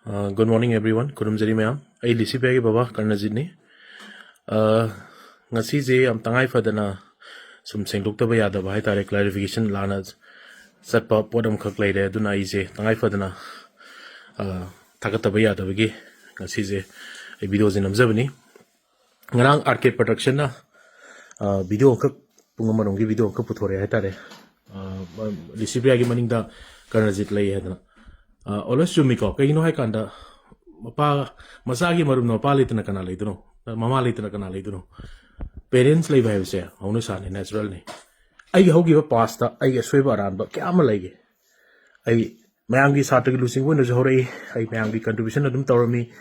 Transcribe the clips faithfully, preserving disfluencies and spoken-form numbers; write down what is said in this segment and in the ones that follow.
Uh, good morning everyone. ꯈꯨꯔꯨꯝꯖꯔꯤ ꯃꯌꯥꯝ꯫ ꯑꯩ ꯂꯤꯁꯤꯄꯤꯌꯥꯒꯤ ꯕꯕꯥ ꯀꯔꯅꯖꯤꯠꯅꯤ꯫ Uh, ꯉꯁꯤꯁꯦ ꯌꯥꯝ ꯇꯉꯥꯏ ꯐꯗꯅ ꯁꯨꯝ ꯁꯦꯡꯗꯣꯛꯇꯕ ꯌꯥꯗꯕ ꯍꯥꯏꯇꯥꯔꯦ, clarification ꯂꯥꯟꯅ ꯆꯠꯄ ꯄꯣꯠ ꯑꯃꯈꯛ ꯂꯩꯔꯦ꯫ ꯑꯗꯨꯅ ꯑꯩꯁꯦ ꯇꯉꯥꯏ ꯐꯗꯅ, uh, ꯊꯥꯒꯠꯇꯕ ꯌꯥꯗꯕꯒꯤ ꯉꯁꯤꯁꯦ ꯑꯩ videoꯁꯦ ꯅꯝꯖꯕꯅꯤ꯫ ꯉꯔꯥꯡ ꯑꯥꯔ ꯀꯦ ꯄ꯭ꯔꯗꯛꯁꯟꯅ, ꯑ, video ꯑꯃꯈꯛ, ꯄꯨꯡ ꯑꯃꯔꯣꯝꯒꯤ video ꯑꯃꯈꯛ ꯄꯨꯊꯣꯔꯛꯑꯦ ꯍꯥꯏꯇꯥꯔꯦ꯫ ꯑ, ꯃ-, ꯂꯤꯁꯤꯄ꯭ꯔꯤꯌꯥꯒꯤ ꯃꯅꯤꯡꯗ ꯀꯔꯅꯖꯤꯠ ꯂꯩ ꯍꯥꯏꯗꯅ꯫ ꯑ, always ꯆꯨꯝꯃꯤꯀꯣ꯫ ꯀꯩꯒꯤꯅꯣ ꯍꯥꯏꯀꯥꯟꯗ, ꯃꯄꯥ, ꯃꯆꯥꯒꯤ ꯃꯔꯨꯞꯅ ꯃꯄꯥ ꯂꯩꯇꯅ ꯀꯅꯥ ꯂꯩꯗꯣꯏꯅꯣ? ꯃꯃꯥ ꯂꯩꯇꯅ ꯀꯅꯥ ꯂꯩꯗꯣꯏꯅꯣ? Parents ꯂꯩꯕ ꯍꯥꯏꯕꯁꯦ ꯍꯧꯅꯁꯥꯅꯤ, natural ꯅꯤ꯫ ꯑꯩꯒꯤ ꯍꯧꯈꯤꯕ past ꯑꯩꯒꯤ ꯑꯁꯣꯏꯕ ꯑꯔꯥꯟꯕ ꯀꯌꯥ ꯑꯃ ꯂꯩꯒꯦ꯫ ꯑꯩ ꯃꯌꯥꯝꯒꯤ ꯁꯥꯇ꯭ꯔꯒꯤ ꯂꯨꯆꯤꯡꯕ ꯑꯣꯏꯅꯁꯨ ꯍꯧꯔꯛꯏ꯫ ꯑꯩ ꯃꯌꯥꯝꯒꯤ contribution ꯑꯗꯨꯝ ꯇꯧꯔꯝꯃꯤ꯫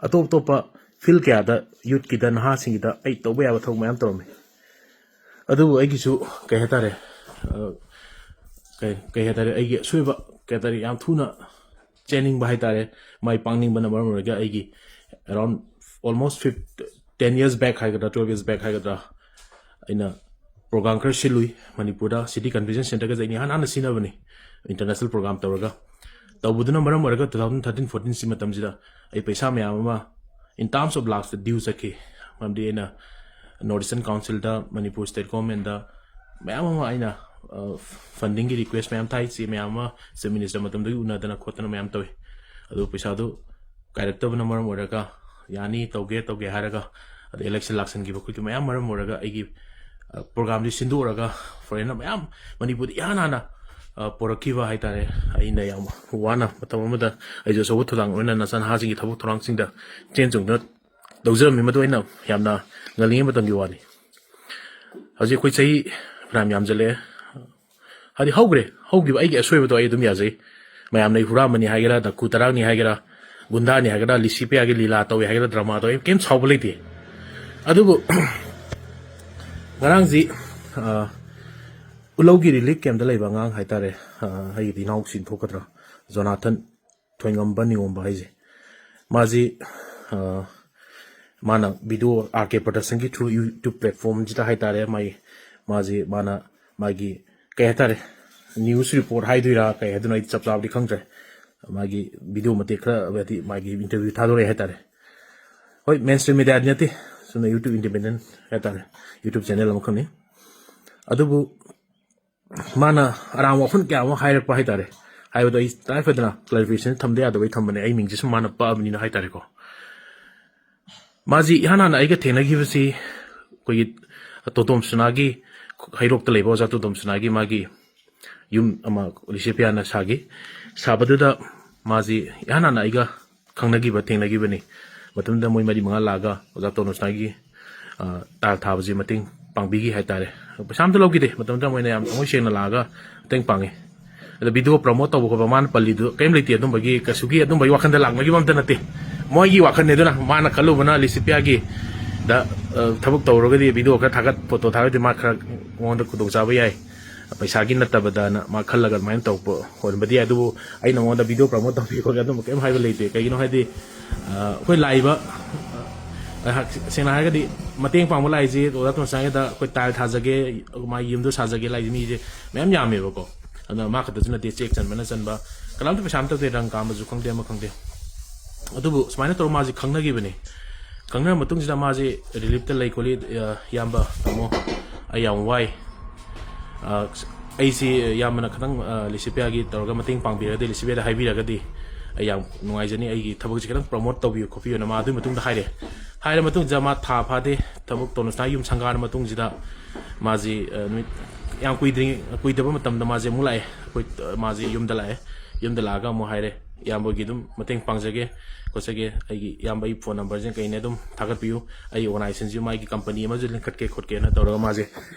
ꯑꯇꯣꯞ ꯑꯇꯣꯞꯄ field ꯀꯌꯥꯗ youthꯀꯤꯗ, ꯅꯍꯥꯁꯤꯡꯒꯤꯗ ꯑꯩ ꯇꯧꯕ ꯌꯥꯕ ꯊꯕꯛ ꯃꯌꯥꯝ ꯇꯧꯔꯝꯃꯤ꯫ ꯑꯗꯨꯕꯨ ꯑꯩꯒꯤꯁꯨ ꯀꯩ ꯍꯥꯏꯇꯥꯔꯦ, ꯑ, ꯀꯩ, ꯀꯩ ꯍꯥꯏꯇꯥꯔꯦ, ꯑꯩꯒꯤ ꯑꯁꯣꯏꯕ ꯀꯩ ꯍꯥꯏꯇꯥꯔꯦ, ꯌꯥꯝ ꯊꯨꯅ ꯆꯦꯟꯅꯤꯡꯕ ꯍꯥꯏꯇꯥꯔꯦ꯫ ꯃꯥꯏ ꯄꯥꯛꯅꯤꯡꯕꯅ ꯃꯔꯝ ꯑꯣꯏꯔꯒ ꯑꯩꯒꯤ around almost fif-, ten years back ꯍꯥꯏꯒꯗ꯭ꯔꯥ, twelve years back ꯍꯥꯏꯒꯗ꯭ꯔꯥ, ꯑꯩꯅ program ꯈꯔ ꯁꯤꯜꯂꯨꯏ ꯃꯅꯤꯄꯨꯔꯗ꯫ City Convention Centreꯒꯁꯦ ꯑꯩꯅ ꯏꯍꯥꯟ ꯍꯥꯟꯅ ꯁꯤꯟꯅꯕꯅꯤ, international program ꯇꯧꯔꯒ꯫ ꯇꯧꯕꯗꯨꯅ ꯃꯔꯝ ꯑꯣꯏꯔꯒ two thousand thirteen fourteen ꯁꯤ ꯃꯇꯝꯁꯤꯗ ꯑꯩ ꯄꯩꯁꯥ ꯃꯌꯥꯝ ꯑꯃ in terms of lakhsꯇ due ꯆꯠꯈꯤ꯫ ꯃꯔꯝꯗꯤ ꯑꯩꯅ North Eastern Councilꯗ, ꯃꯅꯤꯄꯨꯔ state governmentꯗ ꯃꯌꯥꯝ ꯑꯃ ꯑꯩꯅ, ꯑ, fundingꯒꯤ request ꯃꯌꯥꯝ ꯊꯥꯏ, ꯆꯦ ꯃꯌꯥꯝ ꯑꯃ Chief Minister ꯃꯇꯝꯗꯒꯤ ꯎꯅꯗꯅ ꯈꯣꯠꯇꯅ ꯃꯌꯥꯝ ꯇꯧꯏ꯫ ꯑꯗꯨ ꯄꯩꯁꯥꯗꯨ ꯀꯥꯏꯔꯛꯇꯕꯅ ꯃꯔꯝ ꯑꯣꯏꯔꯒ, ꯌꯥꯅꯤ, ꯇꯧꯒꯦ, ꯇꯧꯒꯦ ꯍꯥꯏꯔꯒ, ꯑꯗꯩ election ꯂꯥꯛꯁꯟꯈꯤꯕ ꯈꯣꯠꯈꯤꯕ ꯃꯌꯥꯝ ꯃꯔꯝ ꯑꯣꯏꯔꯒ ꯑꯩꯒꯤ, ꯑ, programꯗꯤ ꯁꯤꯟꯗꯣꯛꯎꯔꯒ foreignꯅ ꯃꯌꯥꯝ ꯃꯅꯤꯄꯨꯔꯗ ꯏꯍꯥꯟ ꯍꯥꯟꯅ, ꯑ, ꯄꯣꯔꯛꯈꯤꯕ ꯍꯥꯏꯇꯥꯔꯦ꯫ ꯑꯩꯅ ꯌꯥꯝ ꯋꯥꯅ ꯃꯇꯝ ꯑꯃꯗ ꯑꯩꯁꯨ ꯑꯆꯧꯕ ꯊꯧꯗꯥꯡ ꯑꯣꯏꯅ ꯅꯆꯥꯅꯍꯥꯁꯤꯡꯒꯤ ꯊꯕꯛ ꯊꯧꯔꯥꯡꯁꯤꯡꯗ ꯆꯦꯟ ꯆꯣꯡꯗꯨꯅ ꯇꯧꯖꯔꯝꯃꯤ꯫ ꯃꯗꯨ ꯑꯩꯅ ꯌꯥꯝꯅ ꯉꯜꯂꯤꯉꯩ ꯃꯇꯝꯒꯤ ꯋꯥꯅꯤ꯫ ꯍꯧꯖꯤꯛ ꯑꯩꯈꯣꯏ ꯆꯍꯤ ꯐꯅꯌꯥꯝ ꯌꯥꯝꯖꯜꯂꯛꯑꯦ꯫ ꯍꯥꯏꯗꯤ ꯍꯧꯈ꯭ꯔꯦ, ꯍꯧꯈꯤꯕ ꯑꯩꯒꯤ ꯑꯁꯣꯏꯕꯗꯣ ꯑꯩ ꯑꯗꯨꯝ ꯌꯥꯖꯩ꯫ ꯃꯌꯥꯝꯅ ꯑꯩ ꯍꯨꯔꯥꯟꯕꯅꯤ ꯍꯥꯏꯒꯦꯔꯥ, ꯗꯀꯨ ꯇꯔꯥꯛꯅꯤ ꯍꯥꯏꯒꯦꯔꯥ, ꯒꯨꯟꯗꯥꯅꯤ ꯍꯥꯏꯒꯦꯔꯥ, ꯂꯤꯁꯤꯄꯤꯌꯥꯒꯤ ꯂꯤꯂꯥ ꯇꯧꯏ ꯍꯥꯏꯒꯦꯔꯥ, drama ꯇꯧꯏ, ꯀꯩꯝ ꯁꯥꯎꯕ ꯂꯩꯇꯦ꯫ ꯑꯗꯨꯕꯨ ꯉꯔꯥꯡꯁꯤ, ꯑ, ꯎꯂꯧꯒꯤ relief campꯇ ꯂꯩꯕ ꯑꯉꯥꯡ ꯍꯥꯏꯇꯥꯔꯦ, ꯑ, ꯑꯩꯒꯤꯗꯤ ꯏꯅꯥꯎꯁꯤꯡ ꯊꯣꯛꯀꯗ꯭ꯔꯥ, ꯖꯣꯅꯥꯊꯟ ꯊꯣꯏꯉꯝꯕ ꯅꯤꯉꯣꯝꯕ ꯍꯥꯏꯁꯦ꯫ ꯃꯥꯁꯤ, ꯑ, ꯃꯥꯅ video ꯑꯥꯔ ꯀꯦ ꯄ꯭ꯔꯗꯛꯁꯟꯒꯤ through YouTube platformꯁꯤꯗ ꯍꯥꯏꯇꯥꯔꯦ, ꯃꯥꯒꯤ, ꯃꯥꯁꯤ, ꯃꯥꯅ ꯃꯥꯒꯤ, ꯀꯩ ꯍꯥꯏꯇꯥꯔꯦ, news report ꯍꯥꯏꯗꯣꯏꯔꯥ, ꯀꯩ ꯍꯥꯏꯗꯣꯏꯅꯣ, ꯑꯩ ꯆꯞ ꯆꯥꯕꯗꯤ ꯈꯪꯗ꯭ꯔꯦ꯫ ꯃꯥꯒꯤ ꯚꯤꯗꯤꯑꯣ ꯃꯇꯦꯛ ꯈꯔ, ꯍꯥꯏꯗꯤ ꯃꯥꯒꯤ ꯏꯟꯇꯔꯚ꯭ꯌꯨ ꯊꯥꯗꯣꯔꯛꯑꯦ ꯍꯥꯏꯇꯥꯔꯦ꯫ ꯍꯣꯏ, ꯃꯦꯟ ꯁ꯭ꯇ꯭ꯔꯤꯝ ꯃꯦꯗꯤꯌꯥꯗꯤ ꯅꯠꯇꯦ, ꯆꯨꯝꯅ YouTube ꯏꯟꯗꯤꯄꯦꯟꯗꯦꯟ ꯍꯥꯏꯇꯥꯔꯦ, YouTube ꯆꯦꯅꯦꯜ ꯑꯃꯈꯛꯅꯤ꯫ ꯑꯗꯨꯕꯨ ꯃꯥꯅ ꯑꯔꯥꯡꯕ ꯋꯥꯐꯝ ꯀꯌꯥ ꯑꯃ ꯍꯥꯏꯔꯛꯄ ꯍꯥꯏꯇꯥꯔꯦ꯫ ꯍꯥꯏꯕꯗꯣ ꯑꯩ ꯇꯉꯥꯏ ꯐꯗꯅ ꯀ꯭ꯂꯥꯔꯤꯐꯤꯀꯦꯁꯟ ꯊꯝꯗ ꯌꯥꯗꯕꯩ ꯊꯝꯕꯅꯦ, ꯑꯩ ꯃꯤꯡꯁꯦ ꯁꯨꯝ ꯃꯥꯅ ꯄꯛꯑꯕꯅꯤꯅ ꯍꯥꯏꯇꯥꯔꯦꯀꯣ꯫ ꯃꯥꯁꯤ ꯏꯍꯥꯟ ꯍꯥꯟꯅ ꯑꯩꯒ ꯊꯦꯡꯅꯈꯤꯕꯁꯤ ꯑꯩꯈꯣꯏꯒꯤ ꯇꯣꯇꯣꯝ ꯁꯅꯥꯒꯤ ꯍꯩꯔꯣꯛꯇ ꯂꯩꯕ ꯑꯣꯖꯥ ꯇꯣꯇꯣꯝ ꯁꯅꯥꯒꯤ ꯃꯥꯒꯤ ꯌꯨꯝ ꯑꯃ ꯂꯤꯁꯤꯄꯤꯌꯥꯅ ꯁꯥꯈꯤ꯫ ꯁꯥꯕꯗꯨꯗ ꯃꯥꯁꯤ ꯏꯍꯥꯟ ꯍꯥꯟꯅ ꯑꯩꯒ ꯈꯪꯅꯈꯤꯕ, ꯊꯦꯡꯅꯈꯤꯕꯅꯤ꯫ ꯃꯇꯝꯗꯨꯗ ꯃꯣꯏ ꯃꯔꯤ ꯃꯉꯥ ꯂꯥꯛꯑꯒ ꯑꯣꯖꯥ ꯇꯣꯇꯣꯝ ꯁꯅꯥꯒꯤ, ꯑ, ꯇꯥꯏꯜ ꯊꯥꯕꯁꯤ ꯃꯇꯦꯡ ꯄꯥꯡꯕꯤꯈꯤ ꯍꯥꯏꯇꯥꯔꯦ꯫ ꯄꯩꯁꯥ ꯑꯝꯇ ꯂꯧꯈꯤꯗꯦ꯫ ꯃꯇꯝꯗꯨꯗ ꯃꯣꯏꯅ ꯌꯥꯝ ꯊꯃꯣꯏ ꯁꯦꯡꯅ ꯂꯥꯛꯑꯒ ꯃꯇꯦꯡ ꯄꯥꯡꯉꯤ꯫ ꯑꯗꯣ ꯚꯤꯗꯤꯑꯣ ꯄ꯭ꯔꯃꯣꯠ ꯇꯧꯕ ꯈꯣꯠꯄ ꯃꯥꯅ ꯄꯜꯂꯤꯗꯨ ꯀꯔꯤꯝ ꯂꯩꯇꯦ, ꯑꯗꯨꯝꯕꯒꯤ ꯀꯩꯁꯨꯒꯤ ꯑꯗꯨꯝꯕꯒꯤ ꯋꯥꯈꯟꯗ ꯂꯥꯛꯅꯈꯤꯕ ꯑꯝꯇ ꯅꯠꯇꯦ꯫ ꯃꯣꯏꯒꯤ ꯋꯥꯈꯜꯅꯦ꯫ ꯑꯗꯨꯅ ꯃꯥꯅ ꯈꯜꯂꯨꯕꯅ ꯂꯤꯁꯤꯄꯤꯌꯥꯒꯤ ꯗ, ꯑ, ꯊꯕꯛ ꯇꯧꯔꯒꯗꯤ ꯚꯤꯗꯤꯑꯣ ꯈꯔ ꯊꯥꯒꯠ, ꯐꯣꯇꯣ ꯊꯥꯒꯠꯇꯤ ꯃꯥ ꯈꯔ ꯃꯉꯣꯟꯗ ꯈꯨꯗꯣꯡꯆꯥꯕ ꯌꯥꯏ, ꯄꯩꯁꯥꯒꯤ ꯅꯠꯇꯕꯗꯅ ꯃꯥ ꯈꯜꯂꯒ ꯑꯗꯨꯃꯥꯏꯅ ꯇꯧꯕ ꯑꯣꯏꯔꯝꯕꯗꯤ ꯌꯥꯏ꯫ ꯑꯗꯨꯕꯨ ꯑꯩꯅ ꯃꯉꯣꯟꯗ ꯚꯤꯗꯤꯑꯣ ꯄ꯭ꯔꯃꯣꯠ ꯇꯧꯕꯤꯌꯨ ꯈꯣꯠꯂꯦ ꯑꯗꯨꯝꯕ ꯀꯔꯤꯝ ꯍꯥꯏꯕ ꯂꯩꯇꯦ꯫ ꯀꯩꯒꯤꯅꯣ ꯍꯥꯏꯗꯤ, ꯑ, ꯑꯩꯈꯣꯏ ꯂꯥꯛꯏꯕ, ꯑ, ꯑꯩꯍꯥꯛ ꯁꯦꯡꯅ ꯍꯥꯏꯔꯒꯗꯤ ꯃꯇꯦꯡ ꯄꯥꯡꯕ ꯂꯥꯛꯏꯁꯦ ꯑꯣꯖꯥ ꯇꯣꯟꯁꯥꯡꯒꯤꯗ ꯑꯩꯈꯣꯏ ꯇꯥꯏꯜ ꯊꯥꯖꯒꯦ, ꯃꯥꯒꯤ ꯌꯨꯝꯗꯣ ꯁꯥꯖꯒꯦ ꯂꯥꯛꯏꯁꯦ ꯃꯤꯁꯦ ꯃꯌꯥꯝ ꯌꯥꯝꯃꯦꯕꯀꯣ꯫ ꯑꯗꯨꯅ ꯃꯥ ꯈꯛꯇꯁꯨ ꯅꯠꯇꯦ, ꯆꯦꯛ ꯆꯟꯕꯅ ꯆꯟꯕ, ꯀꯅꯥꯝꯇ ꯄꯩꯁꯥ ꯑꯝꯇ ꯇꯧꯗꯦ, ꯔꯪ ꯀꯥꯝꯕꯁꯨ ꯈꯪꯗꯦ, ꯑꯃ ꯈꯪꯗꯦ꯫ ꯑꯗꯨꯕꯨ ꯁꯨꯃꯥꯏꯅ ꯇꯧꯔꯒ ꯃꯥꯁꯦ ꯈꯪꯅꯈꯤꯕꯅꯤ꯫ ꯈꯪꯅꯔ ꯃꯇꯨꯡꯁꯤꯗ ꯃꯥꯁꯦ ꯔꯤꯂꯤꯞꯇ ꯂꯩ ꯈꯣꯠꯂꯤ, ꯑ, ꯏꯌꯥꯝꯕ, ꯇꯥꯃꯣ, ꯑꯩ ꯌꯥꯝ ꯋꯥꯏ꯫ ꯑ, ꯑꯩꯁꯤ ꯏꯌꯥꯝꯕꯅ ꯈꯤꯇꯪ, ꯑ, ꯂꯤꯁꯤꯄꯤꯌꯥꯒꯤ ꯇꯧꯔꯒ ꯃꯇꯦꯡ ꯄꯥꯡꯕꯤꯔꯒꯗꯤ, ꯂꯤꯁꯤꯄꯤꯌꯥꯗ ꯍꯥꯏꯕꯤꯔꯒꯗꯤ ꯑꯩ ꯌꯥꯝ ꯅꯨꯡꯉꯥꯏꯖꯅꯤ, ꯑꯩꯒꯤ ꯊꯕꯛꯁꯦ ꯈꯤꯇꯪ ꯄ꯭ꯔꯃꯣꯠ ꯇꯧꯕꯤꯌꯨ ꯈꯣꯠꯄꯤꯌꯨꯅ ꯃꯥ ꯑꯗꯨꯒꯤ ꯃꯇꯨꯡꯗ ꯍꯥꯏꯔꯦ꯫ ꯍꯥꯏꯔ ꯃꯇꯨꯡꯁꯤꯗ ꯃꯥ ꯊꯥ ꯐꯥꯗꯦ, ꯊꯕꯛ ꯇꯣꯂꯣꯟꯁꯅꯥ ꯌꯨꯝ ꯁꯪꯒꯥꯔ ꯃꯇꯨꯡꯁꯤꯗ ꯃꯥꯁꯤ, ꯑ, ꯅꯨꯃꯤꯠ ꯌꯥꯝ ꯀꯨꯏꯗ꯭ꯔꯤ-, ꯀꯨꯏꯗꯕ ꯃꯇꯝꯗ ꯃꯥꯁꯦ ꯑꯃꯨꯛ ꯂꯥꯛꯑꯦ꯫ ꯑꯩꯈꯣꯏ, ꯑ, ꯃꯥꯁꯦ ꯌꯨꯝꯗ ꯂꯥꯛꯑꯦ꯫ ꯌꯨꯝꯗ ꯂꯥꯛꯑꯒ ꯑꯃꯨꯛ ꯍꯥꯏꯔꯦ, "ꯏꯌꯥꯝꯕꯒꯤ ꯑꯗꯨꯝ ꯃꯇꯦꯡ ꯄꯥꯡꯖꯒꯦ ꯈꯣꯠꯆꯒꯦ, ꯑꯩꯒꯤ ꯏꯌꯥꯝꯕꯒꯤ ꯐꯣꯟ ꯅꯝꯕꯔꯁꯦ ꯀꯩꯅꯦ ꯑꯗꯨꯝ ꯊꯥꯒꯠꯄꯤꯌꯨ, ꯑꯩ ꯑꯣꯔꯒꯅꯥꯏꯖꯦꯁꯟꯁꯤ ꯃꯥꯒꯤ ꯀꯝꯄꯅꯤ ꯑꯃꯁꯨ ꯂꯤꯡꯈꯠꯀꯦ ꯈꯣꯠꯀꯦꯅ" ꯇꯧꯔꯒ ꯃꯥꯁꯦ,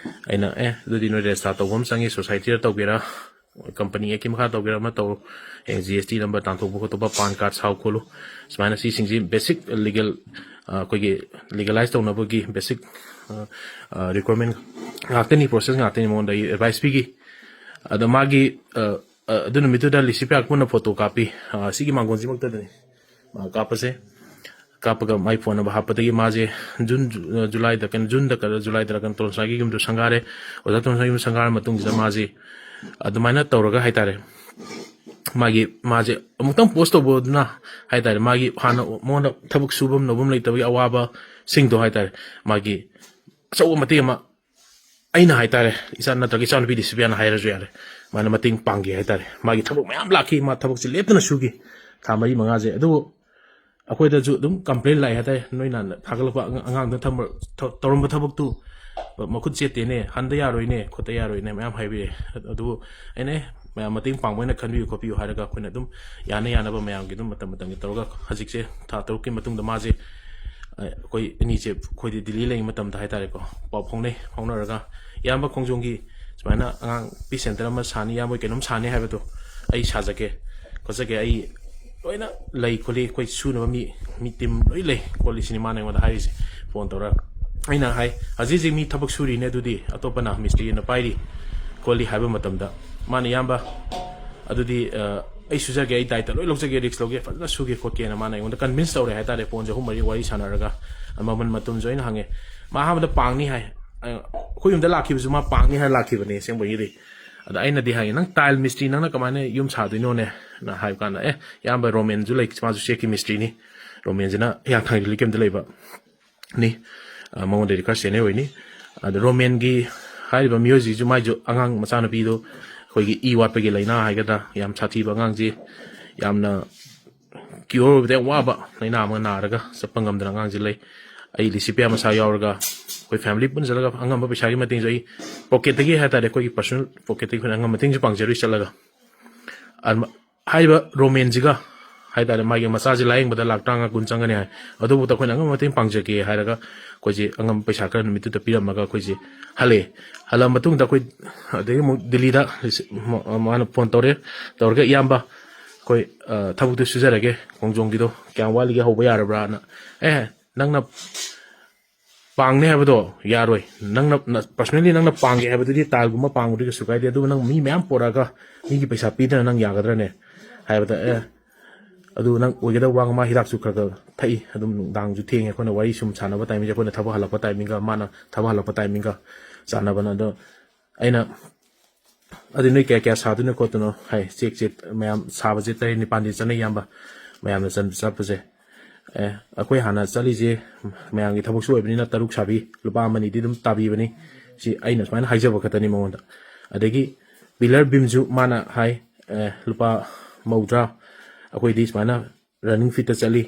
ꯑꯩꯅ, "ꯑꯦ, ꯑꯗꯨꯗꯤ ꯅꯣꯏ ꯔꯦꯖꯤꯁꯇꯥꯔ ꯇꯧꯕ ꯑꯃ ꯆꯪꯉꯤ, ꯁꯣꯁꯥꯏꯇꯤꯗ ꯇꯧꯒꯦꯔꯥ, ꯀꯝꯄꯅꯤ ꯑꯦꯛꯀꯤ ꯃꯈꯥ ꯇꯧꯒꯦꯔꯥ ꯑꯃ ꯇꯧꯔꯣ, ꯍꯌꯦꯡ ꯖꯤ ꯑꯦꯁ ꯇꯤ ꯅꯝꯕꯔ ꯇꯥꯟꯊꯣꯛꯄ ꯈꯣꯠꯇꯣꯛꯄ, ꯄꯥꯟ ꯀꯥꯔꯗ ꯁꯥꯎ ꯈꯣꯠꯂꯨ", ꯁꯨꯃꯥꯏꯅ ꯁꯤꯁꯤꯡꯁꯤ ꯕꯦꯁꯤꯛ ꯂꯤꯒꯦꯜ, ꯑ, ꯑꯩꯈꯣꯏꯒꯤ ꯂꯤꯒꯦꯂꯥꯏꯁ ꯇꯧꯅꯕꯒꯤ ꯕꯦꯁꯤꯛ, ꯑ, ꯑ, ꯔꯤꯀ꯭ꯋꯥꯔꯃꯦꯟ ꯉꯥꯛꯇꯅꯤ, ꯄ꯭ꯔꯣꯁꯦꯁ ꯉꯥꯛꯇꯅꯤ꯫ ꯃꯉꯣꯟꯗ ꯑꯩ ꯑꯦꯗꯚꯥꯏꯁ ꯄꯤꯈꯤ꯫ ꯑꯗꯣ ꯃꯥꯒꯤ, ꯑ, ꯑ, ꯑꯗꯨ ꯅꯨꯃꯤꯠꯇꯨꯗ ꯂꯤꯁꯤꯄꯤꯌꯥ ꯄꯨꯟꯅ ꯐꯣꯇꯣ ꯀꯥꯞꯄꯤ꯫ ꯑ, ꯁꯤꯒꯤ ꯃꯥꯡꯒꯣꯟꯁꯤꯃꯛꯇꯗꯅꯤ ꯃꯥ ꯀꯥꯞꯄꯁꯦ꯫ ꯀꯥꯞꯄꯒ ꯃꯥꯏ ꯐꯣꯟ ꯅꯝꯕꯔ ꯍꯥꯞꯄꯗꯒꯤ ꯃꯥꯁꯦ ꯖꯨꯟ, ꯖꯨ-, ꯖꯨꯂꯥꯏꯗ, ꯀꯩꯅꯣ, ꯖꯨꯟꯗ ꯀꯩꯅꯣ, ꯖꯨꯂꯥꯏꯗꯔ ꯀꯩꯅꯣ, ꯇꯣꯂꯣꯟꯁꯥꯒꯤ ꯌꯨꯝꯗꯣ ꯁꯪꯒꯥꯔꯦ꯫ ꯑꯣꯖꯥ ꯇꯣꯂꯣꯟꯁꯥꯒꯤ ꯌꯨꯝ ꯁꯪꯒꯥꯔ ꯃꯇꯨꯡꯁꯤꯗ ꯃꯥꯁꯦ ꯑꯗꯨꯃꯥꯏꯅ ꯇꯧꯔꯒ ꯍꯥꯏꯇꯥꯔꯦ, ꯃꯥꯒꯤ, ꯃꯥꯁꯦ ꯑꯃꯨꯛꯇꯪ ꯄꯣꯁ ꯇꯧꯕꯗꯨꯅ ꯍꯥꯏꯇꯥꯔꯦ, ꯃꯥꯒꯤ ꯍꯥꯟꯅ ꯃꯉꯣꯟꯗ ꯊꯕꯛ ꯁꯨꯐꯝ ꯅꯣꯝꯐꯝ ꯂꯩꯇꯕꯒꯤ ꯑꯋꯥꯕꯁꯤꯡꯗꯣ ꯍꯥꯏꯇꯥꯔꯦ, ꯃꯥꯒꯤ ꯑꯆꯧꯕ ꯃꯇꯦꯡ ꯑꯃ ꯑꯩꯅ ꯍꯥꯏꯇꯥꯔꯦ, ꯏꯆꯥ ꯅꯠꯇ꯭ꯔꯒ ꯏꯆꯥꯅꯨꯄꯤꯗꯤ ꯁꯤꯕꯤꯌꯥꯅ ꯍꯥꯏꯔꯁꯨ ꯌꯥꯔꯦ, ꯃꯥꯅ ꯃꯇꯦꯡ ꯄꯥꯡꯈꯤ ꯍꯥꯏꯇꯥꯔꯦ꯫ ꯃꯥꯒꯤ ꯊꯕꯛ ꯃꯌꯥꯝ ꯂꯥꯛꯈꯤ, ꯃꯥ ꯊꯕꯛꯁꯦ ꯂꯦꯞꯇꯅ ꯁꯨꯈꯤ ꯊꯥ ꯃꯔꯤ ꯃꯉꯥꯁꯦ꯫ ꯑꯗꯨꯕꯨ ꯑꯩꯈꯣꯏꯗꯁꯨ ꯑꯗꯨꯝ ꯀꯝꯄ꯭ꯂꯦꯟ ꯂꯥꯛꯑꯦ ꯍꯥꯏꯇꯥꯔꯦ, ꯅꯣꯏꯅ ꯊꯥꯒꯠꯂꯛꯄ ꯑꯉꯥꯡꯗꯨꯅ ꯇꯧꯔꯝꯕ ꯊꯕꯛꯇꯨ ꯃꯈꯨꯠ ꯆꯦꯠꯇꯦꯅꯦ, ꯍꯟꯗ ꯌꯥꯔꯣꯏꯅꯦ, ꯈꯣꯠꯇ ꯌꯥꯔꯣꯏꯅꯦ ꯃꯌꯥꯝ ꯍꯥꯏꯕꯤꯔꯛꯑꯦ꯫ ꯑꯗꯨꯕꯨ ꯑꯩꯅ, "ꯑꯦ, ꯃꯌꯥꯝ ꯃꯇꯦꯡ ꯄꯥꯡꯕ ꯑꯣꯏꯅ ꯈꯟꯕꯤꯌꯨ ꯈꯣꯠꯄꯤꯌꯨ" ꯍꯥꯏꯔꯒ ꯑꯩꯈꯣꯏꯅ ꯑꯗꯨꯝ ꯌꯥꯅ ꯌꯥꯅꯕ ꯃꯌꯥꯝꯒꯤ ꯑꯗꯨꯝ ꯃꯇꯝ ꯃꯇꯝꯒꯤ ꯇꯧꯔꯒ ꯍꯧꯖꯤꯛꯁꯦ ꯊꯥ ꯇꯔꯨꯛꯀꯤ ꯃꯇꯨꯡꯗ ꯃꯥꯁꯦ, ꯑꯩꯈꯣꯏ ꯑꯅꯤꯁꯦ ꯑꯩꯈꯣꯏꯗꯤ ꯗꯤꯜꯂꯤ ꯂꯩꯔꯤꯉꯩ ꯃꯇꯝꯗ ꯍꯥꯏꯇꯥꯔꯦꯀꯣ, ꯄꯥꯎ ꯐꯥꯎꯅꯩ꯫ ꯐꯥꯎꯅꯔꯒ, "ꯏꯌꯥꯝꯕ ꯈꯣꯡꯖꯣꯝꯒꯤ ꯁꯨꯃꯥꯏꯅ ꯑꯉꯥꯡ ꯄꯤ ꯁꯦꯟꯇꯔ ꯑꯃ ꯁꯥꯅꯤ, ꯏꯌꯥꯝꯕ ꯀꯩꯅꯣꯝ ꯁꯥꯅꯤ ꯍꯥꯏꯕꯗꯣ ꯑꯩ ꯁꯥꯖꯒꯦ ꯈꯣꯠꯆꯒꯦ, ꯑꯩ ꯂꯣꯏꯅ ꯂꯩ ꯈꯣꯠꯂꯤ, ꯑꯩꯈꯣꯏ ꯁꯨꯅꯕ ꯃꯤ, ꯃꯤ ꯇꯤꯝ ꯂꯣꯏ ꯂꯩ ꯈꯣꯠꯂꯤ" ꯁꯤꯅꯤ ꯃꯥꯅ ꯑꯩꯉꯣꯟꯗ ꯍꯥꯏꯔꯤꯁꯦ ꯐꯣꯟ ꯇꯧꯔꯒ꯫ ꯑꯩꯅ ꯍꯥꯏ, "ꯍꯧꯖꯤꯛ ꯍꯧꯖꯤꯛ ꯃꯤ ꯊꯕꯛ ꯁꯨꯔꯤꯅꯦ, ꯑꯗꯨꯗꯤ ꯑꯇꯣꯞꯄꯅ ꯃꯤꯁꯇ꯭ꯔꯤ ꯑꯣꯏꯅ ꯄꯥꯏꯔꯤ ꯈꯣꯠꯂꯤ" ꯍꯥꯏꯕ ꯃꯇꯝꯗ, ꯃꯥꯅ, "ꯏꯌꯥꯝꯕ, ꯑꯗꯨꯗꯤ ꯑꯩ ꯁꯨꯖꯒꯦ, ꯑꯩ ꯗꯥꯏꯇ ꯂꯣꯏ ꯂꯧꯖꯒꯦ, ꯔꯤꯛꯁ ꯂꯧꯒꯦ, ꯐꯖꯅ ꯁꯨꯒꯦ ꯈꯣꯠꯀꯦꯅ" ꯃꯥꯅ ꯑꯩꯉꯣꯟꯗ ꯀꯟꯚꯤꯟꯁ ꯇꯧꯔꯦ ꯍꯥꯏꯇꯥꯔꯦ꯫ ꯐꯣꯟꯁꯦ ꯑꯍꯨꯝ ꯃꯔꯤ ꯋꯥꯔꯤ ꯁꯥꯟꯅꯔꯒ, ꯃꯃꯜ ꯃꯇꯝꯁꯨ ꯑꯩꯅ ꯍꯪꯉꯦ꯫ ꯃꯥ ꯑꯍꯥꯟꯕꯗ ꯄꯥꯡꯅꯤ ꯍꯥꯏ, ꯑꯩꯈꯣꯏ ꯌꯨꯝꯗ ꯂꯥꯛꯈꯤꯕꯁꯨ ꯃꯥ ꯄꯥꯡꯅꯤ ꯍꯥꯏꯔ ꯂꯥꯛꯈꯤꯕꯅꯦ ꯑꯁꯦꯡꯕꯒꯤꯗꯤ꯫ ꯑꯗ ꯑꯩꯅꯗꯤ ꯍꯥꯏꯌꯦ, "ꯅꯪ ꯇꯥꯏꯜ ꯃꯤꯁꯇ꯭ꯔꯤ, ꯅꯪꯅ ꯀꯃꯥꯏꯅ ꯌꯨꯝ ꯁꯥꯗꯣꯏꯅꯣꯅꯦ?" ꯅ ꯍꯥꯏꯕ ꯀꯥꯟꯗ, "ꯑꯦ, ꯏꯌꯥꯝꯕ ꯔꯣꯃꯦꯟꯁꯨ ꯂꯩ, ꯃꯥꯁꯨ ꯆꯦꯛꯀꯤ ꯃꯤꯁꯇ꯭ꯔꯤꯅꯤ, ꯔꯣꯃꯦꯟꯁꯤꯅ ꯍꯤꯌꯥꯡꯊꯥꯡ ꯔꯤꯂꯤꯐ ꯀꯦꯝꯞꯇ ꯂꯩꯕ ꯅꯤ, ꯃꯉꯣꯟꯗꯗꯤ ꯈꯔ ꯁꯦꯅꯤꯌꯔ ꯑꯣꯏꯅꯤ꯫ ꯑꯗ ꯔꯣꯃꯦꯟꯒꯤ ꯍꯥꯏꯔꯤꯕ ꯃꯤꯑꯣꯏꯁꯤꯁꯨ, ꯃꯥꯏꯁꯨ ꯑꯉꯥꯡ ꯃꯆꯥꯅꯨꯄꯤꯗꯣ ꯑꯩꯈꯣꯏꯒꯤ ꯏ ꯋꯥꯠꯄꯒꯤ ꯂꯥꯏꯅꯥ ꯍꯥꯏꯒꯗ꯭ꯔꯥ, ꯌꯥꯝ ꯁꯥꯊꯤꯕ ꯑꯉꯥꯡꯁꯤ, ꯌꯥꯝꯅ ꯀ꯭ꯌꯣꯔ ꯑꯣꯏꯕꯗ ꯌꯥꯝ ꯋꯥꯕ ꯂꯥꯏꯅꯥ ꯑꯃ ꯅꯥꯔꯒ ꯆꯠꯄ ꯉꯝꯗꯅ ꯑꯉꯥꯡꯁꯤ ꯂꯩ꯫ ꯑꯩ ꯂꯤꯁꯤꯄꯤꯌꯥ ꯃꯁꯥ ꯌꯥꯎꯔꯒ ꯑꯩꯈꯣꯏ ꯐꯦꯃꯤꯂꯤ ꯄꯨꯟꯁꯤꯜꯂꯒ ꯑꯉꯝꯕ ꯄꯩꯁꯥꯒꯤ ꯃꯇꯦꯡꯁꯨ ꯑꯩ ꯄꯣꯀꯦꯠꯇꯒꯤ ꯍꯥꯏꯇꯥꯔꯦ, ꯑꯩꯈꯣꯏꯒꯤ ꯄꯔꯁꯣꯅꯦꯜ ꯄꯣꯀꯦꯠꯇꯒꯤ ꯑꯩꯈꯣꯏꯅ ꯑꯉꯝꯕ ꯃꯇꯦꯡꯁꯨ ꯄꯥꯡꯖꯔꯨꯏ ꯆꯠꯂꯒ꯫ ꯍꯥꯏꯔꯤꯕ ꯔꯣꯃꯦꯟꯁꯤꯒ ꯍꯥꯏꯇꯥꯔꯦ, ꯃꯥꯒꯤ ꯃꯆꯥꯁꯤ ꯂꯥꯌꯦꯡꯕꯗ ꯂꯥꯛ ꯇꯔꯥꯃꯉꯥ ꯀꯨꯟ ꯆꯪꯒꯅꯤ ꯍꯥꯏ꯫ ꯑꯗꯨꯕꯨ ꯑꯩꯈꯣꯏꯅ ꯑꯉꯝꯕ ꯃꯇꯦꯡ ꯄꯥꯡꯖꯒꯦ ꯍꯥꯏꯔꯒ ꯑꯩꯈꯣꯏꯁꯦ ꯑꯉꯝꯕ ꯄꯩꯁꯥ ꯈꯔ ꯅꯨꯃꯤꯠꯇꯨꯗ ꯄꯤꯔꯝꯃꯒ ꯑꯩꯈꯣꯏꯁꯦ ꯍꯜꯂꯛꯑꯦ꯫ ꯍꯜꯂꯛꯑ ꯃꯇꯨꯡꯗ ꯑꯩꯈꯣꯏ ꯑꯗꯒꯤ ꯑꯃꯨꯛ ꯗꯤꯜꯂꯤꯗ ꯃꯥꯅ ꯐꯣꯟ ꯇꯧꯔꯦ꯫ ꯇꯧꯔꯒ, "ꯏꯌꯥꯝꯕ, ꯑꯩꯈꯣꯏ ꯊꯕꯛꯇꯨ ꯁꯨꯖꯔꯒꯦ, ꯈꯣꯡꯖꯣꯝꯒꯤꯗꯣ ꯀꯌꯥꯝ ꯋꯥꯠꯂꯤꯒꯦ ꯍꯧꯕ ꯌꯥꯔꯕ꯭ꯔꯥꯅ?" "ꯑꯦ, ꯅꯪꯅ ꯄꯥꯡꯅꯤ ꯍꯥꯏꯕꯗꯣ ꯌꯥꯔꯣꯏ, ꯅꯪꯅ ꯄꯔꯁꯣꯅꯦꯜꯂꯤ ꯅꯪꯅ ꯄꯥꯡꯒꯦ ꯍꯥꯏꯕꯗꯨꯗꯤ ꯇꯥꯏꯜꯒꯨꯝꯕ ꯄꯥꯡꯕꯗꯤ ꯀꯩꯁꯨ ꯀꯥꯏꯗꯦ, ꯑꯗꯨꯕꯨ ꯅꯪ ꯃꯤ ꯃꯌꯥꯝ ꯄꯣꯔꯛꯑꯒ ꯃꯤꯒꯤ ꯄꯩꯁꯥ ꯄꯤꯗꯅ ꯅꯪ ꯌꯥꯒꯗ꯭ꯔꯅꯦ?" ꯍꯥꯏꯕꯗ, "ꯑꯦ, ꯑꯗꯨ ꯅꯪ ꯑꯣꯏꯒꯗꯕ ꯋꯥ ꯉꯥꯡ, ꯃꯥ ꯍꯤꯗꯥꯛꯁꯨ ꯈꯔ ꯈꯔ ꯊꯛꯏ, ꯑꯗꯨꯝ ꯅꯨꯡꯗꯥꯡꯁꯨ ꯊꯦꯡꯉꯦ, ꯑꯩꯈꯣꯏꯅ ꯋꯥꯔꯤ ꯁꯨꯝ ꯁꯥꯟꯅꯕ ꯇꯥꯏꯃꯤꯡꯁꯦ ꯑꯩꯈꯣꯏꯅ ꯊꯕꯛ ꯍꯜꯂꯛꯄ ꯇꯥꯏꯃꯤꯡꯒ ꯃꯥꯅ ꯊꯕꯛ ꯍꯜꯂꯛꯄ ꯇꯥꯏꯃꯤꯡꯒ ꯆꯥꯟꯅꯕꯅ꯫ ꯑꯗꯣ ꯑꯩꯅ ꯑꯗꯨ ꯅꯣꯏ ꯀꯌꯥ ꯀꯌꯥ ꯁꯥꯗꯣꯏꯅꯣ ꯈꯣꯠꯇꯣꯏꯅꯣ ꯍꯥꯏ, ꯆꯦꯛꯁꯦ ꯃꯌꯥꯝ ꯁꯥꯕꯁꯦ ꯇꯔꯦꯠ ꯅꯤꯄꯥꯜꯗꯤ ꯆꯠꯅꯩ, ꯏꯌꯥꯝꯕ꯫ ꯃꯌꯥꯝꯅ ꯆꯠ-, ꯆꯠꯄꯁꯦ, ꯑꯦ, ꯑꯩꯈꯣꯏ ꯍꯥꯟꯅ ꯆꯠꯂꯤꯁꯦ ꯃꯌꯥꯝꯒꯤ ꯊꯕꯛꯁꯨ ꯑꯣꯏꯕꯅꯤꯅ ꯇꯔꯨꯛ ꯁꯥꯕꯤ, ꯂꯨꯄꯥ ꯑꯃꯅꯤꯗꯤ ꯑꯗꯨꯝ ꯇꯥꯕꯤꯕꯅꯤ꯫ ꯁꯤ ꯑꯩꯅ ꯁꯨꯃꯥꯏꯅ ꯍꯥꯏꯖꯕ ꯈꯛꯇꯅꯤ ꯃꯉꯣꯟꯗ꯫ ꯑꯗꯒꯤ ꯄꯤꯂꯔ ꯕꯤꯝꯁꯨ ꯃꯥꯅ ꯍꯥꯏ, ꯑꯦ, ꯂꯨꯄꯥ ꯃꯧꯗ꯭ꯔꯥ, ꯑꯩꯈꯣꯏꯗꯤ ꯁꯨꯃꯥꯏꯅ ꯔꯟꯅꯤꯡ ꯐꯤꯠꯇ ꯆꯠꯂꯤ꯫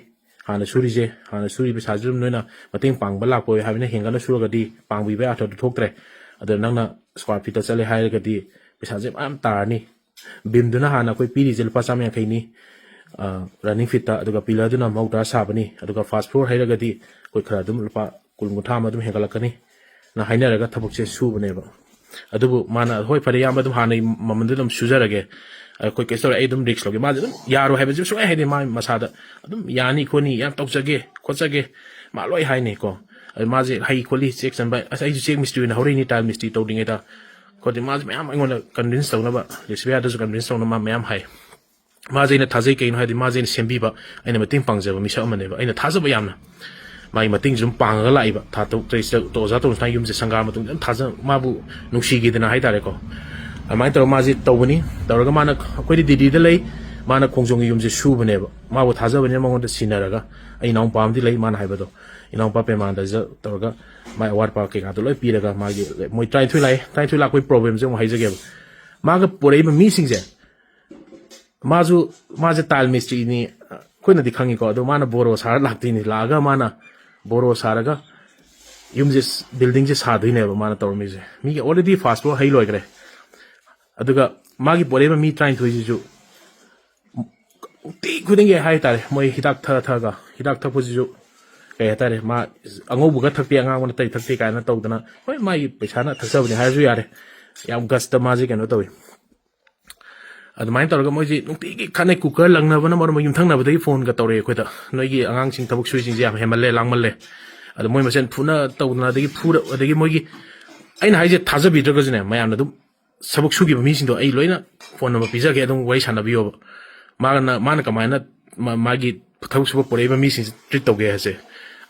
ꯍꯥꯟꯅ ꯁꯨꯔꯤꯁꯦ, ꯍꯥꯟꯅ ꯁꯨꯔꯤ ꯄꯩꯁꯥꯁꯨ ꯑꯗꯨꯝ ꯅꯣꯏꯅ ꯃꯇꯦꯡ ꯄꯥꯡꯕ ꯂꯥꯛꯄ ꯑꯣꯏ ꯍꯥꯏꯕꯅ ꯍꯦꯟꯒꯠꯅ ꯁꯨꯔꯒꯗꯤ ꯄꯥꯡꯕꯤꯕ ꯑꯥꯔꯊꯗꯨ ꯊꯣꯛꯇ꯭ꯔꯦ꯫ ꯑꯗꯣ ꯅꯪꯅ ꯁ꯭ꯀ꯭ꯋꯥꯔ ꯐꯤꯠꯇ ꯆꯠꯂꯦ ꯍꯥꯏꯔꯒꯗꯤ ꯄꯩꯁꯥꯁꯦ ꯃꯌꯥꯝ ꯇꯥꯔꯅꯤ꯫ ꯕꯤꯝꯗꯨꯅ ꯍꯥꯟꯅ ꯑꯩꯈꯣꯏ ꯄꯤꯔꯤꯁꯦ ꯂꯨꯄꯥ ꯆꯥꯝꯃ ꯌꯥꯡꯈꯩꯅꯤ, ꯑ, ꯔꯟꯅꯤꯡ ꯐꯤꯠꯇ, ꯑꯗꯨꯒ ꯄꯤꯂꯔꯗꯨꯅ ꯃꯧꯗ꯭ꯔꯥ ꯁꯥꯕꯅꯤ, ꯑꯗꯨꯒ ꯐꯥꯔꯁ ꯐ꯭ꯂꯣꯔ ꯍꯩꯔꯒꯗꯤ ꯑꯩꯈꯣꯏ ꯈꯔ ꯑꯗꯨꯝ ꯂꯨꯄꯥ ꯀꯨꯟ ꯀꯨꯟꯊ꯭ꯔꯥ ꯑꯃ ꯑꯗꯨꯝ ꯍꯦꯟꯒꯠꯂꯛꯀꯅꯤ ꯅ ꯍꯥꯏꯅꯔꯒ ꯊꯕꯛꯁꯦ ꯁꯨꯕꯅꯦꯕ꯫ ꯑꯗꯨꯕꯨ ꯃꯥꯅ, "ꯍꯣꯏ, ꯐꯔꯦ, ꯏꯌꯥꯝꯕ, ꯑꯗꯨꯝ ꯍꯥꯟꯅꯩ ꯃꯃꯜꯗꯨ ꯑꯗꯨꯝ ꯁꯨꯖꯔꯒꯦ, ꯑ, ꯑꯩꯈꯣꯏ ꯀꯩꯁꯨ ꯇꯧꯔꯦ, ꯑꯩ ꯑꯗꯨꯝ ꯔꯤꯛꯁ ꯂꯧꯒꯦ"꯫ ꯃꯥꯁꯦ ꯑꯗꯨꯝ ꯌꯥꯔꯣꯏ ꯍꯥꯏꯕꯁꯦ ꯁꯨꯡꯍꯥꯏ ꯍꯥꯏꯗꯦ꯫ ꯃꯥ ꯃꯁꯥꯗ ꯑꯗꯨꯝ ꯌꯥꯅꯤ ꯈꯣꯠꯅꯤ, ꯌꯥꯝ ꯇꯧꯖꯒꯦ ꯈꯣꯠꯆꯒꯦ ꯃꯥ ꯂꯣꯏ ꯍꯥꯏꯅꯤꯀꯣ꯫ ꯑꯗꯨ ꯃꯥꯁꯦ ꯍꯩ ꯈꯣꯠꯂꯤ, ꯆꯦꯛ ꯆꯟꯕ, ꯑꯁ, ꯑꯩꯁꯨ ꯆꯦꯛ ꯃꯤꯁꯇ꯭ꯔꯤ ꯑꯣꯏꯅ ꯍꯧꯔꯛꯏꯅꯤ, ꯇꯥꯏꯜ ꯃꯤꯁꯇ꯭ꯔꯤ ꯇꯧꯔꯤꯉꯩꯗ ꯈꯣꯠꯇꯦ꯫ ꯃꯥꯁꯦ ꯃꯌꯥꯝ ꯑꯩꯉꯣꯟꯗ ꯀꯟꯚꯤꯟꯁ ꯇꯧꯅꯕ, ꯂꯩꯁꯕꯤꯌꯥꯗꯁꯨ ꯀꯟꯚꯤꯟꯁ ꯇꯧꯅꯕ ꯃꯥ ꯃꯌꯥꯝ ꯍꯥꯏ꯫ ꯃꯥꯁꯦ ꯑꯩꯅ ꯊꯥꯖꯩ, ꯀꯩꯒꯤꯅꯣ ꯍꯥꯏꯗꯤ ꯃꯥꯁꯦ ꯑꯩꯅ ꯁꯦꯝꯕꯤꯕ, ꯑꯩꯅ ꯃꯇꯦꯡ ꯄꯥꯡꯖꯕ ꯃꯤꯁꯛ ꯑꯃꯅꯦꯕ꯫ ꯑꯩꯅ ꯊꯥꯖꯕ ꯌꯥꯝꯅ, ꯃꯥꯒꯤ ꯃꯇꯦꯡꯁꯦ ꯑꯗꯨꯝ ꯄꯥꯡꯉꯒ ꯂꯥꯛꯏꯕ꯫ ꯊꯥ ꯇꯔꯨꯛ ꯇꯔꯦꯠꯁꯤꯗ ꯑꯣꯖꯥ ꯇꯣꯝꯁꯅꯥꯒꯤ ꯌꯨꯝꯁꯦ ꯁꯪꯒꯥ ꯃꯇꯨꯡꯗ ꯑꯗꯨꯝ ꯊꯥꯖ-, ꯃꯥꯕꯨ ꯅꯨꯡꯁꯤꯈꯤꯗꯅ ꯍꯥꯏꯇꯥꯔꯦꯀꯣ꯫ ꯑꯗꯨꯃꯥꯏꯅ ꯇꯧꯔꯒ ꯃꯥꯁꯦ ꯇꯧꯕꯅꯤ꯫ ꯇꯧꯔꯒ ꯃꯥꯅ, ꯑꯩꯈꯣꯏꯗꯤ ꯗꯤꯜꯂꯤꯗ ꯂꯩ, ꯃꯥꯅ ꯈꯣꯡꯖꯣꯝꯒꯤ ꯌꯨꯝꯁꯦ ꯁꯨꯕꯅꯦꯕ꯫ ꯃꯥꯕꯨ ꯊꯥꯖꯕꯅꯤꯅ ꯃꯉꯣꯟꯗ ꯁꯤꯟꯅꯔꯒ, ꯑꯩ ꯏꯅꯥꯎꯄꯥ ꯑꯃꯗꯤ ꯂꯩ, ꯃꯥꯅ ꯍꯥꯏꯕꯗꯣ, ꯏꯅꯥꯎꯄꯥ ꯄ꯭ꯔꯦꯃꯥꯅꯟꯗꯁꯤꯗ ꯇꯧꯔꯒ ꯃꯥꯏ ꯑꯋꯥꯠ ꯑꯄꯥ ꯀꯩꯀꯥꯗꯣ ꯂꯣꯏ ꯄꯤꯔꯒ, ꯃꯥꯒꯤ, ꯃꯣꯏ ꯇꯔꯥꯅꯤꯊꯣꯏ ꯂꯥꯛꯑꯦ, ꯇꯔꯥꯅꯤꯊꯣꯏ ꯂꯥꯛꯄꯒꯤ ꯄ꯭ꯔꯣꯕ꯭ꯂꯦꯝꯁꯦ ꯑꯃꯨꯛ ꯍꯥꯏꯖꯒꯦꯕ꯫ ꯃꯥꯒ ꯄꯨꯔꯛꯏꯕ ꯃꯤꯁꯤꯡꯁꯦ, ꯃꯥꯁꯨ, ꯃꯥꯁꯦ ꯇꯥꯏꯜ ꯃꯤꯁꯇ꯭ꯔꯤꯅꯤ, ꯑꯩꯈꯣꯏꯅꯗꯤ ꯈꯪꯉꯤꯀꯣ꯫ ꯑꯗꯣ ꯃꯥꯅ ꯕꯣꯔꯣ ꯁꯥꯔ ꯂꯥꯛꯇꯣꯏꯅꯤ꯫ ꯂꯥꯛꯑꯒ ꯃꯥꯅ ꯕꯣꯔꯣ ꯁꯥꯔꯒ ꯌꯨꯝꯁꯦ, ꯕꯤꯜꯗꯤꯡꯁꯦ ꯁꯥꯗꯣꯏꯅꯦꯕ ꯃꯥꯅ ꯇꯧꯔꯝꯃꯤꯁꯦ꯫ ꯃꯤꯒꯤ already ꯐꯥꯔꯁ ꯐ꯭ꯂꯣꯔ ꯍꯩ ꯂꯣꯏꯈ꯭ꯔꯦ꯫ ꯑꯗꯨꯒ ꯃꯥꯒꯤ ꯄꯣꯔꯛꯏꯕ ꯃꯤ ꯇꯔꯥꯅꯤꯊꯣꯏꯁꯤꯁꯨ ꯅꯨꯡꯇꯤ ꯈꯨꯗꯤꯡꯒꯤ ꯍꯥꯏꯇꯥꯔꯦ, ꯃꯣꯏ ꯍꯤꯗꯥꯛ ꯊꯛꯑ ꯊꯛꯑꯒ, ꯍꯤꯗꯥꯛ ꯊꯛꯄꯁꯤꯁꯨ ꯀꯩ ꯍꯥꯏꯇꯥꯔꯦ, ꯃꯥ ꯑꯉꯧꯕꯒ ꯊꯛꯇꯦ, ꯑꯉꯥꯡꯕꯅ ꯇꯩ ꯊꯛꯇꯦ ꯀꯥꯏꯅ ꯇꯧꯗꯅ, ꯍꯣꯏ, ꯃꯥꯒꯤ ꯄꯩꯁꯥꯅ ꯊꯛꯆꯕꯅꯤ ꯍꯥꯏꯔꯁꯨ ꯌꯥꯔꯦ꯫ ꯌꯥꯝ ꯒꯁꯇ ꯃꯥꯁꯦ ꯀꯩꯅꯣ ꯇꯧꯋꯤ꯫ ꯑꯗꯨꯃꯥꯏꯅ ꯇꯧꯔꯒ ꯃꯣꯏꯁꯤ ꯅꯨꯡꯇꯤꯒꯤ ꯈꯠꯅꯩ, ꯀꯨꯀꯔ ꯂꯪꯅꯕꯅ ꯃꯔꯝ ꯑꯣꯏꯔꯒ ꯌꯨꯝꯊꯪꯅꯕꯗꯒꯤ ꯐꯣꯟꯒ ꯇꯧꯔꯛꯑꯦ ꯑꯩꯈꯣꯏꯗ, "ꯅꯣꯏꯒꯤ ꯑꯉꯥꯡꯁꯤꯡ ꯊꯕꯛ ꯁꯨꯔꯤꯁꯤꯡꯁꯦ ꯌꯥꯝ ꯍꯦꯟꯃꯜꯂꯦ, ꯂꯥꯡꯃꯜꯂꯦ"꯫ ꯑꯗꯣ ꯃꯣꯏ ꯃꯁꯦꯟ ꯐꯨꯅ ꯇꯧꯗꯅ, ꯑꯗꯒꯤ ꯐꯨꯔ, ꯑꯗꯒꯤ ꯃꯣꯏꯒꯤ, ꯑꯩꯅ ꯍꯥꯏꯁꯦ ꯊꯥꯖꯕꯤꯗ꯭ꯔꯒꯁꯨꯅꯦ, ꯃꯌꯥꯝꯅ ꯑꯗꯨꯝ ꯊꯕꯛ ꯁꯨꯈꯤꯕ ꯃꯤꯁꯤꯡꯗꯣ ꯑꯩ ꯂꯣꯏꯅ ꯐꯣꯟ ꯅꯝꯕꯔ ꯄꯤꯖꯒꯦ, ꯑꯗꯨꯝ ꯋꯥꯔꯤ ꯁꯥꯟꯅꯕꯤꯌꯣꯕ꯫ ꯃꯥꯅ, ꯃꯥꯅ ꯀꯃꯥꯏꯅ ꯃꯥ-, ꯃꯥꯒꯤ ꯊꯕꯛ ꯁꯨꯕ ꯄꯨꯔꯛꯏꯕ ꯃꯤꯁꯤꯡꯁꯦ ꯇ꯭ꯔꯤꯠ ꯇꯧꯒꯦ ꯍꯥꯏꯁꯦ,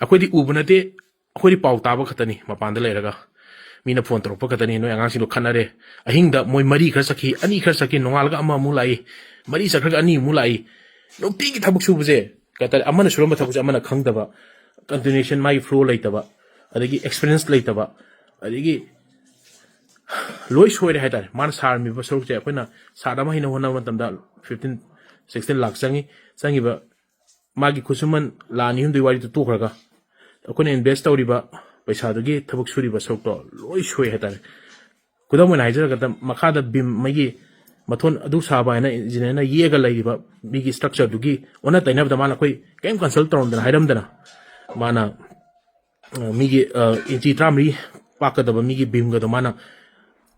ꯑꯩꯈꯣꯏꯗꯤ ꯎꯕ ꯅꯠꯇꯦ, ꯑꯩꯈꯣꯏꯗꯤ ꯄꯥꯎ ꯇꯥꯕ ꯈꯛꯇꯅꯤ ꯃꯄꯥꯟꯗ ꯂꯩꯔꯒ꯫ ꯃꯤꯅ ꯐꯣꯟ ꯇꯧꯔꯛꯄ ꯈꯛꯇꯅꯤ, "ꯅꯣꯏ ꯑꯉꯥꯡꯁꯤꯡꯗꯣ ꯈꯠꯅꯔꯦ, ꯑꯍꯤꯡꯗ ꯃꯣꯏ ꯃꯔꯤ ꯈꯔ ꯆꯠꯈꯤ, ꯑꯅꯤ ꯈꯔ ꯆꯠꯈꯤ, ꯅꯣꯡꯉꯥꯜꯂꯒ ꯑꯃꯃꯨꯛ ꯂꯥꯛꯏ, ꯃꯔꯤ ꯆꯠꯈ꯭ꯔꯒ ꯑꯅꯤꯃꯨꯛ ꯂꯥꯛꯏ", ꯅꯨꯡꯇꯤꯒꯤ ꯊꯕꯛ ꯁꯨꯕꯁꯦ꯫ ꯀꯩ ꯍꯥꯏꯇꯥꯔꯦ, ꯑꯃꯅ ꯁꯨꯔꯝꯕ ꯊꯕꯛꯁꯦ ꯑꯃꯅ ꯈꯪꯗꯕ, ꯀꯟꯇꯤꯅ꯭ꯌꯨꯁꯟ, ꯃꯥꯒꯤ ꯐ꯭ꯂꯣ ꯂꯩꯇꯕ, ꯑꯗꯒꯤ ꯑꯦꯛꯁꯄꯤꯔꯤꯌꯦꯟꯁ ꯂꯩꯇꯕ, ꯑꯗꯒꯤ ꯂꯣꯏ ꯁꯣꯏꯔꯦ ꯍꯥꯏꯇꯥꯔꯦ꯫ ꯃꯥꯅ ꯁꯥꯔꯝꯃꯤꯕ ꯁꯔꯨꯛꯁꯦ ꯑꯩꯈꯣꯏꯅ ꯁꯥꯠ ꯑꯃ ꯍꯩꯅ ꯍꯣꯠꯅꯕ ꯃꯇꯝꯗ fifteen, sixteen ꯂꯥꯛ ꯆꯪꯉꯤ꯫ ꯆꯪꯉꯤꯕ ꯃꯥꯒꯤ ꯈꯨꯠꯁꯨꯃꯟ ꯂꯥꯛ ꯑꯅꯤ ꯑꯍꯨꯝꯗꯨꯒꯤ ꯋꯥꯔꯤꯗꯨ ꯇꯣꯛꯈ꯭ꯔꯒ, ꯑꯩꯈꯣꯏꯅ ꯏꯟꯚꯦꯁ ꯇꯧꯔꯤꯕ ꯄꯩꯁꯥꯗꯨꯒꯤ ꯊꯕꯛ ꯁꯨꯔꯤꯕ ꯁꯔꯨꯛꯇꯣ ꯂꯣꯏ ꯁꯣꯏ ꯍꯥꯏꯇꯥꯔꯦ꯫ ꯈꯨꯗꯝ ꯑꯣꯏꯅ ꯍꯥꯏꯖꯔꯒꯗ, ꯃꯈꯥꯗ ꯕꯤꯝ, ꯃꯥꯒꯤ ꯃꯊꯣꯟ ꯑꯗꯨ ꯁꯥꯕ ꯍꯥꯏꯅ ꯏꯟꯖꯤꯅꯤꯌꯔꯅ ꯌꯦꯛꯑꯒ ꯂꯩꯔꯤꯕ ꯃꯤꯒꯤ ꯁ꯭ꯇ꯭ꯔꯛꯆꯔꯗꯨꯒꯤ ꯑꯣꯟꯅ ꯇꯩꯅꯕꯗ ꯃꯥꯅ ꯑꯩꯈꯣꯏ ꯀꯔꯤꯝ ꯀꯟꯁꯜ ꯇꯧꯔꯝꯗꯅ, ꯍꯥꯏꯔꯝꯗꯅ, ꯃꯥꯅ, ꯑ, ꯃꯤꯒꯤ, ꯑ, ꯏꯟꯆꯤ ꯇꯔꯥꯃꯔꯤ ꯄꯥꯛꯀꯗꯕ ꯃꯤꯒꯤ ꯕꯤꯝꯒꯗꯣ ꯃꯥꯅ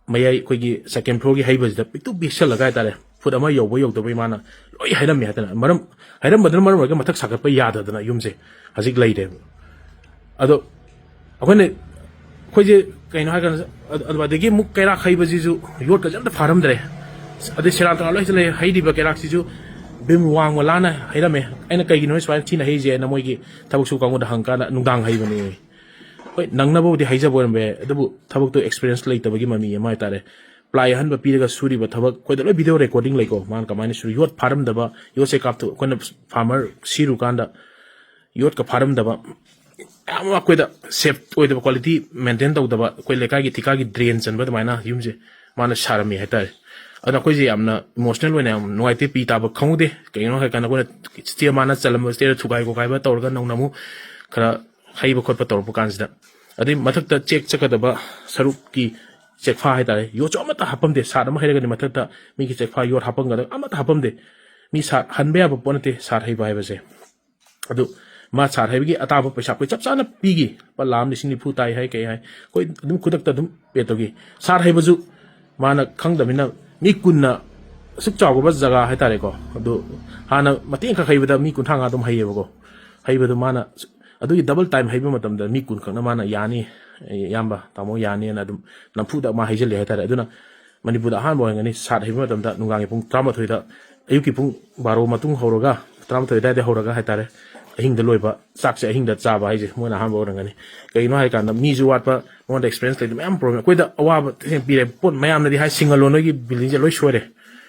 ꯃꯌꯥꯏ ꯑꯩꯈꯣꯏꯒꯤ ꯁꯦꯀꯦꯟ ꯐ꯭ꯂꯣꯔꯒꯤ ꯍꯩꯕꯁꯤꯗ ꯄꯤꯛꯇꯨ ꯄꯤꯛꯁꯜꯂꯒ ꯍꯥꯏꯇꯥꯔꯦ, ꯐꯨꯠ ꯑꯃ ꯌꯧꯕ ꯌꯧꯗꯕꯩ ꯃꯥꯅ ꯂꯣꯏ ꯍꯥꯏꯔꯝꯃꯦ ꯍꯥꯏꯗꯅ꯫ ꯃꯔꯝ, ꯍꯥꯏꯔꯝꯕꯗꯨꯅ ꯃꯔꯝ ꯑꯣꯏꯔꯒ ꯃꯊꯛ ꯁꯥꯒꯠꯄ ꯌꯥꯗꯗꯅ ꯌꯨꯝꯁꯦ ꯍꯧꯖꯤꯛ ꯂꯩꯔꯦꯕ꯫ ꯑꯗꯣ ꯑꯩꯈꯣꯏꯅ, ꯑꯩꯈꯣꯏꯁꯦ ꯀꯩꯅꯣ ꯍꯥꯏꯔꯀꯥꯟꯗ, ꯑꯗ-, ꯑꯗ-, ꯑꯗꯒꯤ ꯑꯃꯨꯛ ꯀꯩꯔꯥꯛ ꯍꯩꯕꯁꯤꯁꯨ ꯌꯣꯠꯀꯁꯦ ꯑꯝꯇ ꯐꯥꯔꯝꯗ꯭ꯔꯦ꯫ ꯑꯗꯩ ꯁꯦꯔꯥꯟ ꯇꯨꯔꯥꯟ ꯂꯣꯏ ꯂꯩ꯫ ꯍꯩꯔꯤꯕ ꯀꯩꯔꯥꯛꯁꯤꯁꯨ ꯕꯤꯝ ꯋꯥꯡꯃ ꯂꯥꯟꯅ ꯍꯩꯔꯝꯃꯦ꯫ ꯑꯩꯅ "ꯀꯩꯒꯤꯅꯣ ꯁꯨꯃꯥꯏꯅ ꯊꯤꯅ ꯍꯩꯔꯤꯁꯦ?" ꯍꯥꯏꯅ ꯃꯣꯏꯒꯤ ꯊꯕꯛ ꯁꯨꯕ ꯀꯥꯡꯕꯨꯗ ꯍꯪꯀꯥꯟꯗ, "ꯅꯨꯡꯗꯥꯡ ꯍꯩꯕꯅꯦ"꯫ ꯍꯣꯏ, ꯅꯪꯅꯕꯕꯨꯗꯤ ꯍꯩꯖꯕ ꯑꯣꯏꯔꯝꯕ ꯌꯥꯏ, ꯑꯗꯨꯕꯨ ꯊꯕꯛꯇꯣ ꯑꯦꯛꯁꯄꯤꯔꯤꯌꯦꯟꯁ ꯂꯩꯇꯕꯒꯤ ꯃꯃꯤ ꯑꯃ ꯍꯥꯏꯇꯥꯔꯦ꯫ ꯄ꯭ꯂꯥꯏ ꯑꯍꯟꯕ ꯄꯤꯔꯒ ꯁꯨꯔꯤꯕ ꯊꯕꯛ, ꯑꯩꯈꯣꯏꯗ ꯂꯣꯏ ꯚꯤꯗꯤꯑꯣ ꯔꯦꯀꯣꯔꯗꯤꯡ ꯂꯩꯀꯣ, ꯃꯥꯅ ꯀꯃꯥꯏꯅ ꯁꯨꯔꯤ, ꯌꯣꯠ ꯐꯥꯔꯝꯗꯕ, ꯌꯣꯠꯁꯦ ꯀꯥꯞꯊꯣꯛ-, ꯑꯩꯈꯣꯏꯅ ꯐꯥꯔꯃꯔ ꯁꯤꯔꯨꯀꯥꯟꯗ ꯌꯣꯠꯀ ꯐꯥꯔꯝꯗꯕ, ꯌꯥꯝ ꯑꯩꯈꯣꯏꯗ ꯁꯦꯐ ꯑꯣꯏꯗꯕ, ꯀ꯭ꯋꯥꯂꯤꯇꯤ ꯃꯦꯟꯇꯦꯟ ꯇꯧꯗꯕ, ꯑꯩꯈꯣꯏ ꯂꯩꯀꯥꯏꯒꯤ ꯊꯤꯀꯥꯒꯤ ꯗ꯭ꯔꯦꯟ ꯆꯟꯕ ꯑꯗꯨꯃꯥꯏꯅ ꯌꯨꯝꯁꯦ ꯃꯥꯅ ꯁꯥꯔꯝꯃꯤ ꯍꯥꯏꯇꯥꯔꯦ꯫ ꯑꯗꯨꯅ ꯑꯩꯈꯣꯏꯁꯦ ꯌꯥꯝꯅ ꯏꯃꯣꯁꯅꯦꯜ ꯑꯣꯏꯅ ꯌꯥꯝ ꯅꯨꯡꯉꯥꯏꯇꯦ, ꯄꯤ ꯇꯥꯕ ꯈꯪꯍꯧꯗꯦ꯫ ꯀꯩꯒꯤꯅꯣ ꯍꯥꯏꯔꯀꯥꯟꯗ ꯑꯩꯈꯣꯏꯅ ꯁ꯭ꯇꯦꯌꯔ ꯃꯥꯅ ꯆꯜꯂꯝꯕ ꯁ꯭ꯇꯦꯌꯔ ꯊꯨꯒꯥꯏ ꯈꯣꯒꯥꯏꯕ ꯇꯧꯔꯒ ꯅꯧꯅ ꯑꯃꯨꯛ ꯈꯔ ꯍꯩꯕ ꯈꯣꯠꯄ ꯇꯧꯔꯛꯄ ꯀꯥꯟꯁꯤꯗ, ꯑꯗꯩ ꯃꯊꯛꯇ ꯆꯦꯛ ꯆꯠꯀꯗꯕ ꯁꯔꯨꯛꯀꯤ ꯆꯦꯛꯐꯥ ꯍꯥꯏꯇꯥꯔꯦ, ꯌꯣꯠꯁꯨ ꯑꯃꯠꯇ ꯍꯥꯞꯄꯝꯗꯦ꯫ ꯁꯥꯠ ꯑꯃ ꯍꯩꯔꯒꯗꯤ ꯃꯊꯛꯇ ꯃꯤꯒꯤ ꯆꯦꯛꯐꯥ ꯌꯣꯠ ꯍꯥꯞꯄꯝꯒꯗꯕ ꯑꯃꯠꯇ ꯍꯥꯞꯄꯝꯗꯦ꯫ ꯃꯤ ꯁꯥꯠ ꯍꯟꯕ ꯌꯥꯕ ꯄꯣꯠ ꯅꯠꯇꯦ ꯁꯥꯠ ꯍꯩꯕ ꯍꯥꯏꯕꯁꯦ꯫ ꯑꯗꯨ ꯃꯥ ꯁꯥꯠ ꯍꯩꯕꯒꯤ ꯑꯇꯥꯕ ꯄꯩꯁꯥ ꯑꯩꯈꯣꯏ ꯆꯞ ꯆꯥꯅ ꯄꯤꯈꯤ꯫ ꯂꯨꯄꯥ ꯂꯥꯈ ꯑꯃ ꯂꯤꯁꯤꯡ ꯅꯤꯐꯨ ꯇꯥꯏ ꯍꯥꯏ, ꯀꯩ ꯍꯥꯏ, ꯑꯩꯈꯣꯏ ꯑꯗꯨꯝ ꯈꯨꯗꯛꯇ ꯑꯗꯨꯝ ꯄꯦ ꯇꯧꯈꯤ꯫ ꯁꯥꯠ ꯍꯩꯕꯁꯨ ꯃꯥꯅ ꯈꯪꯗꯕꯅꯤꯅ, ꯃꯤ ꯀꯨꯟꯅ ꯑꯁꯨꯛ ꯆꯥꯎꯈ꯭ꯔꯕ ꯖꯒꯥ ꯍꯥꯏꯇꯥꯔꯦꯀꯣ, ꯑꯗꯨ ꯍꯥꯟꯅ ꯃꯇꯦꯛ ꯑꯃꯈꯛ ꯍꯩꯕꯗ ꯃꯤ ꯀꯨꯟꯊ꯭ꯔꯥ ꯃꯉꯥ ꯑꯗꯨꯝ ꯍꯩꯌꯦꯕꯀꯣ꯫ ꯍꯩꯕꯗꯨ ꯃꯥꯅ ꯑꯗꯨꯒꯤ ꯗꯕꯜ ꯇꯥꯏꯝ ꯍꯩꯕ ꯃꯇꯝꯗ ꯃꯤ ꯀꯨꯟ ꯈꯛꯅ ꯃꯥꯅ "ꯌꯥꯅꯤ, ꯏꯌꯥꯝꯕ, ꯇꯥꯃꯣ, ꯌꯥꯅꯤꯅ" ꯑꯗꯨꯝ ꯅꯝꯐꯨꯗ ꯃꯥ ꯍꯩꯖꯤꯜꯂꯦ ꯍꯥꯏꯇꯥꯔꯦ꯫ ꯑꯗꯨꯅ ꯃꯅꯤꯄꯨꯔꯗ ꯑꯍꯥꯟꯕ ꯑꯣꯏꯔꯝꯒꯅꯤ ꯁꯥꯠ ꯍꯩꯕ ꯃꯇꯝꯗ ꯅꯨꯡꯗꯥꯡꯒꯤ ꯄꯨꯡ ꯇꯔꯥꯃꯥꯊꯣꯏꯗ, ꯑꯌꯨꯛꯀꯤ ꯄꯨꯡ ꯕꯥꯔꯣ ꯃꯇꯨꯡ ꯍꯧꯔꯒ, ꯇꯔꯥꯃꯥꯊꯣꯏ ꯑꯗꯨꯋꯥꯏꯗ ꯍꯧꯔꯒ ꯍꯥꯏꯇꯥꯔꯦ, ꯑꯍꯤꯡꯗ ꯂꯣꯏꯕ ꯆꯥꯛꯁꯦ ꯑꯍꯤꯡꯗ ꯆꯥꯕ ꯍꯥꯏꯁꯦ ꯃꯣꯏꯅ ꯑꯍꯥꯟꯕ ꯑꯣꯏꯔꯝꯒꯅꯤ꯫ ꯀꯩꯒꯤꯅꯣ ꯍꯥꯏ ꯀꯥꯟꯗ ꯃꯤꯁꯨ ꯋꯥꯠꯄ, ꯃꯉꯣꯟꯗ ꯑꯦꯛꯁꯄꯤꯔꯦꯟꯁ ꯂꯩꯇꯕ ꯃꯌꯥꯝ ꯄ꯭ꯔꯣꯕ꯭ꯂꯦꯝ꯫ ꯑꯩꯈꯣꯏꯗ ꯑꯋꯥꯕ ꯊꯦꯡꯅ ꯄꯤꯔꯦ꯫ ꯄꯣꯠ ꯃꯌꯥꯝꯅꯗꯤ ꯍꯥꯏ, "ꯁꯤꯡꯒꯜꯂꯣ, ꯅꯣꯏꯒꯤ ꯕꯤꯜꯗꯤꯡꯁꯦ ꯂꯣꯏ ꯁꯣꯏꯔꯦ,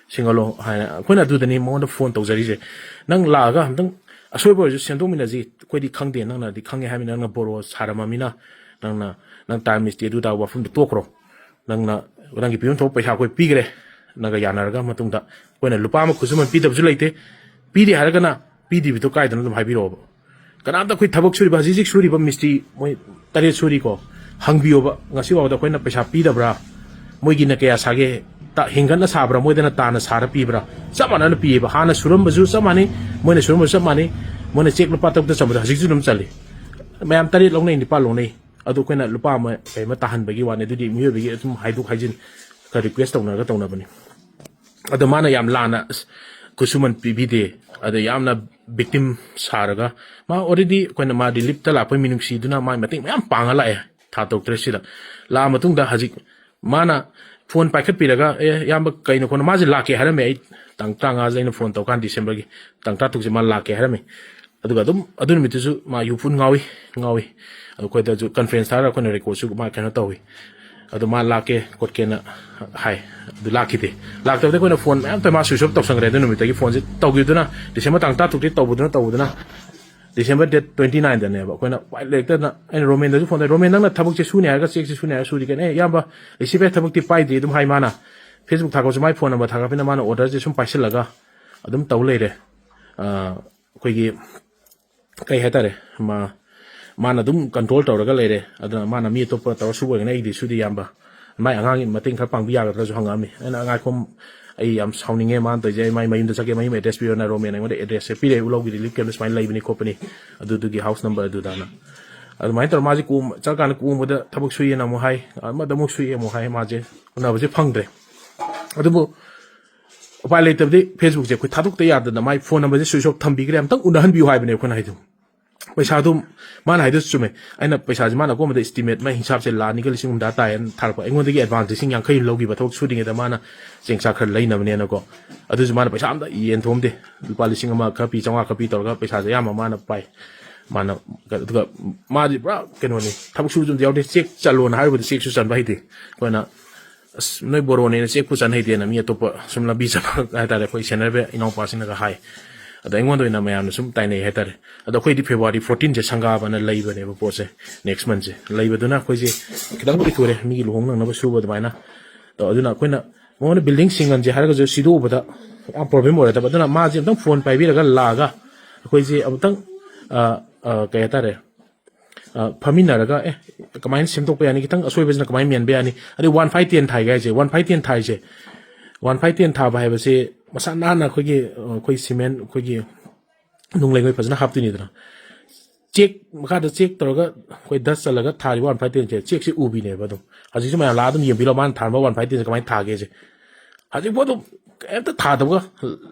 ꯁꯤꯡꯒꯜꯂꯣ" ꯍꯥꯏꯅ꯫ ꯑꯩꯈꯣꯏꯅ ꯑꯗꯨꯗꯅꯤ ꯃꯉꯣꯟꯗ ꯐꯣꯟ ꯇꯧꯖꯔꯤꯁꯦ꯫ "ꯅꯪ ꯂꯥꯛꯑꯒ ꯑꯝꯇꯪ ꯑꯁꯣꯏꯕ ꯑꯣꯏꯔꯁꯨ ꯁꯦꯝꯗꯣꯛꯃꯤꯟꯅꯁꯤ꯫ ꯑꯩꯈꯣꯏꯗꯤ ꯈꯪꯗꯦ, ꯅꯪꯅꯗꯤ ꯈꯪꯉꯦ ꯍꯥꯏꯕꯅꯤꯅ, ꯅꯪꯅ ꯕꯣꯔꯣ ꯁꯥꯔꯝꯃꯃꯤꯅ, ꯅꯪꯅ, ꯅꯪ ꯇꯥꯏꯜ ꯃꯤꯁꯇ꯭ꯔꯤ ꯑꯗꯨ ꯇꯥꯕ ꯋꯥꯐꯝꯗꯣ ꯇꯣꯛꯈ꯭ꯔꯣ꯫ ꯅꯪꯅ, ꯅꯪꯒꯤ ꯄꯤꯐꯝ ꯊꯣꯛꯄ ꯄꯩꯁꯥ ꯑꯩꯈꯣꯏ ꯄꯤꯈ꯭ꯔꯦ, ꯅꯪꯒ ꯌꯥꯅꯔꯒ ꯃꯇꯨꯡꯗ ꯑꯩꯈꯣꯏꯅ ꯂꯨꯄꯥ ꯑꯃ ꯈꯨꯠꯁꯨꯃꯟ ꯄꯤꯗꯕꯁꯨ ꯂꯩꯇꯦ꯫ ꯄꯤꯗꯦ ꯍꯥꯏꯔꯒꯅ ꯄꯤꯗ꯭ꯔꯤꯕꯗꯣ ꯀꯥꯏꯗꯅꯣ ꯑꯗꯨꯝ ꯍꯥꯏꯕꯤꯔꯛꯑꯣꯕ꯫ ꯀꯅꯥꯝꯇ ꯑꯩꯈꯣꯏ ꯊꯕꯛ ꯁꯨꯔꯤꯕ, ꯍꯧꯖꯤꯛ ꯍꯧꯖꯤꯛ ꯁꯨꯔꯤꯕ ꯃꯤꯁꯇ꯭ꯔꯤ ꯃꯣꯏ ꯇꯔꯦꯠ ꯁꯨꯔꯤꯀꯣ, ꯍꯪꯕꯤꯌꯣꯕ, ꯉꯁꯤ ꯐꯥꯎꯕꯗ ꯑꯩꯈꯣꯏꯅ ꯄꯩꯁꯥ ꯄꯤꯗꯕ꯭ꯔꯥ? ꯃꯣꯏꯒꯤꯅ ꯀꯌꯥ ꯁꯥꯒꯦ? ꯇ-, ꯍꯦꯟꯒꯠꯅ ꯁꯥꯕ꯭ꯔꯥ? ꯃꯣꯏꯗꯅ ꯇꯥꯅ ꯁꯥꯔ ꯄꯤꯕ꯭ꯔꯥ?" ꯆꯞ ꯃꯥꯟꯅꯅ ꯄꯤꯌꯦꯕ꯫ ꯍꯥꯟꯅ ꯁꯨꯔꯝꯕꯁꯨ ꯆꯞ ꯃꯥꯟꯅꯩ, ꯃꯣꯏꯅ ꯁꯨꯔꯝꯕꯁꯨ ꯆꯞ ꯃꯥꯟꯅꯩ꯫ ꯃꯣꯏꯅ ꯆꯦꯛ ꯂꯨꯄꯥ ꯇꯔꯨꯛꯇ ꯆꯟꯕꯗꯣ ꯍꯧꯖꯤꯛꯁꯨ ꯑꯗꯨꯝ ꯆꯜꯂꯤ꯫ ꯃꯌꯥꯝ ꯇꯔꯦꯠ ꯂꯧꯅꯩ, ꯅꯤꯄꯥꯜ ꯂꯧꯅꯩ꯫ ꯑꯗꯨ ꯑꯩꯈꯣꯏꯅ ꯂꯨꯄꯥ ꯑꯃ ꯀꯩ ꯑꯃ ꯇꯥꯍꯟꯕꯒꯤ ꯋꯥꯅꯤ꯫ ꯑꯗꯨꯗꯤ ꯃꯤꯑꯣꯏꯕꯒꯤ ꯑꯗꯨꯝ ꯍꯥꯏꯗꯣꯛ ꯍꯥꯏꯖꯤꯟ ꯈꯔ ꯔꯤꯀ꯭ꯋꯦꯁ ꯇꯧꯅꯔꯒ ꯇꯧꯅꯕꯅꯤ꯫ ꯑꯗꯣ ꯃꯥꯅ ꯌꯥꯝ ꯂꯥꯟꯅ, ꯑꯁ, ꯈꯨꯠꯁꯨꯃꯟ ꯄꯤꯕꯤꯗꯦ, ꯑꯗ ꯌꯥꯝꯅ ꯕꯤꯛꯇꯤꯝ ꯁꯥꯔꯒ, ꯃꯥ ꯑꯣꯜꯔꯦꯗꯤ ꯑꯩꯈꯣꯏꯅ ꯃꯥ ꯔꯤꯂꯤꯞꯇ ꯂꯥꯛꯄꯩ ꯃꯤꯅꯨꯡꯁꯤꯗꯨꯅ ꯃꯥ ꯃꯇꯦꯡ ꯃꯌꯥꯝ ꯄꯥꯡꯉ ꯂꯥꯛꯑꯦ ꯊꯥ ꯇꯔꯨꯛ ꯇꯔꯦꯠꯁꯤꯗ꯫ ꯂꯥꯛꯑ ꯃꯇꯨꯡꯗ ꯍꯧꯖꯤꯛ ꯃꯥꯅ ꯐꯣꯟ ꯄꯥꯏꯈꯠꯄꯤꯔꯒ, "ꯑꯦ, ꯏꯌꯥꯝꯕ, ꯀꯩꯅꯣ ꯈꯣꯠꯅꯣ?" ꯃꯥꯁꯦ ꯂꯥꯛꯀꯦ ꯍꯥꯏꯔꯝꯃꯦ꯫ ꯑꯩ ꯇꯥꯡ ꯇꯔꯥꯃꯉꯥꯁꯦ ꯑꯩꯅ ꯐꯣꯟ ꯇꯧꯀꯥꯟ, ꯗꯤꯁꯦꯝꯕꯔꯒꯤ ꯇꯥꯡ ꯇꯔꯥꯇꯔꯨꯛꯁꯦ ꯃꯥ ꯂꯥꯛꯀꯦ ꯍꯥꯏꯔꯝꯃꯤ꯫ ꯑꯗꯨꯒ ꯑꯗꯨꯝ ꯑꯗꯨ ꯅꯨꯃꯤꯠꯇꯨꯁꯨ ꯃꯥ ꯌꯨ ꯐꯨꯟ ꯉꯥꯎꯏ, ꯉꯥꯎꯏ꯫ ꯑꯗꯨ ꯑꯩꯈꯣꯏꯗꯁꯨ ꯀꯟꯐ꯭ꯔꯦꯟꯁ ꯊꯥꯔꯒ ꯑꯩꯈꯣꯏꯅ ꯔꯦꯀꯣꯔꯠꯁꯨ ꯃꯥ ꯀꯩꯅꯣ ꯇꯧꯏ꯫ ꯑꯗꯨ ꯃꯥ ꯂꯥꯛꯀꯦ ꯈꯣꯠꯀꯦꯅ ꯍꯥꯏ꯫ ꯑꯗꯨ ꯂꯥꯛꯈꯤꯗꯦ꯫ ꯂꯥꯛꯇꯕꯗ ꯑꯩꯈꯣꯏꯅ ꯐꯣꯟ ꯃꯌꯥꯝ ꯇꯧ, ꯃꯥ ꯁ꯭ꯋꯤꯆ ꯑꯣꯐ ꯇꯧꯁꯟꯈ꯭ꯔꯦ꯫ ꯑꯗꯨ ꯅꯨꯃꯤꯠꯇꯒꯤ ꯐꯣꯟꯁꯦ ꯇꯧꯈꯤꯕꯗꯨꯅ ꯗꯤꯁꯦꯝꯕꯔ ꯇꯥꯡ ꯇꯔꯥꯇꯔꯨꯛꯇꯒꯤ ꯇꯧꯕꯗꯨꯅ, ꯇꯧꯕꯗꯨꯅ ꯗꯤꯁꯦꯝꯕꯔ ꯗꯦꯠ ꯇ꯭ꯋꯦꯟꯇꯤ ꯅꯥꯏꯟꯗꯅꯦꯕ꯫ ꯑꯩꯈꯣꯏꯅ ꯎꯄꯥꯏ ꯂꯩꯔꯛꯇꯅ ꯑꯩꯅ ꯔꯣꯃꯦꯟꯗꯁꯨ ꯐꯣꯟ ꯇꯧꯔꯦ, "ꯔꯣꯃꯦꯟ, ꯅꯪꯅ ꯊꯕꯛꯁꯦ ꯁꯨꯅꯤ ꯍꯥꯏꯔꯒ, ꯆꯦꯛꯁꯦ ꯁꯨꯅꯤ ꯍꯥꯏꯔꯒ ꯁꯨꯔꯤ ꯀꯩꯅꯣ?" "ꯑꯦ, ꯏꯌꯥꯝꯕ, ꯔꯤꯁꯤꯞ ꯍꯦꯛ ꯊꯕꯛꯇꯤ ꯄꯥꯏꯗ꯭ꯔꯤ" ꯑꯗꯨꯝ ꯍꯥꯏ ꯃꯥꯅ꯫ ꯐꯦꯁꯕꯨꯛ ꯊꯥꯒꯠꯄꯁꯨ ꯃꯥꯏ ꯐꯣꯟ ꯅꯝꯕꯔ ꯊꯥꯒꯠꯄꯅꯤꯅ ꯃꯥꯅ ꯑꯣꯔꯗꯔꯁꯦ ꯁꯨꯝ ꯄꯥꯏꯁꯤꯜꯂꯒ ꯑꯗꯨꯝ ꯇꯧ ꯂꯩꯔꯦ꯫ ꯑ, ꯑꯩꯈꯣꯏꯒꯤ ꯀꯩ ꯍꯥꯏꯇꯥꯔꯦ, ꯃꯥ, ꯃꯥꯅ ꯑꯗꯨꯝ ꯀꯟꯇ꯭ꯔꯣꯜ ꯇꯧꯔꯒ ꯂꯩꯔꯦ꯫ ꯑꯗꯨꯅ ꯃꯥꯅ ꯃꯤ ꯑꯇꯣꯞꯄ ꯇꯧꯔ ꯁꯨꯕ ꯑꯣꯏꯔꯒꯅ ꯑꯩꯒꯤꯗꯤ ꯁꯨꯗꯦ ꯏꯌꯥꯝꯕ, ꯃꯥꯏ ꯑꯉꯥꯡꯒꯤ ꯃꯇꯦꯡ ꯈꯔ ꯄꯥꯡꯕꯤ ꯌꯥꯒꯗ꯭ꯔꯁꯨ ꯍꯪꯉꯛꯑꯝꯃꯤ꯫ ꯑꯩꯅ, "ꯉꯥꯏꯈꯣ, ꯑꯩ ꯌꯥꯝ ꯁꯥꯎꯅꯤꯡꯉꯦ ꯃꯥꯅ ꯇꯧꯔꯤꯁꯦ, ꯑꯩ ꯃꯥꯏ ꯃꯌꯨꯝꯗ ꯆꯠꯀꯦ, ꯃꯌꯨꯝ ꯑꯦꯗ꯭ꯔꯦꯁ ꯄꯤꯔꯣꯅ ꯔꯣꯃꯦꯟ ꯑꯩꯉꯣꯟꯗ ꯑꯦꯗ꯭ꯔꯦꯁꯁꯦ ꯄꯤꯔꯛꯑꯦ, ꯎꯂꯥꯎꯒꯤ ꯔꯤꯂꯤꯐ ꯀꯦꯝꯞꯇ ꯁꯨꯃꯥꯏꯅ ꯂꯩꯕꯅꯤ ꯈꯣꯠꯄꯅꯤ, ꯑꯗꯨꯗꯨꯒꯤ ꯍꯥꯎꯁ ꯅꯝꯕꯔ ꯑꯗꯨꯗꯅ"꯫ ꯑꯗꯨꯃꯥꯏꯅ ꯇꯧꯔ ꯃꯥꯁꯦ ꯀꯣꯝ-, ꯆꯠꯂꯀꯥꯟꯗ ꯀꯣꯝꯕꯗ ꯊꯕꯛ ꯁꯨꯏꯌꯦꯅ ꯑꯃꯨꯛ ꯍꯥꯏ, ꯑꯃꯗ ꯑꯃꯨꯛ ꯁꯨꯏ ꯑꯃꯨꯛ ꯍꯥꯏ, ꯃꯥꯁꯦ ꯎꯅꯕꯁꯦ ꯐꯪꯗ꯭ꯔꯦ꯫ ꯑꯗꯨꯕꯨ ꯎꯄꯥꯏ ꯂꯩꯇꯕꯗꯤ ꯐꯦꯁꯕꯨꯛꯁꯦ ꯑꯩꯈꯣꯏ ꯊꯥꯗꯣꯛꯇ ꯌꯥꯗꯗꯅ ꯃꯥꯏ ꯐꯣꯟ ꯅꯝꯕꯔꯁꯦ ꯁ꯭ꯋꯤꯆ ꯑꯣꯐ ꯊꯝꯕꯤꯈ꯭ꯔꯦ, ꯑꯝꯇꯪ ꯎꯅꯍꯟꯕꯤꯌꯨ ꯍꯥꯏꯕꯅꯦ ꯑꯩꯈꯣꯏꯅ ꯍꯥꯏꯗꯣ꯫ ꯄꯩꯁꯥꯗꯨ ꯃꯥꯅ ꯍꯥꯏꯗꯨꯁꯨ ꯆꯨꯝꯃꯦ꯫ ꯑꯩꯅ ꯄꯩꯁꯥꯁꯦ ꯃꯥꯅ ꯑꯀꯣꯟꯕꯗ estimate ꯃꯥꯏ ꯍꯤꯡꯁꯥꯞꯁꯦ ꯂꯥꯛ ꯑꯅꯤꯒ ꯂꯤꯁꯤꯡ ꯍꯨꯝꯗ꯭ꯔꯥ ꯇꯥꯏꯌꯦꯅ ꯊꯥꯔꯛꯄ꯫ ꯑꯩꯉꯣꯟꯗꯒꯤ advance ꯂꯤꯁꯤꯡ ꯌꯥꯡꯈꯩ ꯑꯃ ꯂꯧꯈꯤꯕ, ꯊꯕꯛ ꯁꯨꯔꯤꯉꯩꯗ ꯃꯥꯅ ꯆꯦꯡ ꯆꯥꯛ ꯈꯔ ꯂꯩꯅꯕꯅꯦꯅꯀꯣ꯫ ꯑꯗꯨꯁꯨ ꯃꯥꯅ ꯄꯩꯁꯥ ꯑꯝꯇ ꯌꯦꯟꯊꯣꯛꯑꯝꯗꯦ꯫ ꯂꯨꯄꯥ ꯂꯤꯁꯤꯡ ꯑꯃ ꯈꯔ ꯄꯤ, ꯆꯥꯝꯃꯉꯥ ꯈꯔ ꯄꯤ ꯇꯧꯔꯒ ꯄꯩꯁꯥꯁꯦ ꯑꯌꯥꯝꯕ ꯃꯥꯅ ꯄꯥꯏ꯫ ꯃꯥꯅ, ꯑꯗꯨꯒ ꯃꯥꯗꯤ ꯄꯨꯔꯥ ꯀꯩꯅꯣꯅꯤ, ꯊꯕꯛ ꯁꯨꯕꯁꯨ ꯑꯝꯇ ꯌꯥꯎꯗꯦ, ꯆꯦꯛ ꯆꯜꯂꯣꯅ ꯍꯥꯏꯔꯨꯕꯗ ꯆꯦꯛꯁꯨ ꯆꯟꯕ ꯍꯩꯇꯦ꯫ ꯑꯩꯈꯣꯏꯅ ꯑꯁ, ꯅꯣꯏ ꯕꯣꯔꯣꯅꯦꯅ ꯆꯦꯛꯄꯨ ꯆꯟ ꯍꯩꯇꯦꯅ ꯃꯤ ꯑꯇꯣꯞꯄ ꯁꯨꯝ ꯂꯝꯕꯤ ꯆꯠꯄ ꯍꯥꯏꯇꯥꯔꯦ, ꯑꯩꯈꯣꯏ ꯁꯦꯟꯅꯔꯕ ꯏꯅꯥꯎꯄꯥꯁꯤꯡꯅꯒ ꯍꯥꯏ꯫ ꯑꯗꯣ ꯑꯩꯉꯣꯟꯗ ꯑꯣꯏꯅ ꯃꯌꯥꯝꯅ ꯁꯨꯝ ꯇꯥꯏꯅꯩ ꯍꯥꯏꯇꯥꯔꯦ꯫ ꯑꯗꯣ ꯑꯩꯈꯣꯏꯗꯤ February fourteen ꯁꯦ ꯁꯪꯒꯥꯕꯅ ꯂꯩꯕꯅꯦꯕ ꯄꯣꯠꯁꯦ, next month ꯁꯦ ꯂꯩꯕꯗꯨꯅ ꯑꯩꯈꯣꯏꯁꯦ ꯈꯤꯇꯪꯕꯨꯗꯤ ꯊꯨꯔꯦ, ꯃꯤꯒꯤ ꯂꯨꯍꯣꯡ ꯅꯪꯅꯕ ꯁꯨꯕ ꯑꯗꯨꯃꯥꯏꯅ꯫ ꯑꯗꯣ ꯑꯗꯨꯅ ꯑꯩꯈꯣꯏꯅ ꯃꯉꯣꯟꯗ building ꯁꯤꯡꯍꯟꯁꯦ ꯍꯥꯏꯔꯒꯁꯨ ꯁꯤꯗꯣꯛꯎꯕꯗ ꯌꯥꯝ problem ꯑꯣꯏꯔꯗꯕ꯫ ꯑꯗꯨꯅ ꯃꯥꯁꯦ ꯑꯃꯨꯛꯇꯪ phone ꯄꯥꯏꯕꯤꯔꯒ ꯂꯥꯛꯑꯒ ꯑꯩꯈꯣꯏꯁꯦ ꯑꯃꯨꯛꯇꯪ, ꯑ, ꯑ, ꯀꯩ ꯍꯥꯏꯇꯥꯔꯦ, ꯑ, ꯐꯝꯃꯤꯟꯅꯔꯒ, ꯑꯦ, ꯀꯃꯥꯏꯅ ꯁꯦꯝꯗꯣꯛꯄ ꯌꯥꯅꯤ, ꯈꯤꯇꯪ ꯑꯁꯣꯏꯕꯁꯤꯅ ꯀꯃꯥꯏꯅ ꯃꯦꯟꯕ ꯌꯥꯅꯤ, ꯑꯗꯩ one five ten ꯊꯥꯏꯒ ꯍꯥꯏꯁꯦ, one five ten ꯊꯥꯏꯁꯦ, one five ten ꯊꯥꯕ ꯍꯥꯏꯕꯁꯦ ꯃꯁꯥ ꯅꯥꯟꯅ ꯑꯩꯈꯣꯏꯒꯤ, ꯑ, ꯑꯩꯈꯣꯏ cement, ꯑꯩꯈꯣꯏꯒꯤ ꯅꯨꯡ ꯂꯩꯉꯣꯏ ꯐꯖꯅ ꯍꯥꯞꯇꯣꯏꯅꯤꯗꯅ꯫ ꯆꯦꯛ ꯃꯈꯥꯗ ꯆꯦꯛ ꯇꯧꯔꯒ ꯑꯩꯈꯣꯏ dust ꯆꯜꯂꯒ ꯊꯥꯔꯤꯕ one five ten ꯁꯦ, ꯆꯦꯛꯁꯦ ꯎꯕꯤꯅꯦꯕ ꯑꯗꯨꯝ꯫ ꯍꯧꯖꯤꯛꯁꯨ ꯃꯌꯥꯝ ꯂꯥꯛꯑ ꯑꯗꯨꯝ ꯌꯦꯡꯕꯤꯔꯣ, ꯃꯥꯅ ꯊꯥꯔꯝꯕ one five ten ꯁꯦ ꯀꯃꯥꯏꯅ ꯊꯥꯒꯦꯁꯦ꯫ ꯍꯧꯖꯤꯛꯐꯥꯎ ꯑꯗꯨꯝ ꯀꯩꯝꯇ ꯊꯥꯗꯕꯒ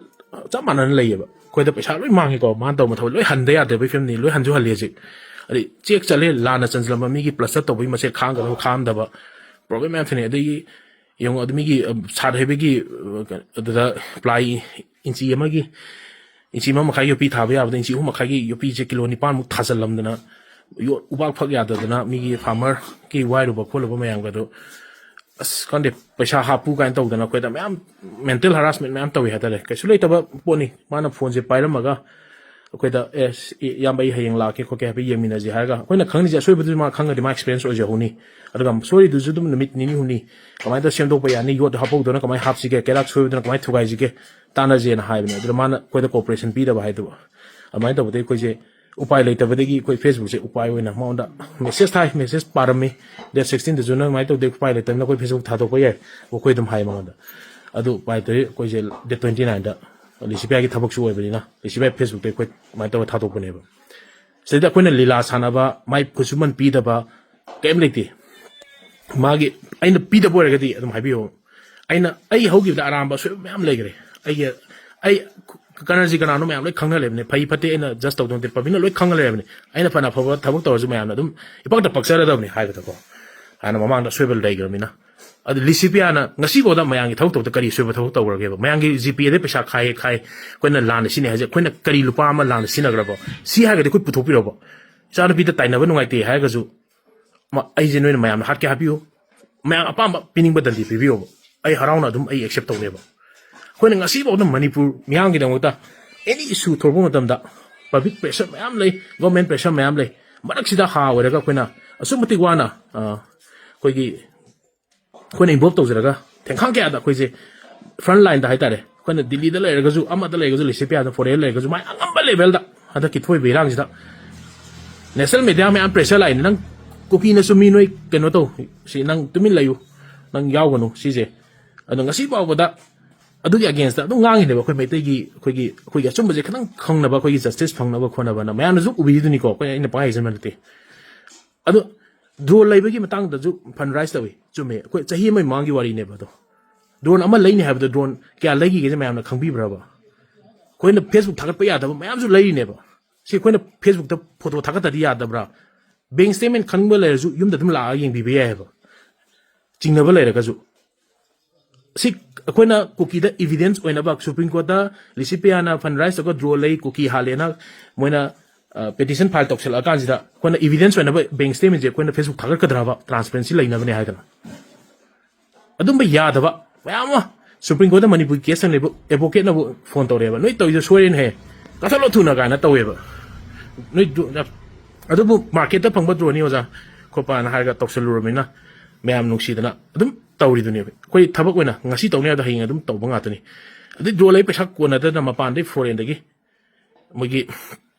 ꯆꯞ ꯃꯥꯟꯅꯅ ꯂꯩꯌꯦꯕ꯫ ꯑꯩꯈꯣꯏꯗ ꯄꯩꯁꯥ ꯂꯣꯏ ꯃꯥꯡꯉꯦꯀꯣ, ꯃꯥꯅ ꯇꯧꯕ ꯊꯕꯛ ꯂꯣꯏ ꯍꯟꯗ ꯌꯥꯗꯕꯒꯤ ꯐꯤꯕꯝꯅꯤ, ꯂꯣꯏ ꯍꯟꯁꯨ ꯍꯜꯂꯤ ꯍꯧꯖꯤꯛ꯫ ꯑꯗꯩ ꯆꯦꯛ ꯆꯠꯂꯦ, ꯂꯥꯟꯅ ꯆꯟꯁꯤꯜꯂꯝꯕ ꯃꯤꯒꯤ plaster ꯇꯧꯕꯒꯤ ꯃꯆꯦꯠ ꯈꯥꯡꯒꯗꯕ ꯈꯥꯝꯗꯕ, problem ꯃꯌꯥꯝ ꯊꯦꯡꯅꯩ꯫ ꯑꯗꯒꯤ ꯌꯦꯡꯉꯣ, ꯑꯗꯨ ꯃꯤꯒꯤ, ꯑ, ꯁꯥꯠ ꯍꯩꯕꯒꯤ, ꯑ, ꯑꯗꯨꯗ ply ꯏꯟꯆꯤ ꯑꯃꯒꯤ, ꯏꯟꯆꯤ ꯑꯃ ꯃꯈꯥꯏ ꯌꯣꯄꯤ ꯊꯥꯕ ꯌꯥꯕꯗ ꯏꯟꯆꯤ ꯑꯍꯨꯝ ꯃꯈꯥꯏꯒꯤ ꯌꯣꯄꯤꯁꯦ ꯀꯤꯂꯣ ꯅꯤꯄꯥꯟꯃꯨꯛ ꯊꯥꯖꯜꯂꯝꯗꯅ, ꯌꯣꯠ ꯎꯕꯥꯛ ꯐꯛ ꯌꯥꯗꯗꯅ ꯃꯤꯒꯤ farmer ꯒꯤ ꯋꯥꯏꯔꯨꯕ ꯈꯣꯠꯂꯨꯕ ꯃꯌꯥꯝꯒꯗꯣ, ꯑꯁ, ꯈꯪꯗꯦ, ꯄꯩꯁꯥ ꯍꯥꯞꯄꯨ ꯀꯥꯏꯅ ꯇꯧꯗꯅ ꯑꯩꯈꯣꯏꯗ ꯃꯌꯥꯝ mental harassment ꯃꯌꯥꯝ ꯇꯧꯏ ꯍꯥꯏꯇꯥꯔꯦ꯫ ꯀꯩꯁꯨ ꯂꯩꯇꯕ ꯄꯣꯠꯅꯤ꯫ ꯃꯥꯅ phoneꯁꯦ ꯄꯥꯏꯔꯝꯃꯒ ꯑꯩꯈꯣꯏꯗ, "ꯑꯦ, ꯁꯤ, ꯏꯌꯥꯝꯕ, ꯑꯩ ꯍꯌꯦꯡ ꯂꯥꯛꯀꯦ ꯈꯣꯠꯀꯦ ꯍꯥꯏꯐꯦꯠ ꯌꯦꯡꯃꯤꯟꯅꯁꯤ" ꯍꯥꯏꯔꯒ, ꯑꯩꯈꯣꯏꯅ ꯈꯪꯉꯤꯁꯦ ꯑꯁꯣꯏꯕꯗꯨꯗꯤ ꯃꯥ ꯈꯪꯉꯗꯤ ꯃꯥ experience ꯑꯣꯏꯖꯍꯧꯅꯤ꯫ ꯑꯗꯨꯒ ꯁꯣꯏꯔꯤꯗꯨꯁꯨ ꯑꯗꯨꯝ ꯅꯨꯃꯤꯠ ꯅꯤꯅꯤ ꯍꯨꯝꯅꯤ ꯀꯃꯥꯏꯅ ꯇꯧꯔ ꯁꯦꯝꯗꯣꯛꯄ ꯌꯥꯅꯤ, ꯌꯣꯠ ꯍꯥꯞꯍꯧꯗꯅ ꯀꯃꯥꯏꯅ ꯍꯥꯞꯁꯤꯒꯦ, ꯀꯩꯔꯥꯛ ꯁꯣꯏꯕꯗꯨꯅ ꯀꯃꯥꯏꯅ ꯊꯨꯒꯥꯏꯁꯤꯒꯦ, ꯇꯥꯟꯅꯁꯦꯅ ꯍꯥꯏꯕꯅꯦ꯫ ꯑꯗꯨꯗ ꯃꯥꯅ ꯑꯩꯈꯣꯏꯗ cooperation ꯄꯤꯗꯕ ꯍꯥꯏꯗꯨꯕ꯫ ꯑꯗꯨꯃꯥꯏꯅ ꯇꯧꯕꯗꯒꯤ ꯑꯩꯈꯣꯏꯁꯦ ꯎꯄꯥꯏ ꯂꯩꯇꯕꯗꯒꯤ ꯑꯩꯈꯣꯏ Facebookꯁꯦ ꯎꯄꯥꯏ ꯑꯣꯏꯅ ꯃꯉꯣꯟꯗ message ꯊꯥꯏ, message ꯄꯥꯔꯝꯃꯤ꯫ Date sixteenꯗꯁꯨ ꯅꯪ ꯑꯗꯨꯃꯥꯏꯅ ꯇꯧꯗꯦ, ꯎꯄꯥꯏ ꯂꯩꯇꯕꯅꯤꯅ ꯑꯩꯈꯣꯏ Facebook ꯊꯥꯗꯣꯛꯄ ꯌꯥꯏ, ꯑꯩꯈꯣꯏ ꯑꯗꯨꯝ ꯍꯥꯏ ꯃꯉꯣꯟꯗ꯫ ꯑꯗꯨ ꯎꯄꯥꯏ ꯂꯩꯇ꯭ꯔꯗꯤ ꯑꯩꯈꯣꯏꯁꯦ date twenty nineꯗ ꯂꯤꯁꯤꯄꯤꯌꯥꯒꯤ ꯊꯕꯛꯁꯨ ꯑꯣꯏꯕꯅꯤꯅ ꯂꯤꯁꯤꯄꯤꯌꯥ Facebookꯇ ꯑꯩꯈꯣꯏ ꯑꯗꯨꯃꯥꯏꯅ ꯇꯧꯔ ꯊꯥꯗꯣꯛꯄꯅꯦꯕ꯫ ꯁꯤꯗꯩꯗ ꯑꯩꯈꯣꯏꯅ ꯂꯤꯂꯥ ꯁꯥꯟꯅꯕ, ꯃꯥꯏ ꯈꯨꯠꯁꯨꯃꯟ ꯄꯤꯗꯕ ꯀꯩꯝ ꯂꯩꯇꯦ꯫ ꯃꯥꯒꯤ, ꯑꯩꯅ ꯄꯤꯗꯕ ꯑꯣꯏꯔꯒꯗꯤ ꯑꯗꯨꯝ ꯍꯥꯏꯕꯤꯌꯣ꯫ ꯑꯩꯅ, ꯑꯩ ꯍꯧꯈꯤꯕꯗ ꯑꯔꯥꯟꯕ ꯑꯁꯣꯏꯕ ꯃꯌꯥꯝ ꯂꯩꯈ꯭ꯔꯦ꯫ ꯑꯩꯒꯤ, ꯑꯩ ꯀꯔꯟꯁꯤ ꯀꯅꯥꯅꯣ ꯃꯌꯥꯝ ꯂꯣꯏ ꯈꯪꯅ ꯂꯩꯕꯅꯦ꯫ ꯐꯩ ꯐꯠꯇꯦ ꯑꯩꯅ ꯖꯁ ꯇꯧꯗꯧ ꯅꯠꯇꯦ, ꯄꯕ꯭ꯂꯤꯛꯅ ꯂꯣꯏ ꯈꯪꯅ ꯂꯩꯔꯕꯅꯦ꯫ ꯑꯩꯅ ꯐꯅ ꯑꯐꯕ ꯊꯕꯛ ꯇꯧꯔꯁꯨ ꯃꯌꯥꯝꯅ ꯑꯗꯨꯝ ꯏꯄꯛꯇ ꯄꯛꯆꯔꯗꯕꯅꯤ ꯍꯥꯏꯕꯗꯀꯣ꯫ ꯍꯥꯟꯅ ꯃꯃꯥꯡꯗ ꯑꯁꯣꯏꯕ ꯂꯩꯈ꯭ꯔꯕꯅꯤꯅ꯫ ꯑꯗꯨ ꯂꯤꯁꯤꯄꯤꯌꯥꯅ ꯉꯁꯤꯐꯥꯎꯗ ꯃꯌꯥꯝꯒꯤ ꯊꯕꯛ ꯇꯧꯕꯗ ꯀꯔꯤ ꯑꯁꯣꯏꯕ ꯊꯕꯛ ꯇꯧꯈ꯭ꯔꯒꯦꯕ? ꯃꯌꯥꯝꯒꯤ ꯖꯤꯄꯦꯗ ꯄꯩꯁꯥ ꯈꯥꯏꯌꯦ ꯈꯥꯏ, ꯑꯩꯈꯣꯏꯅ ꯂꯥꯟꯅ ꯁꯤꯖꯤꯟꯅꯩ ꯍꯥꯏꯁꯦ, ꯑꯩꯈꯣꯏꯅ ꯀꯔꯤ ꯂꯨꯄꯥ ꯑꯃ ꯂꯥꯟꯅ ꯁꯤꯖꯤꯟꯅꯈ꯭ꯔꯕꯣ? ꯁꯤ ꯍꯥꯏꯔꯒꯗꯤ ꯑꯩꯈꯣꯏ ꯄꯨꯊꯣꯛꯄꯤꯔꯛꯑꯣꯕ꯫ ꯏꯆꯥꯅꯨꯄꯤꯗ ꯇꯥꯏꯅꯕ ꯅꯨꯡꯉꯥꯏꯇꯦ ꯍꯥꯏꯔꯒꯁꯨ, ꯃ-, ꯑꯩꯁꯦ ꯅꯣꯏꯅ ꯃꯌꯥꯝꯅ ꯍꯥꯠꯀꯦ ꯍꯥꯠꯄꯤꯌꯨ, ꯃꯌꯥꯝ ꯑꯄꯥꯝꯕ ꯄꯤꯅꯤꯡꯕ ꯗꯟꯗꯤ ꯄꯤꯕꯤꯌꯣꯕ, ꯑꯩ ꯍꯔꯥꯎꯅ ꯑꯗꯨꯝ ꯑꯩ ꯑꯦꯛꯁꯦꯞ ꯇꯧꯅꯦꯕ꯫ ꯑꯩꯈꯣꯏꯅ ꯉꯁꯤꯐꯥꯎꯗ ꯃꯅꯤꯄꯨꯔ ꯃꯤꯌꯥꯝꯒꯤꯗꯃꯛꯇ ꯑꯦꯅꯤ ꯏꯁꯨ ꯊꯣꯛꯂꯛꯄ ꯃꯇꯝꯗ ꯄꯕ꯭ꯂꯤꯛ ꯄ꯭ꯔꯦꯁꯔ ꯃꯌꯥꯝ ꯂꯩ, ꯒꯣꯔꯃꯦꯟ ꯄ꯭ꯔꯦꯁꯔ ꯃꯌꯥꯝ ꯂꯩ, ꯃꯔꯛꯁꯤꯗ ꯍꯥ ꯑꯣꯏꯔꯒ ꯑꯩꯈꯣꯏꯅ ꯑꯁꯨꯛ ꯃꯇꯤꯛ ꯋꯥꯅ, ꯑ, ꯑꯩꯈꯣꯏꯒꯤ ꯑꯩꯈꯣꯏꯅ ꯏꯟꯚꯣꯜꯕ ꯇꯧꯖꯔꯒ ꯊꯦꯡꯈꯥꯡ ꯀꯌꯥꯗ ꯑꯩꯈꯣꯏꯁꯦ ꯐ꯭ꯔꯟ ꯂꯥꯏꯟꯗ ꯍꯥꯏꯇꯥꯔꯦ, ꯑꯩꯈꯣꯏꯅ ꯗꯤꯜꯂꯤꯗ ꯂꯩꯔꯒꯁꯨ, ꯑꯃꯗ ꯂꯩꯔꯒꯁꯨ, ꯂꯤꯁꯤꯄꯤꯌꯥꯗ ꯐꯣꯔꯦꯟ ꯂꯩꯔꯒꯁꯨ, ꯃꯥꯏ ꯑꯉꯝꯕ ꯂꯦꯚꯦꯜꯗ ꯍꯟꯗꯛꯀꯤ ꯊꯣꯛꯏꯕ ꯏꯔꯥꯡꯁꯤꯗ ꯅꯦꯁꯅꯦꯜ ꯃꯦꯗꯤꯌꯥ ꯃꯌꯥꯝ ꯄ꯭ꯔꯦꯁꯔ ꯂꯥꯛꯏꯅꯦ, "ꯅꯪ ꯀꯨꯀꯤꯅꯁꯨ ꯃꯤ ꯅꯣꯏ ꯀꯩꯅꯣ ꯇꯧ, ꯁꯤ ꯅꯪ ꯇꯨꯃꯤꯟ ꯂꯩꯌꯨ, ꯅꯪ ꯌꯥꯎꯒꯅꯨ ꯁꯤꯁꯦ"꯫ ꯑꯗꯣ ꯉꯁꯤ ꯐꯥꯎꯕꯗ ꯑꯗꯨꯒꯤ ꯑꯒꯦꯟꯁꯇ ꯑꯗꯨꯝ ꯉꯥꯡꯉꯤꯅꯦꯕ ꯑꯩꯈꯣꯏ ꯃꯩꯇꯩꯒꯤ, ꯑꯩꯈꯣꯏꯒꯤ, ꯑꯩꯈꯣꯏꯒꯤ ꯑꯆꯨꯝꯕꯁꯦ ꯈꯤꯇꯪ ꯈꯪꯅꯕ, ꯑꯩꯈꯣꯏꯒꯤ ꯖꯁꯇꯤꯁ ꯐꯪꯅꯕ ꯈꯣꯠꯅꯕꯅ꯫ ꯃꯌꯥꯝꯅꯁꯨ ꯎꯕꯤꯔꯤꯗꯨꯅꯤꯀꯣ, ꯑꯩꯈꯣꯏ, ꯑꯩꯅ ꯄꯪꯍꯥꯏ ꯍꯥꯏꯖꯟꯕ ꯅꯠꯇꯦ꯫ ꯑꯗꯣ ꯗ꯭ꯔꯣꯟ ꯂꯩꯕꯒꯤ ꯃꯇꯥꯡꯗꯁꯨ ꯐꯟ ꯔꯥꯏꯁ ꯇꯧꯏ, ꯆꯨꯝꯃꯦ꯫ ꯑꯩꯈꯣꯏ ꯆꯍꯤ ꯑꯃꯒꯤ ꯃꯃꯥꯡꯒꯤ ꯋꯥꯔꯤꯅꯦꯕ ꯑꯗꯣ꯫ ꯗ꯭ꯔꯣꯟ ꯑꯃ ꯂꯩꯅꯤ ꯍꯥꯏꯕꯗ ꯗ꯭ꯔꯣꯟ ꯀꯌꯥ ꯂꯩꯈꯤꯒꯦꯁꯦ ꯃꯌꯥꯝꯅ ꯈꯪꯕꯤꯕ꯭ꯔꯕ? ꯑꯩꯈꯣꯏꯅ ꯐꯦꯁꯕꯨꯛ ꯊꯥꯒꯠꯄ ꯌꯥꯗꯕ ꯃꯌꯥꯝꯁꯨ ꯂꯩꯔꯤꯅꯦꯕ꯫ ꯁꯤ ꯑꯩꯈꯣꯏꯅ ꯐꯦꯁꯕꯨꯛꯇ ꯐꯣꯇꯣ ꯊꯥꯒꯠꯇꯗꯤ ꯌꯥꯗꯕ꯭ꯔꯥ? ꯕꯦꯡ ꯁ꯭ꯇꯦꯠꯃꯦꯟ ꯈꯪꯕ ꯂꯩꯔꯁꯨ ꯌꯨꯝꯗ ꯑꯗꯨꯝ ꯂꯥꯛꯑꯒ ꯌꯦꯡꯕꯤꯕ ꯌꯥꯏ ꯍꯥꯏꯕ, ꯆꯤꯡꯅꯕ ꯂꯩꯔꯒꯁꯨ꯫ ꯁꯤ ꯑꯩꯈꯣꯏꯅ ꯀꯨꯀꯤꯗ ꯏꯚꯤꯗꯦꯟꯁ ꯑꯣꯏꯅꯕ ꯁꯨꯄ꯭ꯔꯤꯝ ꯀꯣꯔꯠꯇ ꯂꯤꯁꯤꯄꯤꯌꯥꯅ ꯐꯟ ꯔꯥꯏꯁ ꯇꯧꯔꯒ ꯗ꯭ꯔꯣꯟ ꯂꯩ, ꯀꯨꯀꯤ ꯍꯥꯠꯂꯦꯅ ꯃꯣꯏꯅ, ꯑ, ꯄꯦꯇꯤꯁꯟ ꯐꯥꯏꯜ ꯇꯧꯁꯜꯂꯛꯑꯀꯥꯟꯁꯤꯗ ꯑꯩꯈꯣꯏꯅ ꯏꯚꯤꯗꯦꯟꯁ ꯑꯣꯏꯅꯕ ꯕꯦꯡ ꯁ꯭ꯇꯦꯠꯃꯦꯟꯁꯦ ꯑꯩꯈꯣꯏꯅ ꯐꯦꯁꯕꯨꯛ ꯊꯥꯒꯠꯀꯗ꯭ꯔꯕ, ꯇ꯭ꯔꯥꯟꯁꯄꯦꯔꯦꯟꯁꯤ ꯂꯩꯅꯕꯅꯦ ꯍꯥꯏꯗꯅ? ꯑꯗꯨꯝꯕ ꯌꯥꯗꯕ ꯃꯌꯥꯝ ꯑꯃ꯫ ꯁꯨꯄ꯭ꯔꯤꯝ ꯀꯣꯔꯠꯇ ꯃꯅꯤꯄꯨꯔꯒꯤ ꯀꯦꯁ ꯆꯪꯂꯤꯕ ꯑꯦꯗꯚꯣꯀꯦꯠꯅꯕꯨ ꯐꯣꯟ ꯇꯧꯔꯛꯑꯦꯕ, "ꯅꯣꯏ ꯇꯧꯔꯤꯗꯣ ꯁꯣꯏꯔꯦꯅꯦꯍꯦ, ꯀꯛꯊꯠꯂꯣ ꯊꯨꯅ" ꯀꯥꯏꯅ ꯇꯧꯋꯦꯕ꯫ ꯅꯣꯏ ꯗꯨ-, ꯑꯗꯨꯕꯨ ꯃꯥꯔꯀꯦꯠꯇ ꯐꯪꯕ ꯗ꯭ꯔꯣꯟꯅꯤ ꯑꯣꯖꯥ ꯈꯣꯠꯄꯅ ꯍꯥꯏꯔꯒ ꯇꯧꯁꯜꯂꯨꯔꯕꯅꯤꯅ ꯃꯌꯥꯝ ꯅꯨꯡꯁꯤꯗꯅ ꯑꯗꯨꯝ ꯇꯧꯔꯤꯗꯨꯅꯦꯕ꯫ ꯑꯩꯈꯣꯏ ꯊꯕꯛ ꯑꯣꯏꯅ ꯉꯁꯤ ꯇꯧꯅꯤ ꯍꯥꯏꯕꯗ ꯍꯌꯦꯡ ꯑꯗꯨꯝ ꯇꯧꯕ ꯉꯥꯛꯇꯅꯤ꯫ ꯑꯗꯩ ꯗ꯭ꯔꯣꯟ ꯂꯩ ꯄꯩꯁꯥ ꯀꯣꯟꯅꯗꯅ ꯃꯄꯥꯟꯗꯩ ꯐꯣꯔꯦꯟꯗꯒꯤ ꯃꯣꯏꯒꯤ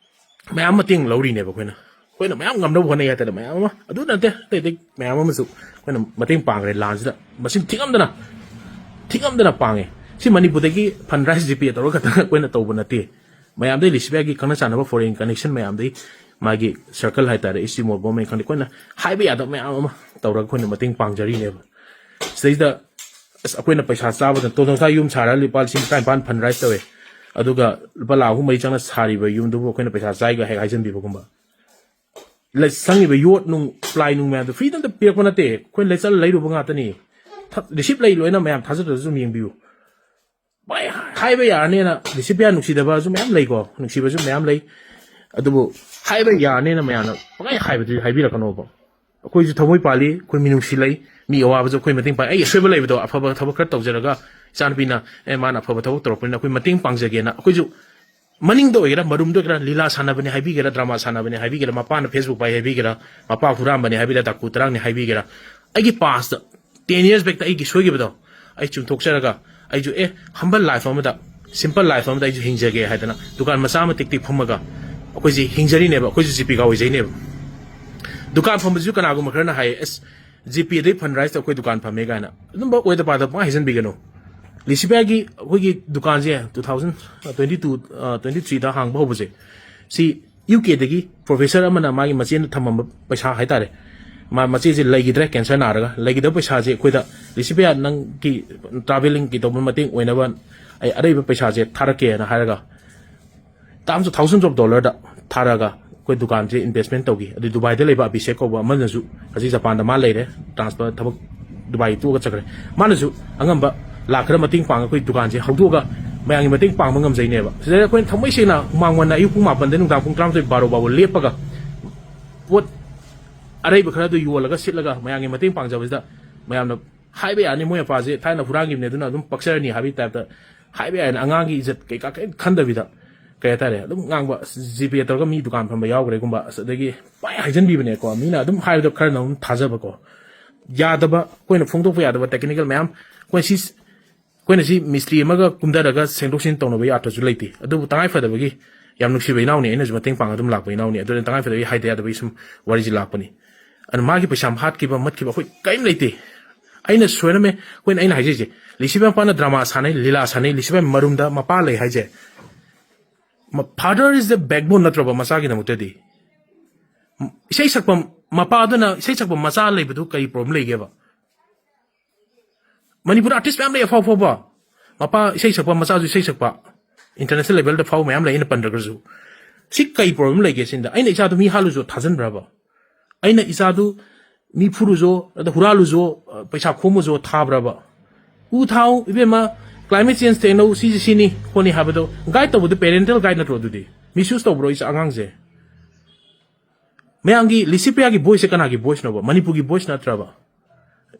ꯃꯌꯥꯝ ꯃꯇꯦꯡ ꯂꯧꯔꯤꯅꯦꯕ ꯑꯩꯈꯣꯏꯅ꯫ ꯑꯩꯈꯣꯏꯅ ꯃꯌꯥꯝ ꯉꯝꯅꯕ ꯍꯣꯠꯅꯩ ꯍꯥꯏꯇꯥꯔꯦ, ꯃꯌꯥꯝ ꯑꯃ꯫ ꯑꯗꯨ ꯅꯠꯇꯦ, ꯑꯇꯩ ꯑꯇꯩ ꯃꯌꯥꯝ ꯑꯃꯁꯨ ꯑꯩꯈꯣꯏꯅ ꯃꯇꯦꯡ ꯄꯥꯡꯈ꯭ꯔꯦ ꯂꯥꯟꯁꯤꯗ꯫ ꯃꯁꯤꯡ ꯊꯤꯉꯝꯗꯅ, ꯊꯤꯉꯝꯗꯅ ꯄꯥꯡꯉꯦ꯫ ꯁꯤ ꯃꯅꯤꯄꯨꯔꯗꯒꯤ ꯐꯟ ꯔꯥꯏꯁ ꯖꯤꯄꯦ ꯇꯧꯔꯒ ꯈꯛꯇꯪ ꯑꯩꯈꯣꯏꯅ ꯇꯧꯕ ꯅꯠꯇꯦ꯫ ꯃꯌꯥꯝꯗꯩ ꯂꯤꯁꯤꯕꯤꯌꯥꯒꯤ ꯈꯪꯅ ꯆꯥꯟꯅꯕ ꯐꯣꯔꯦꯟ ꯀꯅꯦꯛꯁꯟ ꯃꯌꯥꯝꯗꯩ, ꯃꯥꯒꯤ ꯁꯔꯀꯜ ꯍꯥꯏꯇꯥꯔꯦ, ꯏꯁ ꯇꯤꯃꯣꯔ ꯒꯣꯔꯃꯦꯟ ꯈꯪꯗꯦ, ꯑꯩꯈꯣꯏꯅ ꯍꯥꯏꯕ ꯌꯥꯗꯕ ꯃꯌꯥꯝ ꯑꯃ ꯇꯧꯔꯒ ꯑꯩꯈꯣꯏꯅ ꯃꯇꯦꯡ ꯄꯥꯡꯖꯔꯤꯅꯦꯕ꯫ ꯁꯤꯗꯩꯁꯤꯗ ꯑꯁ, ꯑꯩꯈꯣꯏꯅ ꯄꯩꯁꯥ ꯆꯥꯕꯗ ꯇꯣꯟꯊꯣꯡ ꯁꯥ ꯌꯨꯝ ꯁꯥꯔꯒ ꯂꯨꯄꯥ ꯂꯤꯁꯤꯡ ꯇꯔꯥꯅꯤꯄꯥꯟ ꯐꯟ ꯔꯥꯏꯁ ꯇꯧꯋꯦ꯫ ꯑꯗꯨꯒ ꯂꯨꯄꯥ ꯂꯥꯈ ꯑꯍꯨꯝ ꯃꯔꯤ ꯆꯪꯅ ꯁꯥꯔꯤꯕ ꯌꯨꯝꯗꯨꯕꯨ ꯑꯩꯈꯣꯏꯅ ꯄꯩꯁꯥ ꯆꯥꯏꯒ ꯍꯦꯛ ꯍꯥꯏꯖꯟꯕꯤꯕꯒꯨꯝꯕ꯫ ꯂꯩ-, ꯆꯪꯉꯤꯕ ꯌꯣꯠ ꯅꯨꯡ, ꯄ꯭ꯂꯥꯏ ꯅꯨꯡ ꯃꯌꯥꯝꯗꯣ ꯐ꯭ꯔꯤꯗ ꯑꯝꯇ ꯄꯤꯔꯛꯄ ꯅꯠꯇꯦ, ꯑꯩꯈꯣꯏꯅ ꯂꯩꯆꯠ ꯂꯩꯔꯨꯕ ꯉꯥꯛꯇꯅꯤ꯫ ꯊ-, ꯔꯤꯁꯤꯞ ꯂꯩ ꯂꯣꯏꯅ, ꯃꯌꯥꯝ ꯊꯥꯖꯗ꯭ꯔꯁꯨ ꯑꯗꯨꯝ ꯌꯦꯡꯕꯤꯌꯨ꯫ ꯚꯥꯏ, ꯍꯥꯏꯕ ꯌꯥꯔꯅꯦꯅ ꯔꯤꯁꯤꯞ ꯄꯤꯌꯥ ꯅꯨꯡꯁꯤꯗꯕꯁꯨ ꯃꯌꯥꯝ ꯂꯩꯀꯣ, ꯅꯨꯡꯁꯤꯕꯁꯨ ꯃꯌꯥꯝ ꯂꯩ꯫ ꯑꯗꯨꯕꯨ ꯍꯥꯏꯕ ꯌꯥꯔꯅꯦꯅ ꯃꯌꯥꯝꯅ ꯄꯪꯍꯥꯏ ꯍꯥꯏꯕꯗꯨꯗꯤ ꯍꯥꯏꯕꯤꯔꯛꯀꯅꯣꯕ꯫ ꯑꯩꯈꯣꯏꯁꯨ ꯊꯃꯣꯏ ꯄꯥꯜꯂꯤ, ꯑꯩꯈꯣꯏ ꯃꯤꯅꯨꯡꯁꯤ ꯂꯩ, ꯃꯤ ꯑꯋꯥꯕꯁꯨ ꯑꯩꯈꯣꯏ ꯃꯇꯦꯡ ꯄꯥꯡ-, ꯑꯩ ꯑꯁꯣꯏꯕ ꯂꯩꯕꯗꯣ, ꯑꯐꯕ ꯊꯕꯛ ꯈꯔ ꯇꯧꯖꯔꯒ ꯏꯆꯥꯅꯨꯄꯤꯅ, "ꯑꯦ, ꯃꯥꯅ ꯑꯐꯕ ꯊꯕꯛ ꯇꯧꯔꯛꯄꯅꯤꯅ ꯑꯩꯈꯣꯏ ꯃꯇꯦꯡ ꯄꯥꯡꯖꯒꯦꯅ", ꯑꯩꯈꯣꯏꯁꯨ ꯃꯅꯤꯡꯗ ꯑꯣꯏꯒꯦꯔꯥ, ꯃꯔꯨꯝꯗ ꯑꯣꯏꯒꯦꯔꯥ, ꯂꯤꯂꯥ ꯁꯥꯟꯅꯕꯅꯦ ꯍꯥꯏꯕꯤꯒꯦꯔꯥ, ꯗ꯭ꯔꯃꯥ ꯁꯥꯟꯅꯕꯅꯦ ꯍꯥꯏꯕꯤꯒꯦꯔꯥ, ꯃꯄꯥꯅ Facebook ꯄꯥꯏ ꯍꯥꯏꯕꯤꯒꯦꯔꯥ, ꯃꯄꯥ ꯍꯨꯔꯥꯟꯕꯅꯦ ꯍꯥꯏꯕꯤꯒꯦꯔꯥ, ꯗꯥꯀꯨ ꯇꯔꯥꯡꯅꯦ ꯍꯥꯏꯕꯤꯒꯦꯔꯥ, ꯑꯩꯒꯤ past ten years backꯇ ꯑꯩꯒꯤ ꯁꯣꯏꯈꯤꯕꯗꯣ ꯑꯩ ꯆꯨꯝꯊꯣꯛꯆꯔꯒ, ꯑꯩꯁꯨ, ꯑꯦ, humble life ꯑꯃꯗ, simple life ꯑꯃꯗ ꯑꯩꯁꯨ ꯍꯤꯡꯖꯒꯦ ꯍꯥꯏꯗꯅ ꯗꯨꯀꯥꯟ ꯃꯆꯥ ꯑꯃ ꯇꯤꯛ ꯇꯤꯛ ꯐꯝꯃꯒ ꯑꯩꯈꯣꯏꯁꯦ ꯍꯤꯡꯖꯔꯤꯅꯦꯕ, ꯑꯩꯈꯣꯏꯁꯨ ꯖꯤꯄꯤꯀꯥ ꯑꯣꯏꯖꯩꯅꯦꯕ꯫ ꯗꯨꯀꯥꯟ ꯐꯝꯕꯁꯤꯁꯨ ꯀꯅꯥꯒꯨꯝꯕ ꯈꯔꯅ ꯍꯥꯏꯌꯦ, "ꯑꯁ, ꯖꯤꯄꯤꯗꯩ fund raise ꯇꯧ ꯑꯩꯈꯣꯏ ꯗꯨꯀꯥꯟ ꯐꯝꯃꯦ" ꯀꯥꯏꯅ꯫ ꯑꯗꯨꯝꯕ ꯑꯣꯏꯗ ꯄꯥꯗꯕ ꯄꯪꯍꯥꯏ ꯍꯥꯏꯖꯟꯕꯤꯒꯅꯨ꯫ ꯂꯤꯁꯤꯄꯤꯌꯥꯒꯤ ꯑꯩꯈꯣꯏꯒꯤ ꯗꯨꯀꯥꯟꯁꯦ two thousand twenty two, ꯑ, twenty three ꯗ ꯍꯥꯡꯕ ꯍꯧꯕꯁꯦ, ꯁꯤ ꯌꯨ ꯀꯦꯗꯒꯤ professor ꯑꯃꯅ ꯃꯥꯒꯤ ꯃꯆꯦꯅ ꯊꯝꯃꯝꯕ ꯄꯩꯁꯥ ꯍꯥꯏꯇꯥꯔꯦ, ꯃꯥ ꯃꯆꯦꯁꯦ ꯂꯩꯈꯤꯗ꯭ꯔꯦ, cancer ꯅꯥꯔꯒ꯫ ꯂꯩꯈꯤꯗꯕ ꯄꯩꯁꯥꯁꯦ ꯑꯩꯈꯣꯏꯗ, "ꯂꯤꯁꯤꯄꯤꯌꯥ, ꯅꯪꯒꯤ travelling ꯒꯤ ꯇꯧꯕ ꯃꯇꯦꯡ ꯑꯣꯏꯅꯕ ꯑꯩ ꯑꯔꯩꯕ ꯄꯩꯁꯥꯁꯦ ꯊꯥꯔꯛꯀꯦꯅ" ꯍꯥꯏꯔꯒ, tens of thousands of dollar ꯗ ꯊꯥꯔꯒ ꯑꯩꯈꯣꯏ ꯗꯨꯀꯥꯟꯁꯦ investment ꯇꯧꯈꯤ꯫ ꯑꯗꯨ ꯗꯨꯕꯥꯏꯗ ꯂꯩꯕ ꯑꯕꯤꯁꯦꯛ ꯀꯧꯕ ꯑꯃꯅꯁꯨ, ꯍꯧꯖꯤꯛ ꯖꯄꯥꯟꯗ ꯃꯥ ꯂꯩꯔꯦ, transfer ꯊꯕꯛ ꯗꯨꯕꯥꯏ ꯇꯣꯛꯑꯒ ꯆꯠꯈ꯭ꯔꯦ꯫ ꯃꯥꯅꯁꯨ ꯑꯉꯝꯕ ꯂꯥꯛ ꯈꯔ ꯃꯇꯦꯡ ꯄꯥꯡꯉꯒ ꯑꯩꯈꯣꯏ ꯗꯨꯀꯥꯟꯁꯦ ꯍꯧꯗꯣꯛꯑꯒ ꯃꯌꯥꯝꯒꯤ ꯃꯇꯦꯡ ꯄꯥꯡꯕ ꯉꯝꯖꯩꯅꯦꯕ꯫ ꯁꯤꯗ ꯑꯩꯈꯣꯏꯅ ꯊꯃꯣꯏ ꯁꯦꯡꯅ ꯍꯨꯃꯥꯡ ꯃꯟꯅ ꯑꯌꯨꯛ ꯄꯨꯡ ꯃꯥꯄꯟꯗꯩ ꯅꯨꯡꯗꯥꯡ ꯄꯨꯡ ꯇꯔꯥꯃꯥꯊꯣꯏ, ꯕꯥꯔꯣ ꯐꯥꯎꯕ ꯂꯦꯞꯄꯒ ꯄꯣꯠ ꯑꯔꯩꯕ ꯈꯔ ꯑꯗꯨ ꯌꯣꯜꯂꯒ ꯁꯤꯠꯂꯒ ꯃꯌꯥꯝꯒꯤ ꯃꯇꯦꯡ ꯄꯥꯡꯖꯕꯁꯤꯗ ꯃꯌꯥꯝꯅ ꯍꯥꯏꯕ ꯌꯥꯅꯤ, "ꯃꯣꯏ ꯃꯄꯥꯁꯦ ꯊꯥꯏꯅ ꯍꯨꯔꯥꯟꯈꯤꯕꯅꯦ, ꯑꯗꯨꯅ ꯑꯗꯨꯝ ꯄꯛꯆꯔꯅꯤ" ꯍꯥꯏꯕꯒꯤ type ꯇ ꯍꯥꯏꯕ ꯌꯥꯏꯅ, ꯑꯉꯥꯡꯒꯤ ꯏꯖꯠ ꯀꯩꯀꯥ ꯀꯩꯝ ꯈꯟꯗꯕꯤꯗ, ꯀꯩ ꯍꯥꯏꯇꯥꯔꯦ, ꯑꯗꯨꯝ ꯉꯥꯡꯕ꯫ ꯑꯁ, ꯖꯤꯄꯦ ꯇꯧꯔꯒ ꯃꯤ ꯗꯨꯀꯥꯟ ꯐꯝꯕ ꯌꯥꯎꯈ꯭ꯔꯦꯒꯨꯝꯕ, ꯑꯁ, ꯑꯗꯒꯤ ꯄꯥꯏ ꯍꯥꯏꯖꯟꯕꯤꯕꯅꯦꯀꯣ, ꯃꯤꯅ ꯑꯗꯨꯝ ꯍꯥꯏꯕꯗꯣ ꯈꯔꯅ ꯑꯗꯨꯝ ꯊꯥꯖꯕꯀꯣ꯫ ꯌꯥꯗꯕ, ꯑꯩꯈꯣꯏꯅ ꯐꯣꯡꯗꯣꯛꯄ ꯌꯥꯗꯕ technical ꯃꯌꯥꯝ, ꯑꯩꯈꯣꯏ ꯁꯤ, ꯑꯩꯈꯣꯏꯅ ꯁꯤ ꯃꯤꯁꯇ꯭ꯔꯤ ꯑꯃꯒ ꯀꯨꯝꯊꯔꯒ ꯁꯦꯡꯗꯣꯛ ꯁꯦꯡꯖꯤꯟ ꯇꯧꯅꯕꯒꯤ ꯑꯥꯔꯊꯁꯨ ꯂꯩꯇꯦ꯫ ꯑꯗꯨꯕꯨ ꯇꯉꯥꯏ ꯐꯗꯕꯒꯤ, ꯌꯥꯝ ꯅꯨꯡꯁꯤꯕ ꯏꯅꯥꯎꯅꯤ, ꯑꯩꯅꯁꯨ ꯃꯇꯦꯡ ꯄꯥꯡꯉ ꯑꯗꯨꯝ ꯂꯥꯛꯄ ꯏꯅꯥꯎꯅꯤ, ꯑꯗꯨꯅ ꯇꯉꯥꯏ ꯐꯗꯕꯒꯤ ꯍꯥꯏꯗ ꯌꯥꯗꯕꯒꯤ ꯁꯨꯝ ꯋꯥꯔꯤꯁꯤ ꯂꯥꯛꯄꯅꯤ꯫ ꯑꯗꯨ ꯃꯥꯒꯤ ꯄꯩꯁꯥ ꯍꯥꯠꯈꯤꯕ ꯃꯠꯈꯤꯕ ꯑꯩꯈꯣꯏ ꯀꯔꯤꯝ ꯂꯩꯇꯦ꯫ ꯑꯩꯅ ꯁꯣꯏꯔꯝꯃꯦ꯫ ꯑꯩꯈꯣꯏꯅ, ꯑꯩꯅ ꯍꯥꯏꯖꯩꯁꯦ, ꯂꯤꯁꯤꯕꯥꯏ ꯃꯄꯥꯅ ꯗ꯭ꯔꯃꯥ ꯁꯥꯟꯅꯩ, ꯂꯤꯂꯥ ꯁꯥꯟꯅꯩ, ꯂꯤꯁꯤꯕꯥꯏ ꯃꯔꯨꯝꯗ ꯃꯄꯥ ꯂꯩ ꯍꯥꯏꯁꯦ꯫ ꯃ-, father is the backbone ꯅꯠꯇ꯭ꯔꯕ ꯃꯆꯥꯒꯤꯗꯃꯛꯇꯗꯤ? ꯏꯁꯩ ꯁꯛꯄ ꯃꯄꯥꯗꯨꯅ ꯏꯁꯩ ꯁꯛꯄ ꯃꯆꯥ ꯂꯩꯕꯗꯨ ꯀꯔꯤ problem ꯂꯩꯒꯦꯕ? ꯃꯅꯤꯄꯨꯔ artist ꯃꯌꯥꯝ ꯂꯩ ꯑꯐꯥꯎ ꯑꯐꯥꯎꯕ꯫ ꯃꯄꯥ ꯏꯁꯩ ꯁꯛꯄ, ꯃꯆꯥꯁꯨ ꯏꯁꯩ ꯁꯛꯄ꯫ International levelꯗ ꯐꯥꯎꯕ ꯃꯌꯥꯝ ꯂꯩ, ꯑꯩꯅ ꯄꯟꯗ꯭ꯔꯒꯁꯨ꯫ ꯁꯤ ꯀꯩ problem ꯂꯩꯒꯦ ꯁꯤꯅꯤꯗ? ꯑꯩꯅ ꯏꯆꯥꯗꯨ ꯃꯤ ꯍꯥꯠꯂꯨꯁꯨ ꯊꯥꯖꯟꯕ꯭ꯔꯕ? ꯑꯩꯅ ꯏꯆꯥꯗꯨ ꯃꯤ ꯐꯨꯔꯨꯁꯨ, ꯑꯗ ꯍꯨꯔꯥꯜꯂꯨꯁꯨ, ꯑ, ꯄꯩꯁꯥ ꯈꯣꯝꯃꯨꯁꯨ ꯊꯥꯕ꯭ꯔꯕ? ꯎ ꯊꯥꯎ, ꯏꯕꯦꯝꯃ, climate change ꯊꯦꯡꯅꯧ, ꯁꯤꯁꯤ ꯁꯤꯅꯤ, ꯈꯣꯠꯅꯤ ꯍꯥꯏꯕꯗꯣ guide ꯇꯧꯕꯗꯣ parental guide ꯅꯠꯇ꯭ꯔꯣ ꯑꯗꯨꯗꯤ? Misuse ꯇꯧꯕ꯭ꯔꯣ ꯏꯆꯥ ꯑꯉꯥꯡꯁꯦ? ꯃꯌꯥꯝꯒꯤ ꯂꯤꯁꯤꯄ꯭ꯔꯤꯌꯥꯒꯤ voiceꯁꯦ ꯀꯅꯥꯒꯤ voiceꯅꯣꯕ? ꯃꯅꯤꯄꯨꯔꯒꯤ voice ꯅꯠꯇ꯭ꯔꯕ?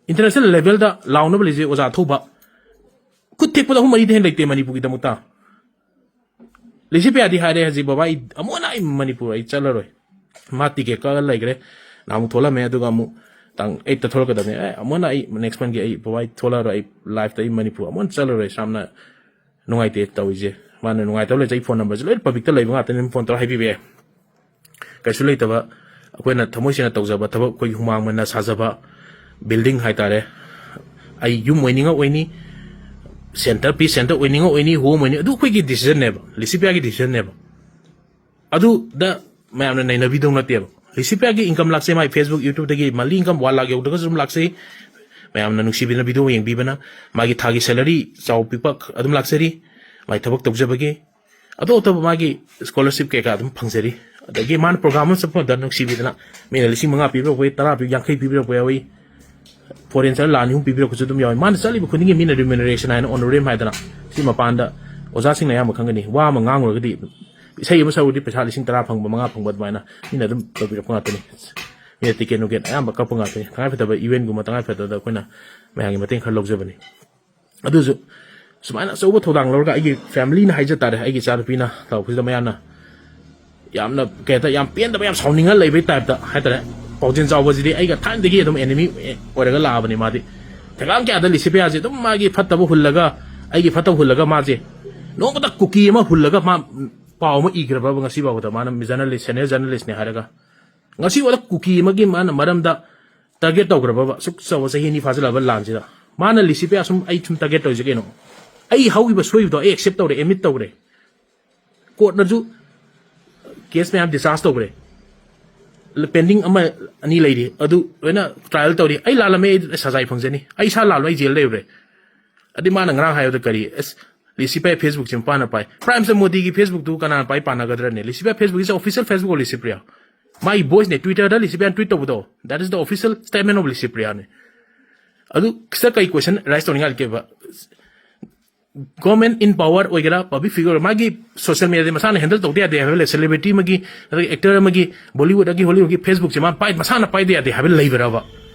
International levelꯗ ꯂꯥꯎꯅꯕ ꯂꯩꯖꯩ ꯑꯣꯖꯥ ꯑꯊꯧꯕ꯫ ꯈꯨꯠ ꯊꯦꯛꯄꯗ ꯑꯍꯨꯝ ꯃꯔꯤꯗ ꯍꯦꯟꯅ ꯂꯩꯇꯦ ꯃꯅꯤꯄꯨꯔꯒꯤꯗꯃꯛꯇ꯫ ꯂꯤꯁꯤꯄ꯭ꯔꯤꯌꯥꯗꯤ ꯍꯥꯏꯔꯦ ꯍꯧꯖꯤꯛ, "ꯕꯕꯥ, ꯑꯩ ꯑꯃꯨꯛ ꯍꯟꯅ ꯑꯩ ꯃꯅꯤꯄꯨꯔ ꯑꯩ ꯆꯠꯂꯔꯣꯏ"꯫ ꯃꯥ ticket ꯀꯛꯑ ꯂꯩꯈ꯭ꯔꯦ꯫ ꯅꯍꯥꯟꯃꯨꯛ ꯊꯣꯛꯂꯝꯃꯦ, ꯑꯗꯨꯒ ꯑꯃꯨꯛ ꯇꯥꯡ eightꯇ ꯊꯣꯛꯂꯛꯀꯗꯕꯅꯦ꯫ "ꯑꯦ, ꯑꯃꯨꯛ ꯍꯟꯅ ꯑꯩ next monthꯀꯤ ꯑꯩ, ꯕꯕꯥ, ꯑꯩ ꯊꯣꯛꯂꯛꯑꯔꯣꯏ, ꯑꯩ lifeꯇ ꯑꯩ ꯃꯅꯤꯄꯨꯔ ꯑꯃꯨꯛ ꯍꯟꯅ ꯆꯠꯂꯔꯣꯏ, ꯌꯥꯝꯅ ꯅꯨꯡꯉꯥꯏꯇꯦ ꯇꯧꯔꯤꯁꯦ"꯫ ꯃꯥꯅ ꯅꯨꯡꯉꯥꯏꯇꯕ ꯂꯩꯇꯦ, ꯑꯩ phone numberꯁꯦ ꯂꯣꯏꯅ publicꯇ ꯂꯩꯕ ꯉꯥꯛꯇꯅꯤ, ꯑꯗꯨꯝ phone ꯇꯧꯔ ꯍꯥꯏꯕꯤꯕ ꯌꯥꯏ꯫ ꯀꯩꯁꯨ ꯂꯩꯇꯕ, ꯑꯩꯈꯣꯏꯅ ꯊꯃꯣꯏ ꯁꯦꯡꯅ ꯇꯧꯖꯕ ꯊꯕꯛ, ꯑꯩꯈꯣꯏꯒꯤ ꯍꯨꯃꯥꯡ ꯃꯟꯅ ꯁꯥꯖꯕ building ꯍꯥꯏꯇꯥꯔꯦ, ꯑꯩ ꯌꯨꯝ ꯑꯣꯏꯅꯤꯡꯉ ꯑꯣꯏꯅꯤ, centre, peace centre ꯑꯣꯏꯅꯤꯡꯉ ꯑꯣꯏꯅꯤ, home ꯑꯣꯏꯅꯤ, ꯑꯗꯨ ꯑꯩꯈꯣꯏꯒꯤ decisionꯅꯦꯕ, ꯂꯤꯁꯤꯄ꯭ꯔꯤꯌꯥꯒꯤ decisionꯅꯦꯕ꯫ ꯑꯗꯨꯗ ꯃꯌꯥꯝꯅ ꯅꯩꯅꯕꯤꯗꯧ ꯅꯠꯇꯦꯕ꯫ ꯂꯤꯁꯤꯄ꯭ꯔꯤꯌꯥꯒꯤ income ꯂꯥꯛꯆꯩ, ꯃꯥꯏ Facebook, YouTubeꯇꯒꯤ monthly income one lakh ꯌꯧꯗ꯭ꯔꯒꯁꯨ ꯑꯗꯨꯝ ꯂꯥꯛꯆꯩ꯫ ꯃꯌꯥꯝꯅ ꯅꯨꯡꯁꯤꯕꯤꯗꯨꯅ video ꯌꯦꯡꯕꯤꯕꯅ, ꯃꯥꯒꯤ ꯊꯥꯒꯤ salary ꯆꯥꯎ ꯄꯤꯛꯄ ꯑꯗꯨꯝ ꯂꯥꯛꯆꯔꯤ, ꯃꯥꯏ ꯊꯕꯛ ꯇꯧꯖꯕꯒꯤ꯫ ꯑꯇꯣꯞ ꯑꯇꯣꯞꯄ ꯃꯥꯒꯤ scholarship ꯀꯩꯀꯥ ꯑꯗꯨꯝ ꯐꯪꯖꯔꯤ꯫ ꯑꯗꯒꯤ ꯃꯥꯅ program ꯑꯃ ꯆꯠꯄ ꯃꯇꯝꯗ ꯅꯨꯡꯁꯤꯕꯤꯗꯅ ꯃꯤꯅ ꯂꯤꯁꯤꯡ ꯃꯉꯥ ꯄꯤꯕꯤꯔꯛꯄ ꯌꯥꯎꯏ, ꯇꯔꯥ ꯄꯤ, ꯌꯥꯡꯈꯩ ꯄꯤꯕꯤꯔꯛꯄ ꯌꯥꯎꯏ, foreign ꯆꯠꯂ ꯂꯥꯛ ꯑꯅꯤ ꯑꯍꯨꯝ ꯄꯤꯕꯤꯔꯛꯄꯁꯨ ꯑꯗꯨꯝ ꯌꯥꯎꯏ꯫ ꯃꯥꯅ ꯆꯠꯂꯤꯕ ꯈꯨꯗꯤꯡꯒꯤ ꯃꯤꯅ remuneration ꯍꯥꯏꯅ honorarium ꯍꯥꯏꯗꯅ ꯁꯤ ꯃꯄꯥꯟꯗ ꯑꯣꯖꯥꯁꯤꯡꯅ ꯑꯌꯥꯝꯕ ꯈꯪꯒꯅꯤ꯫ ꯋꯥ ꯑꯃ ꯉꯥꯡꯉꯨꯔꯒꯗꯤ ꯏꯁꯩ ꯑꯃ ꯁꯛꯎꯔꯗꯤ ꯄꯩꯁꯥ ꯂꯤꯁꯤꯡ ꯇꯔꯥ ꯐꯪꯕ, ꯃꯉꯥ ꯐꯪꯕ ꯑꯗꯨꯃꯥꯏꯅ ꯃꯤꯅ ꯑꯗꯨꯝ ꯇꯧꯕꯤꯔꯛꯄ ꯉꯥꯛꯇꯅꯤ꯫ ꯃꯤꯅ ticket ꯅꯨꯡꯀꯦꯠ ꯑꯌꯥꯝꯕ ꯀꯛꯄ ꯉꯥꯛꯇꯅꯤ꯫ ꯇꯉꯥꯏ ꯐꯗꯕ eventꯒꯨꯝꯕ ꯇꯉꯥꯏ ꯐꯗꯕꯗ ꯑꯩꯈꯣꯏꯅ ꯃꯌꯥꯝꯒꯤ ꯃꯇꯦꯡ ꯈꯔ ꯂꯧꯖꯕꯅꯤ꯫ ꯑꯗꯨꯁꯨ ꯁꯨꯃꯥꯏꯅ ꯑꯆꯧꯕ ꯊꯧꯗꯥꯡ ꯂꯧꯔꯒ ꯑꯩꯒꯤ familyꯅ ꯍꯥꯏꯖ ꯇꯥꯔꯦ, ꯑꯩꯒꯤ ꯏꯆꯥꯅꯨꯄꯤꯅ ꯇꯧꯔꯛꯄꯁꯤꯗ ꯃꯌꯥꯝꯅ ꯌꯥꯝꯅ ꯀꯩ ꯍꯥꯏꯇꯥꯔꯦ, ꯌꯥꯝ ꯄꯦꯟꯗꯕ, ꯌꯥꯝ ꯁꯥꯎꯅꯤꯡꯉ ꯂꯩꯕꯩ typeꯇ ꯍꯥꯏꯇꯥꯔꯦ꯫ ꯄꯥꯎꯖꯦꯟ ꯆꯥꯎꯕꯁꯤꯗꯤ ꯑꯩꯒ ꯊꯥꯏꯅꯗꯒꯤ ꯑꯗꯨꯝ enemy ꯑꯣꯏꯔꯒ ꯂꯥꯛꯑꯕꯅꯤ꯫ ꯃꯥꯗꯤ ꯊꯦꯡꯒꯥꯡ ꯀꯌꯥꯗ ꯂꯤꯁꯤꯄ꯭ꯔꯤꯌꯥꯁꯦ ꯑꯗꯨꯝ ꯃꯥꯒꯤ ꯐꯠꯇꯕ ꯍꯨꯜꯂꯒ, ꯑꯩꯒꯤ ꯐꯠꯇꯕ ꯍꯨꯜꯂꯒ ꯃꯥꯁꯦ ꯅꯣꯡꯃꯇ ꯀꯨꯀꯤ ꯑꯃ ꯍꯨꯜꯂꯒ ꯃꯥ ꯄꯥꯎ ꯑꯃ ꯏꯈ꯭ꯔꯕꯕ ꯉꯁꯤ ꯐꯥꯎꯕꯗ? ꯃꯥꯅ journalist, senior journalistꯅꯦ ꯍꯥꯏꯔꯒ ꯉꯁꯤ ꯐꯥꯎꯗ ꯀꯨꯀꯤ ꯑꯃꯒꯤ ꯃꯥꯅ ꯃꯔꯝꯗ target ꯇꯧꯈ꯭ꯔꯕꯕ? ꯑꯁꯨꯛ ꯆꯥꯎꯕ ꯆꯍꯤ ꯑꯅꯤ ꯐꯥꯖꯤꯜꯂꯛꯑꯕ ꯂꯥꯟꯁꯤꯗ ꯃꯥꯅ ꯂꯤꯁꯤꯄ꯭ꯔꯤꯌꯥ ꯁꯨꯝ, ꯑꯩ ꯁꯨꯝ target ꯇꯧꯔꯤꯁꯦ ꯀꯩꯅꯣ? ꯑꯩ ꯍꯧꯈꯤꯕ ꯁꯣꯏꯕꯗꯣ ꯑꯩ accept ꯇꯧꯔꯦ, admit ꯇꯧꯔꯦ꯫ Courtꯅꯁꯨ case ꯃꯌꯥꯝ discharge ꯇꯧꯈ꯭ꯔꯦ꯫ Pending ꯑꯃ ꯑꯅꯤ ꯂꯩꯔꯤ, ꯑꯗꯨ ꯂꯣꯏꯅ trial ꯇꯧꯔꯤ꯫ ꯑꯩ ꯂꯥꯜꯂꯝꯃꯦ, ꯑꯩ ꯁꯖꯥꯏ ꯐꯪꯖꯅꯤ꯫ ꯑꯩ ꯏꯁꯥ ꯂꯥꯜꯂꯣ, ꯑꯩ jail ꯂꯩꯔꯨꯔꯦ꯫ ꯑꯗꯩ ꯃꯥꯅ ꯉꯔꯥꯡ ꯍꯥꯏꯕꯗ ꯀꯔꯤ, ꯑꯁ, ꯂꯤꯁꯤꯄ꯭ꯔꯤꯌꯥ Facebook ꯁꯦ ꯃꯄꯥꯅ ꯄꯥꯏ꯫ Prime Minister ꯃꯣꯗꯤꯒꯤ Facebook ꯇꯨ ꯀꯅꯥꯅ ꯄꯥꯏ ꯄꯥꯟꯅꯒꯗ꯭ꯔꯅꯦ? Licypriya Facebook is official Facebook of Licypriya. ꯃꯥꯒꯤ voice ꯅꯦ, Twitter ꯗ ꯂꯤꯁꯤꯄ꯭ꯔꯤꯌꯥꯅ tweet ꯇꯧꯕꯗꯣ, that is the official statement of ꯂꯤꯁꯤꯄ꯭ꯔꯤꯌꯥꯅꯦ꯫ ꯑꯗꯨ ꯁꯤꯗ ꯀꯩ question raise ꯇꯧꯅꯤꯡꯉꯥꯏ ꯂꯩꯒꯦꯕ? Government in power ꯑꯣꯏꯒꯦꯔꯥ, public figure ꯑꯣꯏꯒꯦꯔꯥ, ꯃꯥꯒꯤ social media ꯗꯤ ꯃꯁꯥꯅ handle ꯇꯧꯗ ꯌꯥꯗꯦ ꯍꯥꯏꯕ ꯂꯩ꯫ Celebrity ꯑꯃꯒꯤ, ꯑꯗꯒꯤ actor ꯑꯃꯒꯤ, Bollywood ꯑꯃꯒꯤ, Hollywood ꯀꯤ Facebook ꯁꯦ ꯃꯥ ꯄꯥꯏ-, ꯃꯁꯥꯅ ꯄꯥꯏꯗ ꯌꯥꯗꯦ ꯍꯥꯏꯕ ꯂꯩꯕ꯭ꯔꯕ?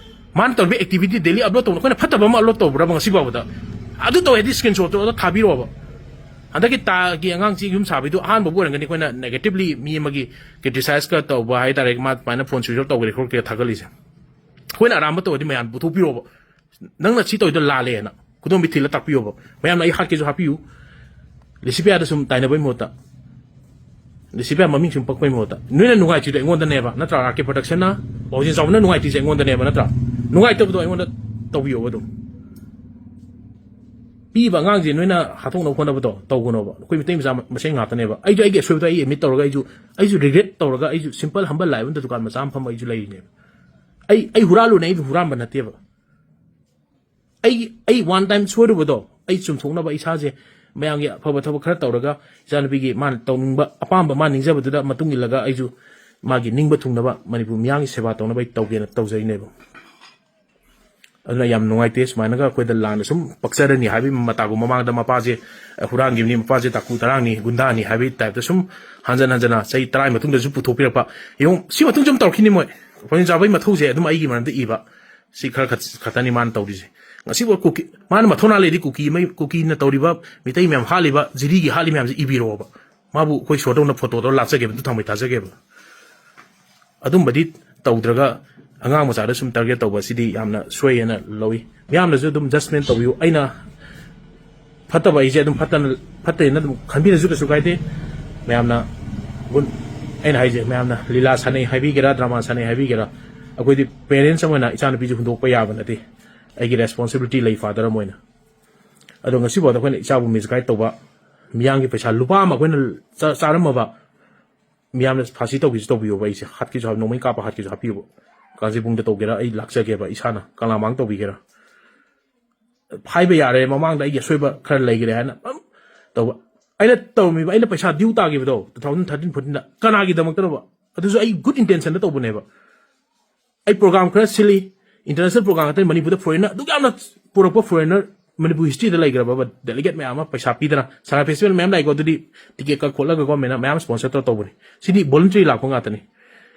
ꯃꯥꯅ ꯇꯧꯔꯤꯕ activity daily upload ꯇꯧꯕ, ꯑꯩꯈꯣꯏꯅ ꯐꯠꯇꯕ ꯑꯃ upload ꯇꯧꯕ꯭ꯔꯕ ꯉꯁꯤ ꯐꯥꯎꯕꯗ? ꯑꯗꯨ ꯇꯧꯔꯗꯤ screenshot ꯇꯣ ꯑꯗ ꯊꯥꯕꯤꯔꯛꯑꯣꯕ꯫ ꯍꯟꯗꯛꯀꯤ ꯇꯥꯒꯤ ꯑꯉꯥꯡꯁꯤ ꯌꯨꯝ ꯁꯥꯕꯩꯗꯣ ꯑꯍꯥꯟꯕꯕꯨ ꯑꯣꯏꯔꯝꯒꯅꯤ ꯑꯩꯈꯣꯏꯅ negatively ꯃꯤ ꯑꯃꯒꯤ criticize ꯀ ꯇꯧꯕ ꯍꯥꯏꯇꯥꯔꯦ, ꯃꯥ ꯑꯗꯨꯃꯥꯏꯅ phone switch off ꯇꯧꯈ꯭ꯔꯦ ꯈꯣꯠꯈ꯭ꯔꯦ ꯊꯥꯒꯠꯂꯤꯁꯦ꯫ ꯑꯩꯈꯣꯏꯅ ꯑꯔꯥꯟꯕ ꯇꯧꯔꯗꯤ ꯃꯌꯥꯝ ꯄꯨꯊꯣꯛꯄꯤꯔꯛꯑꯣꯕ꯫ ꯅꯪꯅ ꯁꯤ ꯇꯧꯔꯤꯗꯣ ꯂꯥꯜꯂꯦꯅ ꯈꯨꯗꯣꯝꯕꯤ ꯊꯤꯜꯂ ꯇꯥꯛꯄꯤꯌꯣꯕ꯫ ꯃꯌꯥꯝꯅ ꯑꯩ ꯍꯥꯠꯀꯦꯁꯨ ꯍꯥꯠꯄꯤꯌꯨ꯫ ꯂꯤꯁꯤꯄ꯭ꯔꯤꯌꯥꯗ ꯁꯨꯝ ꯇꯥꯏꯅꯕꯩ ꯃꯍꯨꯠꯇ, ꯂꯤꯁꯤꯄ꯭ꯔꯤꯌꯥ ꯃꯃꯤꯡ ꯁꯨꯝ ꯄꯛꯄꯩ ꯃꯍꯨꯠꯇ, ꯅꯣꯏꯅ ꯅꯨꯡꯉꯥꯏꯇ꯭ꯔꯤꯗꯣ ꯑꯩꯉꯣꯟꯗꯅꯦꯕ, ꯅꯠꯇ꯭ꯔꯥ? RK Production ꯅ, ꯋꯥꯡꯖꯤꯟ ꯆꯥꯎꯕꯅ ꯅꯨꯡꯉꯥꯏꯇ꯭ꯔꯤꯁꯦ ꯑꯩꯉꯣꯟꯗꯅꯦꯕ, ꯅꯠꯇ꯭ꯔꯥ? ꯅꯨꯡꯉꯥꯏꯇꯕꯗꯣ ꯑꯩꯉꯣꯟꯗ ꯇꯧꯕꯤꯌꯣꯕ ꯑꯗꯨꯝ꯫ ꯄꯤꯕ ꯑꯉꯥꯡꯁꯦ ꯅꯣꯏꯅ ꯍꯥꯠꯇꯣꯛꯅꯕ ꯍꯣꯠꯅꯕꯗꯣ ꯇꯧꯒꯅꯣꯕ꯫ ꯑꯩꯈꯣꯏ ꯃꯩꯇꯩ ꯃꯆꯥ ꯃꯁꯦꯟ ꯉꯥꯛꯇꯅꯦꯕ꯫ ꯑꯩꯁꯨ ꯑꯩꯒꯤ ꯑꯁꯣꯏꯕꯗꯣ ꯑꯩ admit ꯇꯧꯔꯒ, ꯑꯩꯁꯨ, ꯑꯩꯁꯨ regret ꯇꯧꯔꯒ, ꯑꯩꯁꯨ simple humble life ꯑꯃꯗ ꯗꯨꯀꯥꯟ ꯃꯆꯥ ꯑꯃ ꯐꯝꯕ ꯑꯩꯁꯨ ꯂꯩꯔꯤꯅꯦꯕ꯫ ꯑꯩ, ꯑꯩ ꯍꯨꯔꯥꯜꯂꯨꯅꯦ, ꯑꯩꯗꯤ ꯍꯨꯔꯥꯟꯕ ꯅꯠꯇꯦꯕ꯫ ꯑꯩ, ꯑꯩ one time ꯁꯣꯏꯔꯨꯕꯗꯣ ꯑꯩ ꯆꯨꯝꯊꯣꯛꯅꯕ ꯏꯁꯥꯁꯦ ꯃꯌꯥꯝꯒꯤ ꯑꯐꯕ ꯊꯕꯛ ꯈꯔ ꯇꯧꯔꯒ, ꯏꯆꯥꯅꯨꯄꯤꯒꯤ ꯃꯥꯅ ꯇꯧꯅꯤꯡꯕ ꯑꯄꯥꯝꯕ, ꯃꯥ ꯅꯤꯡꯖꯕꯗꯨꯗ ꯃꯇꯨꯡ ꯏꯜꯂꯒ ꯑꯩꯁꯨ ꯃꯥꯒꯤ ꯅꯤꯡꯕ ꯊꯨꯡꯅꯕ ꯃꯅꯤꯄꯨꯔ ꯃꯤꯌꯥꯝꯒꯤ ꯁꯦꯕꯥ ꯇꯧꯅꯕ ꯑꯩ ꯇꯧꯒꯦꯅ ꯇꯧꯖꯩꯅꯦꯕ꯫ ꯑꯗꯨꯅ ꯌꯥꯝ ꯅꯨꯡꯉꯥꯏꯇꯦ ꯁꯨꯃꯥꯏꯅꯒ ꯑꯩꯈꯣꯏꯗ ꯂꯥꯟꯅ ꯁꯨꯝ ꯄꯛꯆꯔꯅꯤ ꯍꯥꯏꯕꯒꯤ ꯃꯇꯥꯒꯨꯝ ꯃꯃꯥꯡꯗ ꯃꯄꯥꯁꯦ, ꯑ, ꯍꯨꯔꯥꯟꯈꯤꯕꯅꯤ, ꯃꯄꯥꯁꯦ ꯇꯥꯀꯨ ꯇꯔꯥꯡꯅꯤ, ꯒꯨꯟꯗꯥꯅꯤ ꯍꯥꯏꯕꯒꯤ type ꯇ ꯁꯨꯝ ꯍꯟꯖꯟ ꯍꯟꯖꯟꯅ ꯆꯍꯤ ꯇꯔꯥꯒꯤ ꯃꯇꯨꯡꯗꯁꯨ ꯄꯨꯊꯣꯛꯄꯤꯔꯛꯄ꯫ ꯌꯦꯡꯉꯨ, ꯁꯤ ꯃꯇꯨꯡꯁꯨ ꯑꯗꯨꯝ ꯇꯧꯔꯛꯈꯤꯅꯤ ꯃꯣꯏ꯫ ꯋꯥꯡꯖꯤꯟ ꯆꯥꯎꯕꯒꯤ ꯃꯊꯧꯁꯦ ꯑꯗꯨꯝ ꯑꯩꯒꯤ ꯃꯔꯝꯗ ꯏꯕ꯫ ꯁꯤ ꯈꯔ ꯈꯛ-, ꯈꯛꯇꯅꯤ ꯃꯥꯅ ꯇꯧꯔꯤꯁꯦ꯫ ꯉꯁꯤꯐꯥꯎ ꯀꯨꯀꯤ, ꯃꯥꯅ ꯃꯊꯧꯅꯥ ꯂꯩꯔꯗꯤ ꯀꯨꯀꯤ ꯃꯩ-, ꯀꯨꯀꯤꯅ ꯇꯧꯔꯤꯕ, ꯃꯤꯇꯩ ꯃꯌꯥꯝ ꯍꯥꯠꯂꯤꯕ, ꯖꯤꯔꯤꯒꯤ ꯍꯥꯠꯂꯤ ꯃꯌꯥꯝꯁꯦ ꯏꯕꯤꯔꯛꯑꯣꯕ꯫ ꯃꯥꯕꯨ ꯑꯩꯈꯣꯏ ꯏꯁꯣꯔꯗꯧꯅ photo ꯇꯧꯔ ꯂꯥꯠꯆꯒꯦꯕ, ꯑꯗꯨ ꯊꯥꯡꯃꯩ ꯇꯥꯖꯒꯦꯕ꯫ ꯑꯗꯨꯝꯕꯗꯤ ꯇꯧꯗ꯭ꯔꯒ ꯑꯉꯥꯡ ꯃꯆꯥꯗ ꯁꯨꯝ target ꯇꯧꯕ ꯑꯁꯤꯗꯤ ꯌꯥꯝꯅ ꯁꯣꯏ ꯍꯥꯏꯅ ꯂꯧꯏ꯫ ꯃꯤꯌꯥꯝꯅꯁꯨ ꯑꯗꯨꯝ judgment ꯇꯧꯕꯤꯌꯨ꯫ ꯑꯩꯅ ꯐꯠꯇꯕ ꯑꯩꯁꯦ ꯑꯗꯨꯝ ꯐꯠꯇꯅ, ꯐꯠꯇꯦꯅ ꯑꯗꯨꯝ ꯈꯟꯕꯤꯔꯁꯨ ꯀꯩꯁꯨ ꯀꯥꯏꯗꯦ꯫ ꯃꯌꯥꯝꯅ ꯒꯨꯟ-, ꯑꯩꯅ ꯍꯥꯏꯁꯦ, ꯃꯌꯥꯝꯅ ꯂꯤꯂꯥ ꯁꯥꯟꯅꯩ ꯍꯥꯏꯕꯤꯒꯦꯔꯥ, drama ꯁꯥꯟꯅꯩ ꯍꯥꯏꯕꯤꯒꯦꯔꯥ, ꯑꯩꯈꯣꯏꯗꯤ parents ꯑꯃ ꯑꯣꯏꯅ ꯏꯆꯥꯅꯨꯄꯤꯁꯦ ꯍꯨꯟꯗꯣꯛꯄ ꯌꯥꯕ ꯅꯠꯇꯦ꯫ ꯑꯩꯒꯤ responsibility ꯂꯩ father ꯑꯃ ꯑꯣꯏꯅ꯫ ꯑꯗꯣ ꯉꯁꯤꯐꯥꯎꯗ ꯑꯩꯈꯣꯏꯅ ꯏꯆꯥꯕꯨ misguide ꯇꯧꯕ, ꯃꯤꯌꯥꯝꯒꯤ ꯄꯩꯁꯥ ꯂꯨꯄꯥ ꯑꯃ ꯑꯩꯈꯣꯏꯅ ꯆꯥ-, ꯆꯥꯔꯝꯃꯕ, ꯃꯤꯌꯥꯝꯅ ꯐꯥꯁꯤ ꯇꯧꯒꯦꯁꯨ ꯇꯧꯕꯤꯌꯣꯕ, ꯑꯩꯁꯦ ꯍꯥꯠꯀꯦꯁꯨ ꯍꯥꯠ-, ꯅꯣꯡꯃꯩ ꯀꯥꯞꯄ ꯍꯥꯠꯀꯦꯁꯨ ꯍꯥꯠꯄꯤꯌꯣꯕ꯫ ꯀꯥꯡꯖꯩꯕꯨꯡꯗ ꯇꯧꯒꯦꯔꯥ, ꯑꯩ ꯂꯥꯛꯆꯒꯦꯕ ꯏꯁꯥꯅ, ꯀꯪꯂꯥꯃꯥꯡ ꯇꯧꯕꯤꯒꯦꯔꯥ꯫ ꯍꯥꯏꯕ ꯌꯥꯔꯦ, ꯃꯃꯥꯡꯗ ꯑꯩꯒꯤ ꯑꯁꯣꯏꯕ ꯈꯔ ꯂꯩꯈ꯭ꯔꯦ ꯍꯥꯏꯅ ꯑꯗꯨꯝ ꯇꯧꯕ꯫ ꯑꯩꯅ ꯇꯧꯔꯝꯃꯤꯕ, ꯑꯩꯅ ꯄꯩꯁꯥ due ꯇꯥꯈꯤꯕꯗꯣ two thousand thirteen fourteen ꯗ ꯀꯅꯥꯒꯤꯗꯃꯛꯇꯅꯣꯕ? ꯑꯗꯨꯁꯨ ꯑꯩ good intention ꯗ ꯇꯧꯕꯅꯦꯕ꯫ ꯑꯩ program ꯈꯔ ꯁꯤꯜꯂꯤ, international program ꯉꯥꯛꯇꯅꯤ, ꯃꯅꯤꯄꯨꯔꯗ foreigner ꯑꯗꯨꯛ ꯌꯥꯝꯅ ꯄꯨꯔꯛꯄ foreigner ꯃꯅꯤꯄꯨꯔ history ꯗ ꯂꯩꯈ꯭ꯔꯕ delegate ꯃꯌꯥꯝ ꯑꯃ ꯄꯩꯁꯥ ꯄꯤꯗꯅ, ꯁꯉꯥꯏ festival ꯃꯌꯥꯝ ꯂꯥꯛꯏꯀꯣ, ꯑꯗꯨꯗꯤ ticket ꯀꯛ ꯈꯣꯠꯂꯒ government ꯅ ꯃꯌꯥꯝ sponsor ꯇꯧꯔ ꯇꯧꯕꯅꯤ꯫ ꯁꯤꯗꯤ voluntary ꯂꯥꯛꯄ ꯉꯥꯛꯇꯅꯤ꯫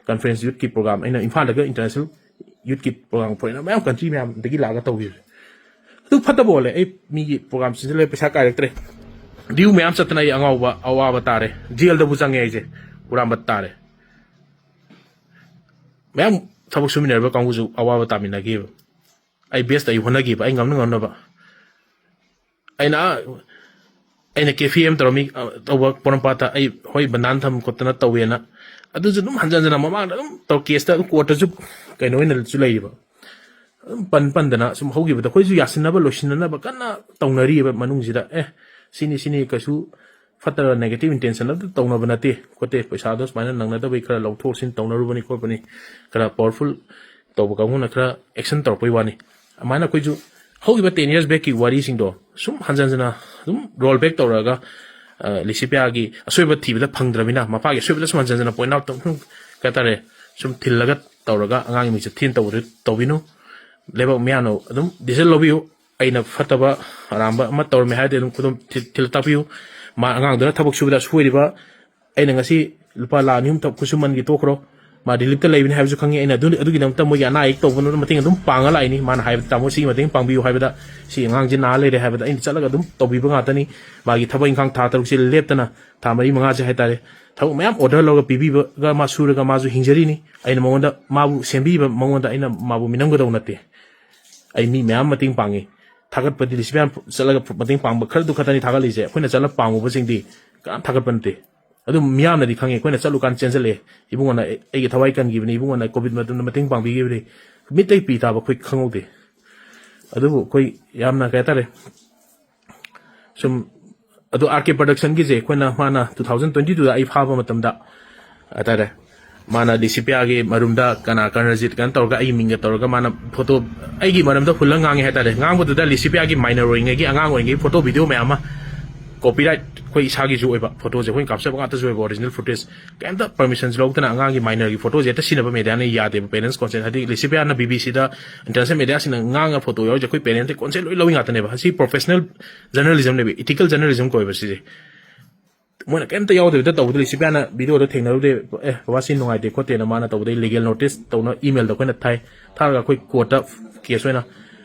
Conference youth ꯀꯤ program, ꯑꯩꯅ ꯏꯝꯐꯥꯜꯗꯒ international youth ꯀꯤ program, foreigner ꯃꯌꯥꯝ, country ꯃꯌꯥꯝꯗꯒꯤ ꯂꯥꯛꯑꯒ ꯇꯧꯈꯤꯕꯁꯦ꯫ ꯑꯗꯨ ꯐꯠꯇꯕ ꯑꯣꯜꯂꯦ꯫ ꯑꯩ ꯃꯤꯒꯤ program ꯁꯤꯟꯖꯜꯂꯦ, ꯄꯩꯁꯥ ꯀꯥꯏꯔꯛꯇ꯭ꯔꯦ, due ꯃꯌꯥꯝ ꯆꯠꯇꯅ ꯑꯩ ꯑꯉꯥꯎꯕ ꯑꯋꯥꯕ ꯇꯥꯔꯦ, jail ꯗꯕꯨ ꯆꯪꯉꯦ ꯑꯩꯁꯦ, ꯍꯨꯔꯥꯟꯕ ꯇꯥꯔꯦ꯫ ꯃꯌꯥꯝ ꯊꯕꯛ ꯁꯨꯃꯤꯟꯅꯔꯤꯕ ꯀꯥꯡꯕꯨꯁꯨ ꯑꯋꯥꯕ ꯇꯥꯃꯤꯟꯅꯈꯤꯕ꯫ ꯑꯩ best ꯑꯩ ꯍꯣꯠꯅꯈꯤꯕ, ꯑꯩ ꯉꯝꯅ ꯉꯝꯅꯕ꯫ ꯑꯩꯅ, ꯑꯩꯅ cafe ꯑꯃ ꯇꯧꯔꯝꯃꯤ, ꯑ, ꯇꯧꯕ ꯄꯣꯔꯣꯝꯄꯥꯠꯇ, ꯑꯩ ꯍꯣꯏ ꯕꯟꯗꯥꯟ ꯊꯝ ꯈꯣꯠꯇꯅ ꯇꯧꯋꯦꯅ꯫ ꯑꯗꯨꯁꯨ ꯑꯗꯨꯝ ꯍꯟꯖꯟ ꯍꯟꯖꯟꯅ ꯃꯃꯥꯡꯗ ꯑꯗꯨꯝ ꯇꯧ, case ꯇ ꯑꯗꯨꯝ court ꯇꯁꯨ ꯀꯩꯅꯣ ꯑꯣꯏꯅꯁꯨ ꯂꯩꯔꯤꯕ꯫ ꯑꯗꯨꯝ ꯄꯟ ꯄꯟꯗꯅ ꯁꯨꯝ ꯍꯧꯈꯤꯕꯗ ꯑꯩꯈꯣꯏꯁꯨ ꯌꯥꯁꯤꯟꯅꯕ ꯂꯣꯏꯁꯤꯟꯅꯅꯕ ꯀꯟꯅ ꯇꯧꯅꯔꯤꯑꯕ ꯃꯅꯨꯡꯁꯤꯗ꯫ ꯑꯦ, ꯁꯤꯅꯤ ꯁꯤꯅꯤ, ꯀꯩꯁꯨ ꯐꯠꯇꯕ negative intention ꯑꯝꯇ ꯇꯧꯅꯕ ꯅꯠꯇꯦ ꯈꯣꯠꯇꯦ, ꯄꯩꯁꯥꯗꯣ ꯁꯨꯃꯥꯏꯅ ꯅꯪꯅꯗꯕꯩ ꯈꯔ ꯂꯧꯊꯣꯛꯁꯤꯟ ꯇꯧꯅꯔꯨꯕꯅꯤ ꯈꯣꯠꯄꯅꯤ, ꯈꯔ powerful ꯇꯧꯕ ꯀꯥꯡꯕꯨꯅ ꯈꯔ action ꯇꯧꯔꯛꯄꯩ ꯋꯥꯅꯤ꯫ ꯑꯗꯨꯃꯥꯏꯅ ꯑꯩꯈꯣꯏꯁꯨ ꯍꯧꯈꯤꯕ ten years back ꯀꯤ ꯋꯥꯔꯤꯁꯤꯡꯗꯣ ꯁꯨꯝ ꯍꯟꯖꯟ ꯍꯟꯖꯟꯅ ꯑꯗꯨꯝ roll back ꯇꯧꯔꯛꯑꯒ, ꯑ, ꯂꯤꯁꯤꯄꯤꯌꯥꯒꯤ ꯑꯁꯣꯏꯕ ꯊꯤꯕꯗ ꯐꯪꯗ꯭ꯔꯕꯅꯤꯅ, ꯃꯄꯥꯒꯤ ꯑꯁꯣꯏꯕꯗ ꯁꯨꯝ ꯍꯟꯖꯟ ꯍꯟꯖꯟꯅ point out ꯇꯧ-, ꯁꯨꯝ, ꯀꯩ ꯍꯥꯏꯇꯥꯔꯦ, ꯁꯨꯝ ꯊꯤꯜꯂꯒ ꯇꯧꯔꯒ ꯑꯉꯥꯡꯒꯤ ꯃꯤꯡꯆꯠ ꯊꯤꯅ ꯇꯧꯕꯗꯨ ꯇꯧꯕꯤꯅꯨ꯫ ꯂꯩꯕꯥꯛ ꯃꯤꯌꯥꯝꯅ ꯑꯗꯨꯝ decision ꯂꯧꯕꯤꯌꯨ꯫ ꯑꯩꯅ ꯐꯠꯇꯕ ꯑꯔꯥꯟꯕ ꯑꯃ ꯇꯧꯔꯝꯃꯦ ꯍꯥꯏꯔꯗꯤ ꯑꯗꯨꯝ ꯈꯨꯗꯣꯝ ꯊꯤ-, ꯊꯤꯜꯂ ꯇꯥꯛꯄꯤꯌꯨ꯫ ꯃꯥ ꯑꯉꯥꯡꯗꯨꯅ ꯊꯕꯛ ꯁꯨꯕꯗ ꯁꯣꯏꯔꯤꯕ, ꯑꯩꯅ ꯉꯁꯤ ꯂꯨꯄꯥ ꯂꯥꯈ ꯑꯅꯤ ꯑꯍꯨꯝ ꯊꯕꯛ ꯈꯨꯠꯁꯨꯃꯟꯒꯤ ꯇꯣꯛꯈ꯭ꯔꯣ, ꯃꯥ relief ꯇ ꯂꯩꯕꯅꯤ ꯍꯥꯏꯕꯁꯨ ꯈꯪꯉꯤ꯫ ꯑꯩꯅ ꯑꯗꯨ, ꯑꯗꯨꯒꯤꯗꯃꯛꯇ ꯃꯣꯏꯒꯤ ꯑꯅꯥ ꯑꯌꯦꯛ ꯇꯧꯕꯗ ꯃꯇꯦꯡ ꯑꯗꯨꯝ ꯄꯥꯡꯉ ꯂꯥꯛꯏꯅꯤ꯫ ꯃꯥꯅ ꯍꯥꯏꯕꯗ, "ꯇꯥꯃꯣ, ꯁꯤꯒꯤ ꯃꯇꯦꯡ ꯄꯥꯡꯕꯤꯌꯨ" ꯍꯥꯏꯕꯗ, "ꯁꯤ ꯑꯉꯥꯡꯁꯤ ꯅꯥ ꯂꯩꯔꯦ" ꯍꯥꯏꯕꯗ ꯑꯩꯅ ꯆꯠꯂꯒ ꯑꯗꯨꯝ ꯇꯧꯕꯤꯕ ꯉꯥꯛꯇꯅꯤ꯫ ꯃꯥꯒꯤ ꯊꯕꯛ ꯏꯪꯈꯥꯡ ꯊꯥ ꯇꯔꯨꯛꯁꯦ ꯂꯦꯞꯇꯅ, ꯊꯥ ꯃꯔꯤ ꯃꯉꯥꯁꯦ ꯍꯥꯏꯇꯥꯔꯦ, ꯊꯕꯛ ꯃꯌꯥꯝ order ꯂꯧꯔꯒ ꯄꯤꯕꯤꯕꯒ ꯃꯥ ꯁꯨꯔꯒ ꯃꯥꯁꯨ ꯍꯤꯡꯖꯔꯤꯅꯤ꯫ ꯑꯩꯅ ꯃꯉꯣꯟꯗ, ꯃꯥꯕꯨ ꯁꯦꯝꯕꯤꯕ ꯃꯉꯣꯟꯗ ꯑꯩꯅ ꯃꯥꯕꯨ ꯃꯤꯅꯝꯒꯗꯧ ꯅꯠꯇꯦ꯫ ꯑꯩ ꯃꯤ ꯃꯌꯥꯝ ꯃꯇꯦꯡ ꯄꯥꯡꯉꯤ꯫ ꯊꯥꯒꯠꯄꯗꯤ ꯂꯤꯁꯤꯄꯤꯌꯥꯅ ꯆꯠꯂꯒ ꯃꯇꯦꯡ ꯄꯥꯡꯕ ꯈꯔꯗꯨ ꯈꯛꯇꯅꯤ ꯊꯥꯒꯠꯂꯤꯁꯦ꯫ ꯑꯩꯈꯣꯏꯅ ꯆꯠꯂ ꯄꯥꯡꯉꯨꯕꯁꯤꯡꯗꯤ ꯀꯅꯥꯝ ꯊꯥꯒꯠꯄ ꯅꯠꯇꯦ꯫ ꯑꯗꯨꯝ ꯃꯤꯌꯥꯝꯅꯗꯤ ꯈꯪꯉꯦ, ꯑꯩꯈꯣꯏꯅ ꯆꯠꯂꯨꯀꯥꯟꯗ ꯆꯦꯟꯖꯜꯂꯛꯑꯦ, "ꯏꯕꯨꯡꯉꯣꯅ ꯑꯩ-, ꯑꯩꯒꯤ ꯊꯋꯥꯏ ꯀꯟꯈꯤꯕꯅꯤ, ꯏꯕꯨꯡꯉꯣꯅ COVID ꯃꯇꯝꯗ ꯃꯇꯦꯡ ꯄꯥꯡꯕꯤꯈꯤꯕꯅꯤ"꯫ ꯃꯤꯠꯇꯩ ꯄꯤ ꯇꯥꯕ ꯑꯩꯈꯣꯏ ꯈꯪꯍꯧꯗꯦ꯫ ꯑꯗꯨꯕꯨ ꯑꯩꯈꯣꯏ ꯌꯥꯝꯅ, ꯀꯩ ꯍꯥꯏꯇꯥꯔꯦ, ꯁꯨꯝ, ꯑꯗꯣ RK Production ꯒꯤꯁꯦ ꯑꯩꯈꯣꯏꯅ, ꯃꯥꯅ two thousand twenty two ꯗ ꯑꯩ ꯐꯥꯕ ꯃꯇꯝꯗ ꯍꯥꯏꯇꯥꯔꯦ, ꯃꯥꯅ ꯂꯤꯁꯤꯄꯤꯌꯥꯒꯤ ꯃꯔꯨꯝꯗ ꯀꯅꯥ, ꯀꯔꯅꯖꯤꯠ ꯀꯩꯅꯣ ꯇꯧꯔꯒ ꯑꯩꯒꯤ ꯃꯤꯡꯒ ꯇꯧꯔꯒ ꯃꯥꯅ photo ꯑꯩꯒꯤ ꯃꯔꯝꯗ ꯍꯨꯜꯂ ꯉꯥꯡꯉꯦ ꯍꯥꯏꯇꯥꯔꯦ꯫ ꯉꯥꯡꯕꯗꯨꯗ ꯂꯤꯁꯤꯄꯤꯌꯥꯒꯤ minor ꯑꯣꯏꯔꯤꯉꯩꯒꯤ, ꯑꯉꯥꯡ ꯑꯣꯏꯔꯤꯉꯩꯒꯤ photo video ꯃꯌꯥꯝ ꯑꯃ ꯀꯣꯄꯤꯔꯥꯏꯠ ꯑꯩꯈꯣꯏ ꯏꯁꯥꯒꯤꯁꯨ ꯑꯣꯏꯕ, ꯐꯣꯇꯣꯁꯦ ꯑꯩꯈꯣꯏꯅ ꯀꯥꯞꯆꯕ ꯉꯥꯛꯇꯁꯨ ꯑꯣꯏꯕ, ꯑꯣꯔꯤꯖꯤꯅꯦꯜ ꯐꯨꯇꯦꯖ꯫ ꯀꯩꯝꯇ ꯄꯔꯃꯤꯁꯟꯁꯨ ꯂꯧꯗꯅ ꯑꯉꯥꯡꯒꯤ ꯃꯥꯏꯅꯔꯒꯤ ꯐꯣꯇꯣꯁꯦ ꯍꯦꯛꯇ ꯁꯤꯖꯤꯟꯅꯕ ꯃꯦꯗꯤꯌꯥꯅ ꯌꯥꯗꯦꯕ, ꯄꯦꯔꯦꯟꯁ ꯀꯣꯟꯁꯦꯟ꯫ ꯍꯥꯏꯗꯤ ꯂꯤꯁꯤꯄꯤꯌꯥꯅ ꯕꯤꯕꯤꯁꯤꯗ, ꯏꯟꯇꯔꯅꯦꯁꯅꯦꯜ ꯃꯦꯗꯤꯌꯥꯁꯤꯡꯅ ꯉꯥꯡꯉ ꯐꯣꯇꯣ ꯌꯥꯎꯔꯤꯁꯦ ꯑꯩꯈꯣꯏ ꯄꯦꯔꯦꯟꯁꯇ ꯀꯣꯟꯁꯦꯟ ꯂꯣꯏ ꯂꯧꯏ ꯉꯥꯛꯇꯅꯦꯕ꯫ ꯁꯤ ꯄ꯭ꯔꯣꯐꯦꯁꯅꯦꯜ ꯖꯔꯅꯦꯂꯤꯖꯝꯅꯦꯕ, ꯏꯊꯤꯀꯦꯜ ꯖꯔꯅꯦꯂꯤꯖꯝ ꯀꯧꯋꯦꯕ ꯁꯤꯁꯦ꯫ ꯃꯣꯏꯅ ꯀꯩꯝꯇ ꯌꯥꯎꯗꯕꯤꯗ ꯇꯧꯕꯗ ꯂꯤꯁꯤꯄꯤꯌꯥꯅ ꯚꯤꯗꯤꯑꯣꯗꯣ ꯊꯦꯡꯅꯔꯨꯗꯦ꯫ "ꯑꯦ ꯕꯕꯥ, ꯁꯤ ꯅꯨꯡꯉꯥꯏꯇꯦ ꯈꯣꯠꯇꯦꯅ" ꯃꯥꯅ ꯇꯧꯕꯗꯩ ꯂꯤꯒꯦꯜ ꯅꯣꯇꯤꯁ ꯇꯧꯅ ꯏꯃꯦꯜꯗ ꯑꯩꯈꯣꯏꯅ ꯊꯥꯏ꯫ ꯊꯥꯔꯒ ꯑꯩꯈꯣꯏ ꯀꯣꯔꯠꯇ ꯀꯦꯁ ꯑꯣꯏꯅ,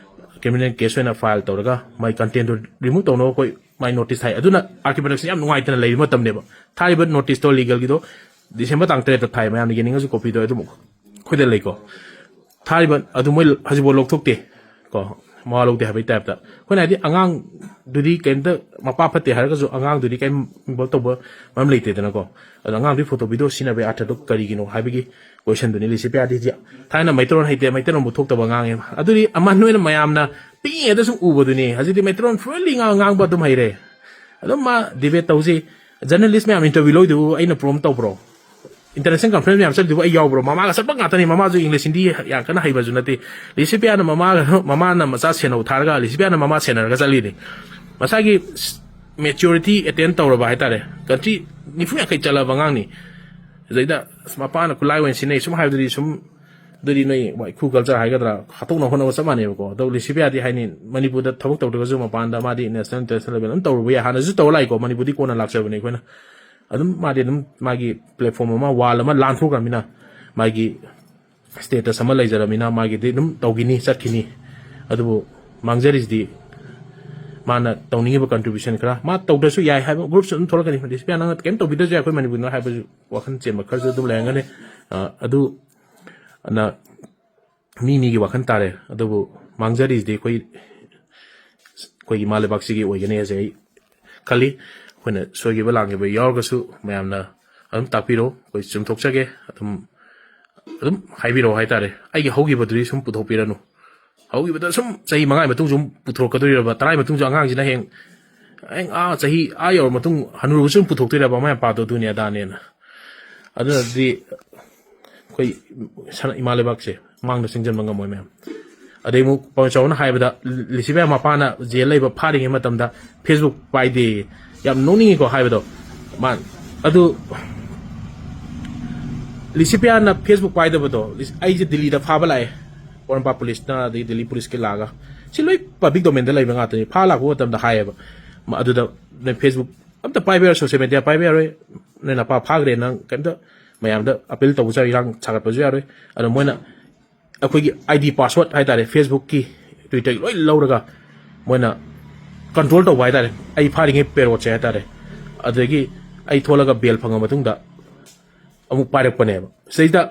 ꯀ꯭ꯔꯤꯃꯤꯅꯦꯜ ꯀꯦꯁ ꯑꯣꯏꯅ ꯐꯥꯏꯜ ꯇꯧꯔꯒ ꯃꯥꯏ ꯀꯟꯇꯦꯟꯗꯨ ꯔꯤꯃꯨꯚ ꯇꯧꯅꯕ ꯑꯩꯈꯣꯏ ꯃꯥꯏ ꯅꯣꯇꯤꯁ ꯊꯥꯏ꯫ ꯑꯗꯨꯅ ꯑꯥꯔꯀꯤꯑꯣꯂꯣꯖꯤꯁꯤ ꯌꯥꯝ ꯅꯨꯡꯉꯥꯏꯇꯅ ꯂꯩꯔꯤ ꯃꯇꯝꯅꯦꯕ꯫ ꯊꯥꯔꯤꯕ ꯅꯣꯇꯤꯁꯇꯣ ꯂꯤꯒꯦꯜꯒꯤꯗꯣ ꯗꯤꯁꯦꯝꯕꯔ ꯇꯥꯡ ꯇꯔꯦꯠꯇ ꯊꯥꯏ꯫ ꯃꯌꯥꯝꯅ ꯌꯦꯡꯅꯤꯡꯉꯁꯨ ꯀꯣꯄꯤꯗꯣ ꯑꯗꯨꯝ ꯑꯩꯈꯣꯏꯗ ꯂꯩꯀꯣ꯫ ꯊꯥꯔꯤꯕ ꯑꯗꯨ ꯃꯣꯏ ꯍꯧꯖꯤꯛꯐꯥꯎ ꯂꯧꯊꯣꯛꯇꯦ ꯀꯣ, ꯃꯋꯥ ꯂꯧꯗꯦ ꯍꯥꯏꯕꯒꯤ ꯇꯥꯏꯞꯇ꯫ ꯑꯩꯈꯣꯏꯅ ꯍꯥꯏꯗꯤ ꯑꯉꯥꯡꯗꯨꯗꯤ ꯀꯩꯝꯇ, ꯃꯄꯥ ꯐꯠꯇꯦ ꯍꯥꯏꯔꯒꯁꯨ ꯑꯉꯥꯡꯗꯨꯗꯤ ꯀꯩꯝ ꯏꯟꯚꯣꯜꯕ ꯇꯧꯕ ꯃꯔꯝ ꯂꯩꯇꯦꯗꯅꯀꯣ꯫ ꯑꯗꯣ ꯑꯉꯥꯡꯗꯨꯒꯤ ꯐꯣꯇꯣ ꯚꯤꯗꯤꯑꯣ ꯁꯤꯖꯤꯟꯅꯕꯒꯤ ꯑꯥꯔꯊꯗꯣ ꯀꯔꯤꯒꯤꯅꯣ ꯍꯥꯏꯕꯒꯤ ꯀꯣꯏꯁꯟꯗꯨꯅꯤ꯫ ꯂꯤꯁꯤꯄꯤꯌꯥꯗꯤ ꯊꯥꯏꯅ ꯃꯩꯇꯩꯂꯣꯟ ꯍꯩꯇꯦ, ꯃꯩꯇꯩꯂꯣꯟꯕꯨ ꯊꯣꯛꯇꯕ ꯉꯥꯡꯉꯦ꯫ ꯑꯗꯨꯗꯤ ꯑꯃ ꯅꯣꯏꯅ ꯃꯌꯥꯝꯅ ꯄꯤꯛꯏꯉꯩꯗ ꯁꯨꯝ ꯎꯕꯗꯨꯅꯤ꯫ ꯍꯧꯖꯤꯛꯇꯤ ꯃꯩꯇꯩꯂꯣꯟ ꯐ꯭ꯂꯨꯑꯦꯟꯂꯤ ꯉꯥꯡ-, ꯉꯥꯡꯕ ꯑꯗꯨꯝ ꯍꯩꯔꯦ꯫ ꯑꯗꯨꯝ ꯃꯥ ꯗꯤꯕꯦꯠ ꯇꯧꯁꯤ꯫ ꯖꯔꯅꯦꯂꯤꯁ ꯃꯌꯥꯝ ꯏꯟꯇꯔꯚ꯭ꯌꯨ ꯂꯧꯗꯨꯕꯨ ꯑꯩꯅ ꯄ꯭ꯔꯣꯝ ꯇꯧꯕ꯭ꯔꯣ? ꯏꯟꯇꯔꯅꯦꯁꯅꯦꯜ ꯀꯟꯐ꯭ꯔꯦꯟꯁ ꯃꯌꯥꯝ ꯆꯠꯂꯤꯗꯨꯕꯨ ꯑꯩ ꯌꯥꯎꯕ꯭ꯔꯣ? ꯃꯃꯥꯒ ꯆꯠꯄ ꯉꯥꯛꯇꯅꯤ꯫ ꯃꯃꯥꯁꯨ ꯏꯪꯂꯤꯁ ꯍꯤꯟꯗꯤ ꯌꯥꯝ ꯀꯟꯅ ꯍꯩꯕꯁꯨ ꯅꯠꯇꯦ꯫ ꯂꯤꯁꯤꯄꯤꯌꯥꯅ ꯃꯃꯥꯒ, ꯃꯃꯥꯅ ꯃꯆꯥ ꯁꯦꯟꯅꯧ ꯊꯥꯔꯒ ꯂꯤꯁꯤꯄꯤꯌꯥꯅ ꯃꯃꯥ ꯁꯦꯟꯅꯔꯒ ꯆꯠꯂꯤꯅꯤ꯫ ꯃꯁꯥꯒꯤ ꯃꯦꯆꯨꯔꯤꯇꯤ ꯑꯦꯇꯦꯟ ꯇꯧꯔꯕ ꯍꯥꯏꯇꯥꯔꯦ꯫ ꯀꯟꯇ꯭ꯔꯤ ꯅꯤꯐꯨ ꯌꯥꯡꯈꯩ ꯆꯠꯂꯕ ꯑꯉꯥꯡꯅꯤ꯫ ꯑꯗꯩꯗ ꯑꯁ ꯃꯄꯥꯅ ꯈꯨꯠꯂꯥꯏ ꯑꯣꯏꯅ ꯁꯤꯖꯤꯟꯅꯩ ꯁꯨꯝ ꯍꯥꯏꯕꯗꯨꯗꯤ ꯁꯨꯝ, ꯑꯗꯨꯗꯤ ꯅꯣꯏ ꯋꯥꯏꯈꯨ ꯀꯜꯆꯔ ꯍꯥꯏꯒꯗ꯭ꯔꯥ, ꯍꯥꯠꯇꯣꯛꯅ ꯍꯣꯠꯅꯕ ꯆꯞ ꯃꯥꯟꯅꯩꯕꯀꯣ꯫ ꯑꯗꯣ ꯂꯤꯁꯤꯄꯤꯌꯥꯗꯤ ꯍꯥꯏꯅꯤ, ꯃꯅꯤꯄꯨꯔꯗ ꯊꯕꯛ ꯇꯧꯗ꯭ꯔꯒꯁꯨ ꯃꯄꯥꯟꯗ ꯃꯥꯗꯤ ꯅꯦꯁꯅꯦꯜ ꯏꯟꯇꯔꯅꯦꯁꯅꯦꯜ ꯂꯦꯚꯦꯜ ꯑꯗꯨꯝ ꯇꯧꯔꯨꯕ ꯌꯥꯏ, ꯍꯥꯟꯅꯁꯨ ꯇꯧꯔ ꯂꯥꯛꯏꯀꯣ꯫ ꯃꯅꯤꯄꯨꯔꯗꯤ ꯀꯣꯟꯅ ꯂꯥꯛꯆꯕꯅꯦ ꯑꯩꯈꯣꯏꯅ꯫ ꯑꯗꯨꯝ ꯃꯥꯗꯤ ꯑꯗꯨꯝ ꯃꯥꯒꯤ ꯄ꯭ꯂꯦꯠꯐꯣꯝ ꯑꯃ, ꯋꯥꯜ ꯑꯃ ꯂꯥꯟꯊꯣꯛꯈ꯭ꯔꯃꯤꯅ, ꯃꯥꯒꯤ ꯁ꯭ꯇꯦꯇꯁ ꯑꯃ ꯂꯩꯖꯔꯃꯤꯅ ꯃꯥꯒꯤꯗꯤ ꯑꯗꯨꯝ ꯇꯧꯈꯤꯅꯤ, ꯆꯠꯈꯤꯅꯤ꯫ ꯑꯗꯨꯕꯨ ꯃꯥꯡꯖꯔꯤꯁꯤꯗꯤ ꯃꯥꯅ ꯇꯧꯅꯤꯡꯉꯤꯕ ꯀꯟꯇ꯭ꯔꯤꯕ꯭ꯌꯨꯁꯟ ꯈꯔ, ꯃꯥ ꯇꯧꯗ꯭ꯔꯁꯨ ꯌꯥꯏ ꯍꯥꯏꯕ ꯒ꯭ꯔꯨꯞꯁꯨ ꯑꯗꯨꯝ ꯊꯣꯛꯂꯛꯀꯅꯤ꯫ ꯂꯤꯁꯤꯄꯤꯌꯥ ꯅꯪꯅ ꯀꯩꯝ ꯇꯧꯕꯤꯗ꯭ꯔꯁꯨ ꯌꯥꯏ, ꯑꯩꯈꯣꯏ ꯃꯅꯤꯄꯨꯔꯗ ꯍꯥꯏꯕꯁꯨ ꯋꯥꯈꯜ ꯆꯦꯟꯕ ꯈꯔꯁꯨ ꯑꯗꯨꯝ ꯂꯩꯔꯝꯒꯅꯤ꯫ ꯑ, ꯑꯗꯨ, ꯑꯅ, ꯃꯤ ꯃꯤꯒꯤ ꯋꯥꯈꯜ ꯇꯥꯔꯦ꯫ ꯑꯗꯨꯕꯨ ꯃꯥꯡꯖꯔꯤꯁꯤꯗꯤ ꯑꯩꯈꯣꯏ, ꯑꯩꯈꯣꯏꯒꯤ ꯏꯃꯥ ꯂꯩꯕꯥꯛꯁꯤꯒꯤ ꯑꯣꯏꯒꯅꯤ ꯍꯥꯏꯁꯦ ꯑꯩ ꯈꯜꯂꯤ꯫ ꯑꯩꯈꯣꯏꯅ ꯁꯣꯏꯈꯤꯕ ꯂꯥꯟꯈꯤꯕ ꯌꯥꯎꯔꯒꯁꯨ ꯃꯌꯥꯝꯅ ꯑꯗꯨꯝ ꯇꯥꯛꯄꯤꯔꯣ, ꯑꯩꯈꯣꯏ ꯆꯨꯝꯊꯣꯛꯆꯒꯦ꯫ ꯑꯗꯨꯝ, ꯑꯗꯨꯝ ꯍꯥꯏꯕꯤꯔꯛꯑꯣ ꯍꯥꯏꯇꯥꯔꯦ꯫ ꯑꯩꯒꯤ ꯍꯧꯈꯤꯕꯗꯨꯗꯤ ꯁꯨꯝ ꯄꯨꯊꯣꯛꯄꯤꯔꯅꯨ꯫ ꯍꯧꯈꯤꯕꯗ ꯁꯨꯝ ꯆꯍꯤ ꯃꯉꯥꯒꯤ ꯃꯇꯨꯡꯁꯨ ꯑꯃꯨꯛ ꯄꯨꯊꯣꯔꯛꯀꯗꯣꯔꯤꯔꯕ, ꯇꯔꯥꯒꯤ ꯃꯇꯨꯡꯁꯨ ꯑꯉꯥꯡꯁꯤꯅ ꯍꯌꯦꯡ, ꯍꯌꯦꯡ ꯑꯥ ꯆꯍꯤ ꯑꯥ ꯌꯧꯔ ꯃꯇꯨꯡ ꯍꯅꯨꯔꯕꯁꯨ ꯑꯗꯨꯝ ꯄꯨꯊꯣꯛꯇꯣꯏꯔꯕ, "ꯃꯃꯥ ꯃꯄꯥꯗꯣ ꯑꯗꯨꯅꯦ ꯑꯗꯥꯅꯦꯅ"? ꯑꯗꯨꯅꯗꯤ ꯑꯩꯈꯣꯏ ꯁꯅ-, ꯏꯃꯥ ꯂꯩꯕꯥꯛꯁꯦ ꯃꯥꯡꯗ ꯆꯪꯁꯤꯟꯕ ꯉꯝꯃꯣꯏ ꯃꯌꯥꯝ꯫ ꯑꯗꯩ ꯑꯃꯨꯛ ꯄꯥꯎꯃꯤ ꯆꯥꯎꯕꯅ ꯍꯥꯏꯕꯗ, ꯂꯤꯁꯤꯕꯥꯏ ꯃꯄꯥꯅ ꯖꯦꯜ ꯂꯩꯕ ꯐꯥꯔꯤꯉꯩ ꯃꯇꯝꯗ Facebook ꯄꯥꯏꯗꯦ꯫ ꯌꯥꯝ ꯅꯣꯛꯅꯤꯡꯉꯤꯀꯣ ꯍꯥꯏꯕꯗꯣ꯫ ꯃꯥ ꯑꯗꯨ ꯂꯤꯁꯤꯄꯤꯌꯥꯅ Facebook ꯄꯥꯏꯗꯕꯗꯣ, ꯂꯤꯁ-, ꯑꯩꯁꯦ ꯗꯤꯜꯂꯤꯗ ꯐꯥꯕ ꯂꯥꯛꯑꯦ, ꯄꯣꯔꯣꯝꯄꯥꯠ ꯄꯨꯂꯤꯁꯅ ꯑꯗꯩ ꯗꯤꯜꯂꯤ ꯄꯨꯂꯤꯁꯀꯤ ꯂꯥꯛꯑꯒ꯫ ꯁꯤ ꯂꯣꯏ ꯄꯕ꯭ꯂꯤꯛ ꯗꯣꯃꯦꯟꯗ ꯂꯩꯕ ꯉꯥꯛꯇꯅꯤ꯫ ꯐꯥ ꯂꯥꯛꯄ ꯃꯇꯝꯗ ꯍꯥꯏꯌꯦꯕ, ꯃ-, ꯑꯗꯨꯗ ꯅꯣꯏ Facebook ꯑꯝꯇ ꯄꯥꯏꯕ ꯌꯥꯔꯣꯏ, ꯁꯣꯁꯤꯌꯦꯜ ꯃꯦꯗꯤꯌꯥ ꯄꯥꯏꯕ ꯌꯥꯔꯣꯏ, ꯅꯣꯏ ꯅꯄꯥ ꯐꯥꯈ꯭ꯔꯦ, ꯅꯪ ꯀꯩꯝꯇ ꯃꯌꯥꯝꯗ ꯑꯄꯤꯜ ꯇꯧꯕꯁꯨ ꯌꯥꯔꯣꯏ, ꯏꯔꯥꯡ ꯁꯥꯒꯠꯄꯁꯨ ꯌꯥꯔꯣꯏ꯫ ꯑꯗꯣ ꯃꯣꯏꯅ ꯑꯩꯈꯣꯏꯒꯤ ID password ꯍꯥꯏꯇꯥꯔꯦ, Facebookꯀꯤ, Twitterꯒꯤ ꯂꯣꯏ ꯂꯧꯔꯒ ꯃꯣꯏꯅ ꯀꯟꯇ꯭ꯔꯣꯜ ꯇꯧꯕ ꯍꯥꯏꯇꯥꯔꯦ, ꯑꯩ ꯐꯥꯔꯤꯉꯩ ꯄꯦꯔꯣꯠꯁꯦ ꯍꯥꯏꯇꯥꯔꯦ꯫ ꯑꯗꯒꯤ ꯑꯩ ꯊꯣꯛꯂꯒ ꯕꯦꯜ ꯐꯪꯉ ꯃꯇꯨꯡꯗ ꯑꯃꯨꯛ ꯄꯥꯏꯔꯛꯄꯅꯦꯕ꯫ ꯁꯤꯗꯩꯗ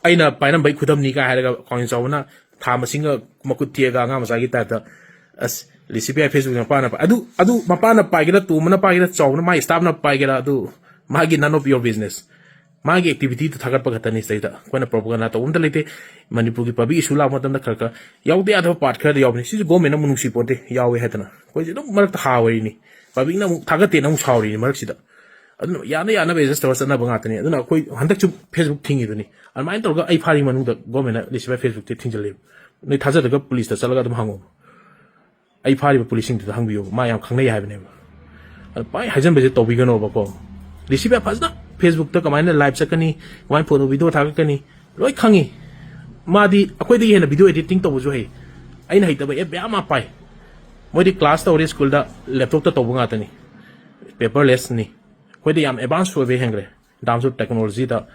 ꯑꯩꯅ ꯄꯥꯏꯔꯝꯕꯩ ꯈꯨꯗꯝꯅꯤ ꯀꯥꯏ ꯍꯥꯏꯔꯒ ꯈ꯭ꯋꯥꯡ ꯆꯥꯎꯕꯅ ꯊꯥ ꯃꯁꯤꯡꯒ ꯃꯈꯨꯠ ꯊꯦꯛꯑꯒ ꯑꯉꯥꯡ ꯃꯆꯥꯒꯤ ꯇꯥꯏꯞꯇ, ꯑꯁ, ꯂꯤꯁꯤꯄꯤꯌꯥ Facebook ꯃꯄꯥꯅ ꯄꯥꯏ-, ꯑꯗꯨ, ꯑꯗꯨ ꯃꯄꯥꯅ ꯄꯥꯏꯒꯦꯔꯥ, ꯇꯣꯝꯕꯅ ꯄꯥꯏꯒꯦꯔꯥ, ꯆꯥꯎꯕꯅ, ꯃꯥꯒꯤ staffꯅ ꯄꯥꯏꯒꯦꯔꯥ, ꯑꯗꯨ ꯃꯥꯒꯤ none of your business꯫ ꯃꯥꯒꯤ activityꯗꯨ ꯊꯥꯒꯠꯄ ꯈꯛꯇꯅꯤ꯫ ꯁꯤꯗꯩꯗ ꯑꯩꯈꯣꯏꯅ propaganda ꯇꯧꯕ ꯑꯝꯇ ꯂꯩꯇꯦ꯫ ꯃꯅꯤꯄꯨꯔꯒꯤ public issue ꯂꯥꯛꯄ ꯃꯇꯝꯗ ꯈꯔ ꯈꯔ ꯌꯥꯎꯗ ꯌꯥꯗꯕ part ꯈꯔꯗꯤ ꯌꯥꯎꯕꯅꯤ꯫ ꯁꯤꯁꯨ governmentꯅ ꯑꯃꯨꯛ ꯅꯨꯡꯁꯤ ꯄꯣꯟꯇꯦ, ꯌꯥꯎꯋꯦ ꯍꯥꯏꯗꯅ꯫ ꯑꯩꯈꯣꯏꯁꯦ ꯑꯗꯨꯝ ꯃꯔꯛꯇ ꯍꯥꯋꯔꯤꯅꯤ, publicꯅ ꯑꯃꯨꯛ ꯊꯥꯒꯠꯇꯦꯅ ꯑꯃꯨꯛ ꯁꯥꯎꯔꯤꯅꯤ ꯃꯔꯛꯁꯤꯗ꯫ ꯑꯗꯨꯅ ꯌꯥꯅ ꯌꯥꯅꯕ adjust ꯇꯧꯔ ꯆꯠꯅꯕ ꯉꯥꯛꯇꯅꯤ꯫ ꯑꯗꯨꯅ ꯑꯩꯈꯣꯏ ꯍꯟꯗꯛꯁꯨ Facebook ꯊꯤꯡꯉꯤꯗꯨꯅꯤ꯫ ꯑꯗꯨꯃꯥꯏꯅ ꯇꯧꯔꯒ ꯑꯩ ꯐꯥꯔꯤ ꯃꯅꯨꯡꯗ governmentꯅ ꯂꯤꯁꯤꯕꯥꯏ Facebookꯇꯤ ꯊꯤꯡꯖꯤꯜꯂꯦꯕ꯫ ꯅꯣꯏ ꯊꯥꯖꯗ꯭ꯔꯒ policeꯇ ꯆꯠꯂꯒ ꯑꯗꯨꯝ ꯍꯪꯉꯣ꯫ ꯑꯩ ꯐꯥꯔꯤꯕ policeꯁꯤꯡꯗꯨꯗ ꯍꯪꯕꯤꯌꯣ, ꯃꯥ ꯌꯥꯝ ꯈꯪꯅꯩ ꯍꯥꯏꯕꯅꯦꯕ꯫ ꯑꯗꯨ ꯄꯥꯏ ꯍꯥꯏꯖꯟꯕꯁꯦ ꯇꯧꯕꯤꯒꯅꯣꯕꯀꯣ꯫ ꯂꯤꯁꯤꯕꯥꯏ ꯐꯖꯅ Facebookꯇ ꯀꯃꯥꯏꯅ live ꯆꯠꯀꯅꯤ, ꯀꯃꯥꯏꯅ photo video ꯊꯥꯒꯠꯀꯅꯤ, ꯂꯣꯏ ꯈꯪꯉꯤ꯫ ꯃꯥꯗꯤ ꯑꯩꯈꯣꯏꯗꯒꯤ ꯍꯦꯟꯅ video editing ꯇꯧꯕꯁꯨ ꯍꯩ꯫ ꯑꯩꯅ ꯍꯩꯇꯕ app ꯃꯌꯥꯝ ꯑꯃ ꯄꯥꯏ꯫ ꯃꯣꯏꯗꯤ class ꯇꯧꯔꯦ, schoolꯗ laptopꯇ ꯇꯧꯕ ꯉꯥꯛꯇꯅꯤ, paperlessꯅꯤ꯫ ꯑꯩꯈꯣꯏꯗꯤ ꯌꯥꯝ advance ꯑꯣꯏꯕ ꯍꯦꯟꯈ꯭ꯔꯦ in terms of technologyꯗ꯫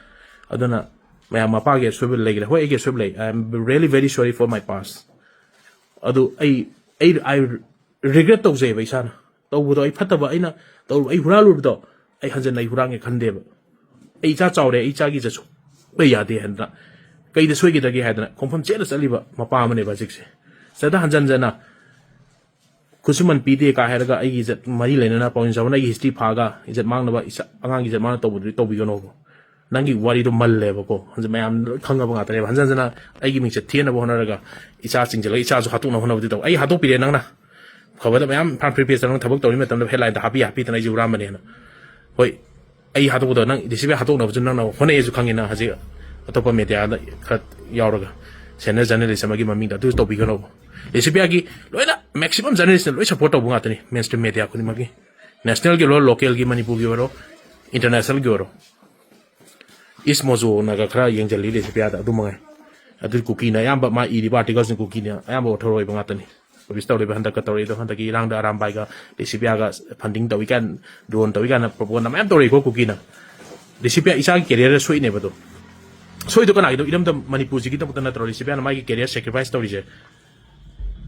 ꯑꯗꯨꯅ ꯃꯌꯥꯝ ꯃꯄꯥꯒꯤ ꯑꯁꯣꯏꯕ ꯂꯩꯈ꯭ꯔꯦ, ꯍꯣꯏ, ꯑꯩꯒꯤ ꯑꯁꯣꯏꯕ ꯂꯩ, I am really very sorry for my past꯫ ꯑꯗꯨ ꯑꯩ, ꯑꯩ, I regret ꯇꯧꯖꯩꯕ ꯏꯁꯥꯅ꯫ ꯇꯧꯕꯗꯣ ꯑꯩ ꯐꯠꯇꯕ, ꯑꯩꯅ ꯇꯧꯔꯨꯕ, ꯑꯩ ꯍꯨꯔꯥꯜꯂꯨꯕꯗꯣ ꯑꯩ ꯍꯟꯖꯟꯅ ꯑꯩ ꯍꯨꯔꯥꯟꯒꯦ ꯈꯟꯗꯦꯕ꯫ ꯑꯩ ꯏꯆꯥ ꯆꯥꯎꯔꯦ, ꯑꯩ ꯏꯆꯥꯒꯤ ꯏꯖꯠꯁꯨ ꯂꯩ ꯌꯥꯗꯦ ꯍꯥꯏꯗꯅ, ꯀꯩꯗ ꯁꯣꯏꯈꯤꯗꯒꯦ ꯍꯥꯏꯗꯅ ꯈꯣꯡꯐꯝ ꯆꯦꯠꯅ ꯆꯠꯂꯤꯕ ꯃꯄꯥ ꯑꯃꯅꯦꯕ ꯍꯧꯖꯤꯛꯁꯦ꯫ ꯁꯤꯗ ꯍꯟꯖꯟ ꯍꯟꯖꯟꯅ ꯈꯨꯠꯁꯨꯃꯟ ꯄꯤꯗꯦ ꯀꯥ ꯍꯥꯏꯔꯒ ꯑꯩꯒꯤ ꯏꯖꯠ ꯃꯔꯤ ꯂꯩꯅꯅ ꯄꯥꯎꯃꯤ ꯆꯥꯎꯕꯅ ꯑꯩꯒꯤ history ꯐꯥꯒ ꯏꯖꯠ ꯃꯥꯡꯅꯕ ꯏꯆꯥ, ꯑꯉꯥꯡꯒꯤ ꯏꯖꯠ ꯃꯥꯡꯅ ꯇꯧꯕꯗꯨꯗꯤ ꯇꯧꯕꯤꯒꯅꯣꯕ꯫ ꯅꯪꯒꯤ ꯋꯥꯔꯤꯗꯣ ꯃꯜꯂꯦꯕꯀꯣ꯫ ꯍꯧꯖꯤꯛ ꯃꯌꯥꯝ ꯂꯣꯏ ꯈꯪꯉꯕ ꯉꯥꯛꯇꯅꯦꯕ꯫ ꯍꯟꯖꯟ ꯍꯟꯖꯟꯅ ꯑꯩꯒꯤ ꯃꯤꯡꯆꯠ ꯊꯤꯅꯕ ꯍꯣꯠꯅꯔꯒ ꯏꯆꯥ ꯆꯤꯡꯁꯤꯜꯂꯒ ꯏꯆꯥꯁꯨ ꯍꯥꯠꯇꯣꯛꯅꯕ ꯍꯣꯠꯅꯕꯗꯤ ꯇꯧ꯫ ꯑꯩ ꯍꯥꯠꯇꯣꯛꯄꯤꯔꯦ ꯅꯪꯅ꯫ ꯐꯕꯗ ꯃꯌꯥꯝ ꯐꯥꯝ ꯐ꯭ꯔꯤ ꯄ꯭ꯔꯦꯁꯇ ꯅꯪ ꯊꯕꯛ ꯇꯧꯔꯤ ꯃꯇꯝꯗ headlineꯗ ꯍꯥꯞꯄꯤ ꯍꯥꯞꯄꯤꯗꯅ ꯑꯩꯁꯦ ꯍꯨꯔꯥꯟꯕꯅꯦꯅ꯫ ꯍꯣꯏ, ꯑꯩ ꯍꯥꯠꯇꯣꯛꯄꯗꯣ ꯅꯪ ꯗꯤ ꯁꯤ ꯕꯤ ꯍꯥꯠꯇꯣꯛꯅꯕꯁꯨ ꯅꯪꯅ ꯍꯣꯠꯅꯩꯁꯨ ꯈꯪꯉꯤ, ꯅꯪ ꯍꯧꯖꯤꯛ ꯑꯇꯣꯞꯄ mediaꯗ ꯈꯔ ꯌꯥꯎꯔꯒ꯫ ꯁꯦꯅꯤꯌꯔ ꯖꯔꯅꯦꯂꯤꯁ ꯑꯃꯒꯤ ꯃꯃꯤꯡꯗ ꯑꯗꯨ ꯇꯧꯕꯤꯒꯅꯣꯕ꯫ ꯂꯤꯁꯤꯄꯤꯌꯥꯒꯤ ꯂꯣꯏꯅ ꯃꯦꯛꯁꯤꯃꯝ ꯖꯔꯅꯦꯂꯤꯁꯅ ꯂꯣꯏ ꯁꯞꯄꯣꯔꯠ ꯇꯧꯕ ꯉꯥꯛꯇꯅꯤ, ꯃꯦꯟ ꯁ꯭ꯇ꯭ꯔꯤꯝ ꯃꯦꯗꯤꯌꯥ ꯈꯨꯗꯤꯡꯃꯛꯀꯤ, ꯅꯦꯁꯅꯦꯜꯒꯤ ꯑꯣꯏꯔꯣ, ꯂꯣꯀꯦꯜꯒꯤ, ꯃꯅꯤꯄꯨꯔꯒꯤ ꯑꯣꯏꯔꯣ, ꯏꯟꯇꯔꯅꯦꯁꯅꯦꯜꯒꯤ ꯑꯣꯏꯔꯣ꯫ ꯏꯁ ꯃꯣꯖꯣꯅꯒ ꯈꯔ ꯌꯦꯡꯁꯤꯜꯂꯤ ꯂꯤꯁꯤꯄꯤꯌꯥꯗ, ꯑꯗꯨ ꯃꯉꯥꯏ꯫ ꯑꯗꯨ ꯀꯨꯀꯤꯅ ꯑꯌꯥꯝꯕ, ꯃꯥ ꯏꯔꯤꯕ ꯑꯥꯔꯇꯤꯀꯜꯁꯤꯡ ꯀꯨꯀꯤꯅ ꯑꯌꯥꯝꯕ ꯑꯣꯊꯣꯔ ꯑꯣꯏꯕ ꯉꯥꯛꯇꯅꯤ꯫ ꯄꯕ꯭ꯂꯤꯁ ꯇꯧꯔꯤꯕ ꯍꯟꯗꯛꯀ ꯇꯧꯔꯛꯏꯗꯣ, ꯍꯟꯗꯛꯀꯤ ꯏꯔꯥꯡꯗ ꯑꯔꯥꯝꯕꯥꯏꯒ ꯂꯤꯁꯤꯄꯤꯌꯥꯒ ꯐꯟꯗꯤꯡ ꯇꯧꯏ ꯀꯥꯏꯅ, ꯗ꯭ꯔꯣꯟ ꯇꯧꯏ ꯀꯥꯏꯅ ꯄ꯭ꯔꯣꯄꯣꯒꯟꯗꯥ ꯃꯌꯥꯝ ꯇꯧꯔꯛꯏꯀꯣ ꯀꯨꯀꯤꯅ꯫ ꯂꯤꯁꯤꯄꯤꯌꯥ ꯏꯆꯥꯒꯤ ꯀꯦꯔꯤꯌꯔꯗ ꯁꯣꯛꯏꯅꯦꯕ ꯑꯗꯣ꯫ ꯁꯣꯏꯗꯣ ꯀꯅꯥꯒꯤꯗꯣ? ꯏꯔꯝꯗꯝ ꯃꯅꯤꯄꯨꯔꯁꯤꯒꯤꯗꯃꯛꯇ ꯅꯠꯇ꯭ꯔꯣ ꯂꯤꯁꯤꯄꯤꯌꯥꯅ ꯃꯥꯒꯤ ꯀꯦꯔꯤꯌꯔ ꯁꯦꯀ꯭ꯔꯤꯐꯥꯏꯁ ꯇꯧꯔꯤꯁꯦ?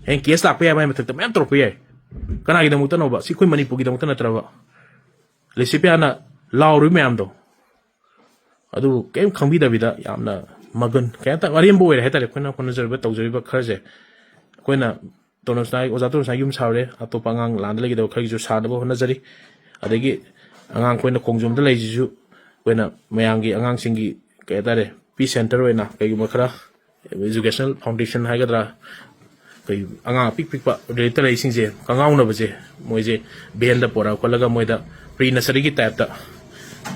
ꯍꯌꯦꯡ ꯀꯦꯁ ꯂꯥꯛꯄ ꯌꯥꯏ, ꯃꯥꯏ ꯃꯊꯛꯇ ꯃꯌꯥꯝ ꯇꯧꯔꯛꯄ ꯌꯥꯏ꯫ ꯀꯅꯥꯒꯤꯗꯃꯛꯇꯅꯣꯕ? ꯁꯤ ꯑꯩꯈꯣꯏ ꯃꯅꯤꯄꯨꯔꯒꯤꯗꯃꯛꯇ ꯅꯠꯇ꯭ꯔꯕ? ꯂꯤꯁꯤꯄꯤꯌꯥꯅ ꯂꯥꯎꯔꯤꯕ ꯃꯌꯥꯝꯗꯣ, ꯑꯗꯨ ꯀꯔꯤꯝ ꯈꯪꯕꯤꯗꯕꯤꯗ ꯌꯥꯝꯅ ꯃꯒꯨꯟ, ꯀꯩ ꯍꯥꯏꯇꯥꯔꯦ, ꯑꯔꯦꯝꯕ ꯑꯣꯏꯔꯦ ꯍꯥꯏꯇꯥꯔꯦ꯫ ꯑꯩꯈꯣꯏꯅ ꯍꯣꯠꯅꯖꯔꯤꯕ, ꯇꯧꯖꯔꯤꯕ ꯈꯔꯁꯦ, ꯑꯩꯈꯣꯏꯅ ꯇꯣꯅꯣꯁꯅꯥꯏ, ꯑꯣꯖꯥ ꯇꯣꯅꯣꯁꯅꯥꯏ ꯌꯨꯝ ꯁꯥꯔꯨꯔꯦ, ꯑꯇꯣꯞꯄ ꯑꯉꯥꯡ ꯂꯥꯟꯗ ꯂꯩꯒꯗꯕ ꯈꯔꯒꯤꯁꯨ ꯁꯥꯅꯕ ꯍꯣꯠꯅꯖꯔꯤ꯫ ꯑꯗꯒꯤ ꯑꯉꯥꯡ ꯑꯩꯈꯣꯏꯅ ꯈꯣꯡꯖꯣꯝꯗ ꯂꯩꯁꯤꯁꯨ ꯑꯩꯈꯣꯏꯅ ꯃꯌꯥꯝꯒꯤ ꯑꯉꯥꯡꯁꯤꯡꯒꯤ, ꯀꯩ ꯍꯥꯏꯇꯥꯔꯦ, ꯄꯤꯁ ꯁꯦꯟꯇꯔ ꯑꯣꯏꯅ ꯀꯩꯒꯨꯝꯕ ꯈꯔ educational foundation ꯍꯥꯏꯒꯗ꯭ꯔꯥ, ꯑꯩꯈꯣꯏ ꯑꯉꯥꯡ ꯑꯄꯤꯛ ꯄꯤꯛꯄ ꯔꯦꯂꯤꯞꯇ ꯂꯩꯔꯤꯁꯤꯡꯁꯦ ꯀꯉꯥꯎꯅꯕꯁꯦ, ꯃꯣꯏꯁꯦ ꯚꯦꯟꯗ ꯄꯣꯔꯛꯑ ꯈꯣꯠꯂꯒ ꯃꯣꯏꯗ ꯄ꯭ꯔꯤ ꯅꯁꯔꯤꯒꯤ ꯇꯥꯏꯞꯇ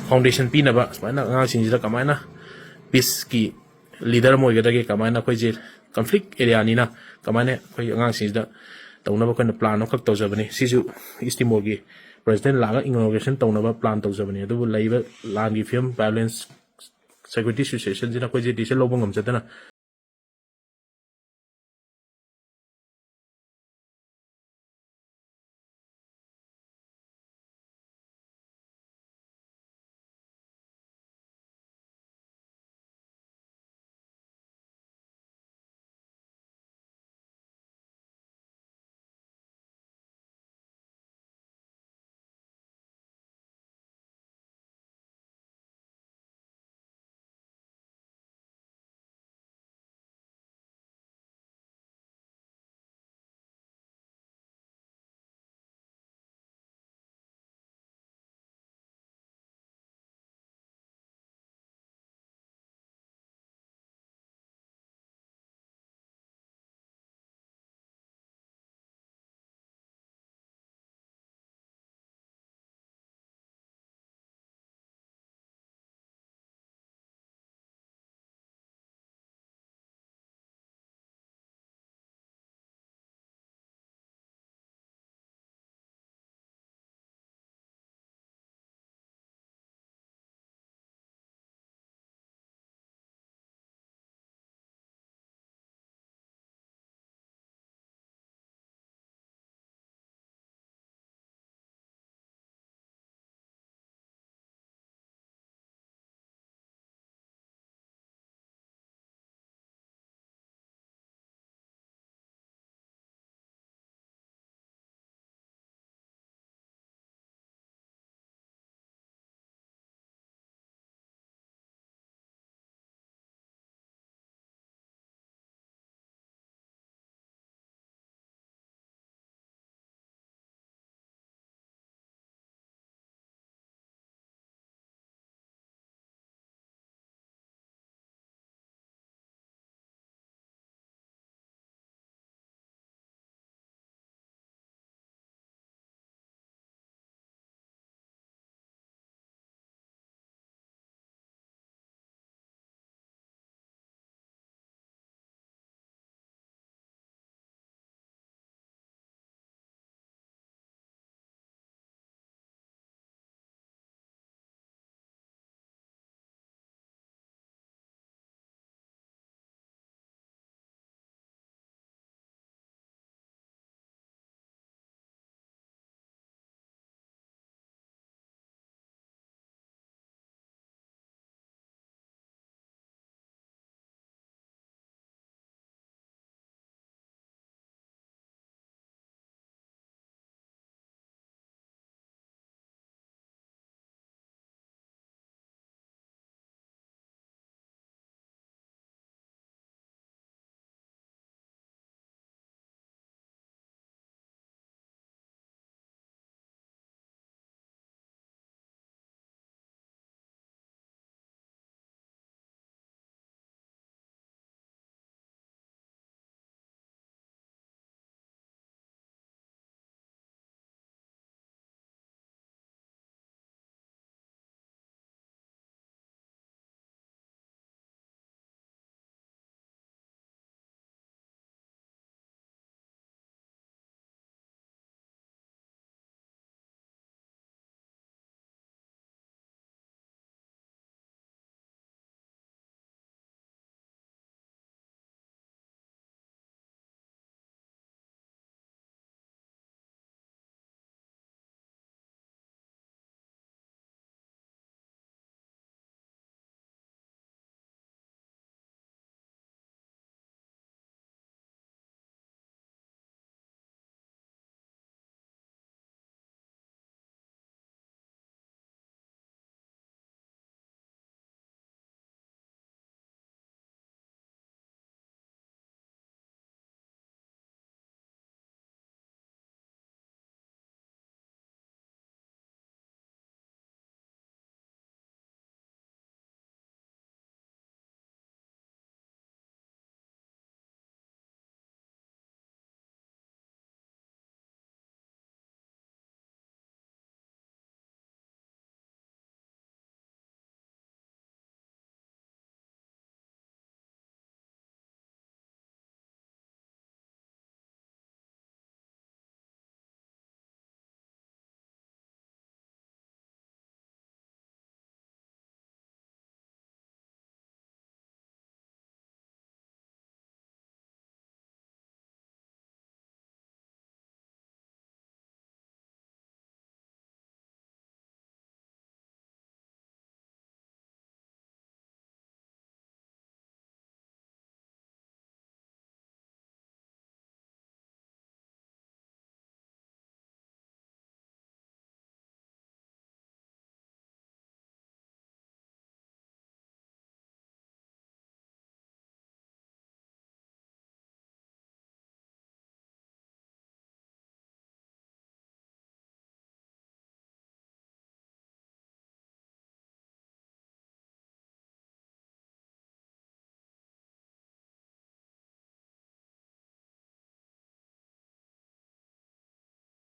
ꯐꯥꯎꯟꯗꯦꯁꯟ ꯄꯤꯅꯕ, ꯁꯨꯃꯥꯏꯅ ꯑꯉꯥꯡꯁꯤꯡꯁꯤꯗ ꯀꯃꯥꯏꯅ ꯄꯤꯁꯀꯤ ꯂꯤꯗꯔ ꯑꯃ ꯑꯣꯏꯒꯗꯒꯦ, ꯀꯃꯥꯏꯅ ꯑꯩꯈꯣꯏꯁꯦ ꯀꯟꯐ꯭ꯂꯤꯛ ꯑꯦꯔꯤꯌꯥꯅꯤꯅ ꯀꯃꯥꯏꯅ ꯑꯩꯈꯣꯏ ꯑꯉꯥꯡꯁꯤꯡꯁꯤꯗ ꯇꯧꯅꯕ ꯑꯩꯈꯣꯏꯅ ꯄ꯭ꯂꯥꯟ ꯑꯃꯈꯛ ꯇꯧꯖꯕꯅꯤ꯫ ꯁꯤꯁꯨ ꯏꯁ ꯇꯤꯃꯣꯔꯒꯤ ꯄ꯭ꯔꯦꯁꯤꯗꯦꯟ ꯂꯥꯛꯑꯒ ꯏꯅꯣꯒ꯭ꯔꯦꯁꯟ ꯇꯧꯅꯕ ꯄ꯭ꯂꯥꯟ ꯇꯧꯖꯕꯅꯤ꯫ ꯑꯗꯨꯕꯨ ꯂꯩꯔꯤꯕ ꯂꯥꯟꯒꯤ ꯐꯤꯕꯝ, ꯚꯥꯏꯑꯣꯂꯦꯟꯁ, ꯁꯦꯀ꯭ꯌꯨꯔꯤꯇꯤ ꯁꯤꯆꯨꯋꯦꯁꯟꯁꯤꯅ ꯑꯩꯈꯣꯏꯁꯦ ꯗꯤꯁꯤꯖꯟ ꯂꯧꯕ ꯉꯝꯖꯗꯅ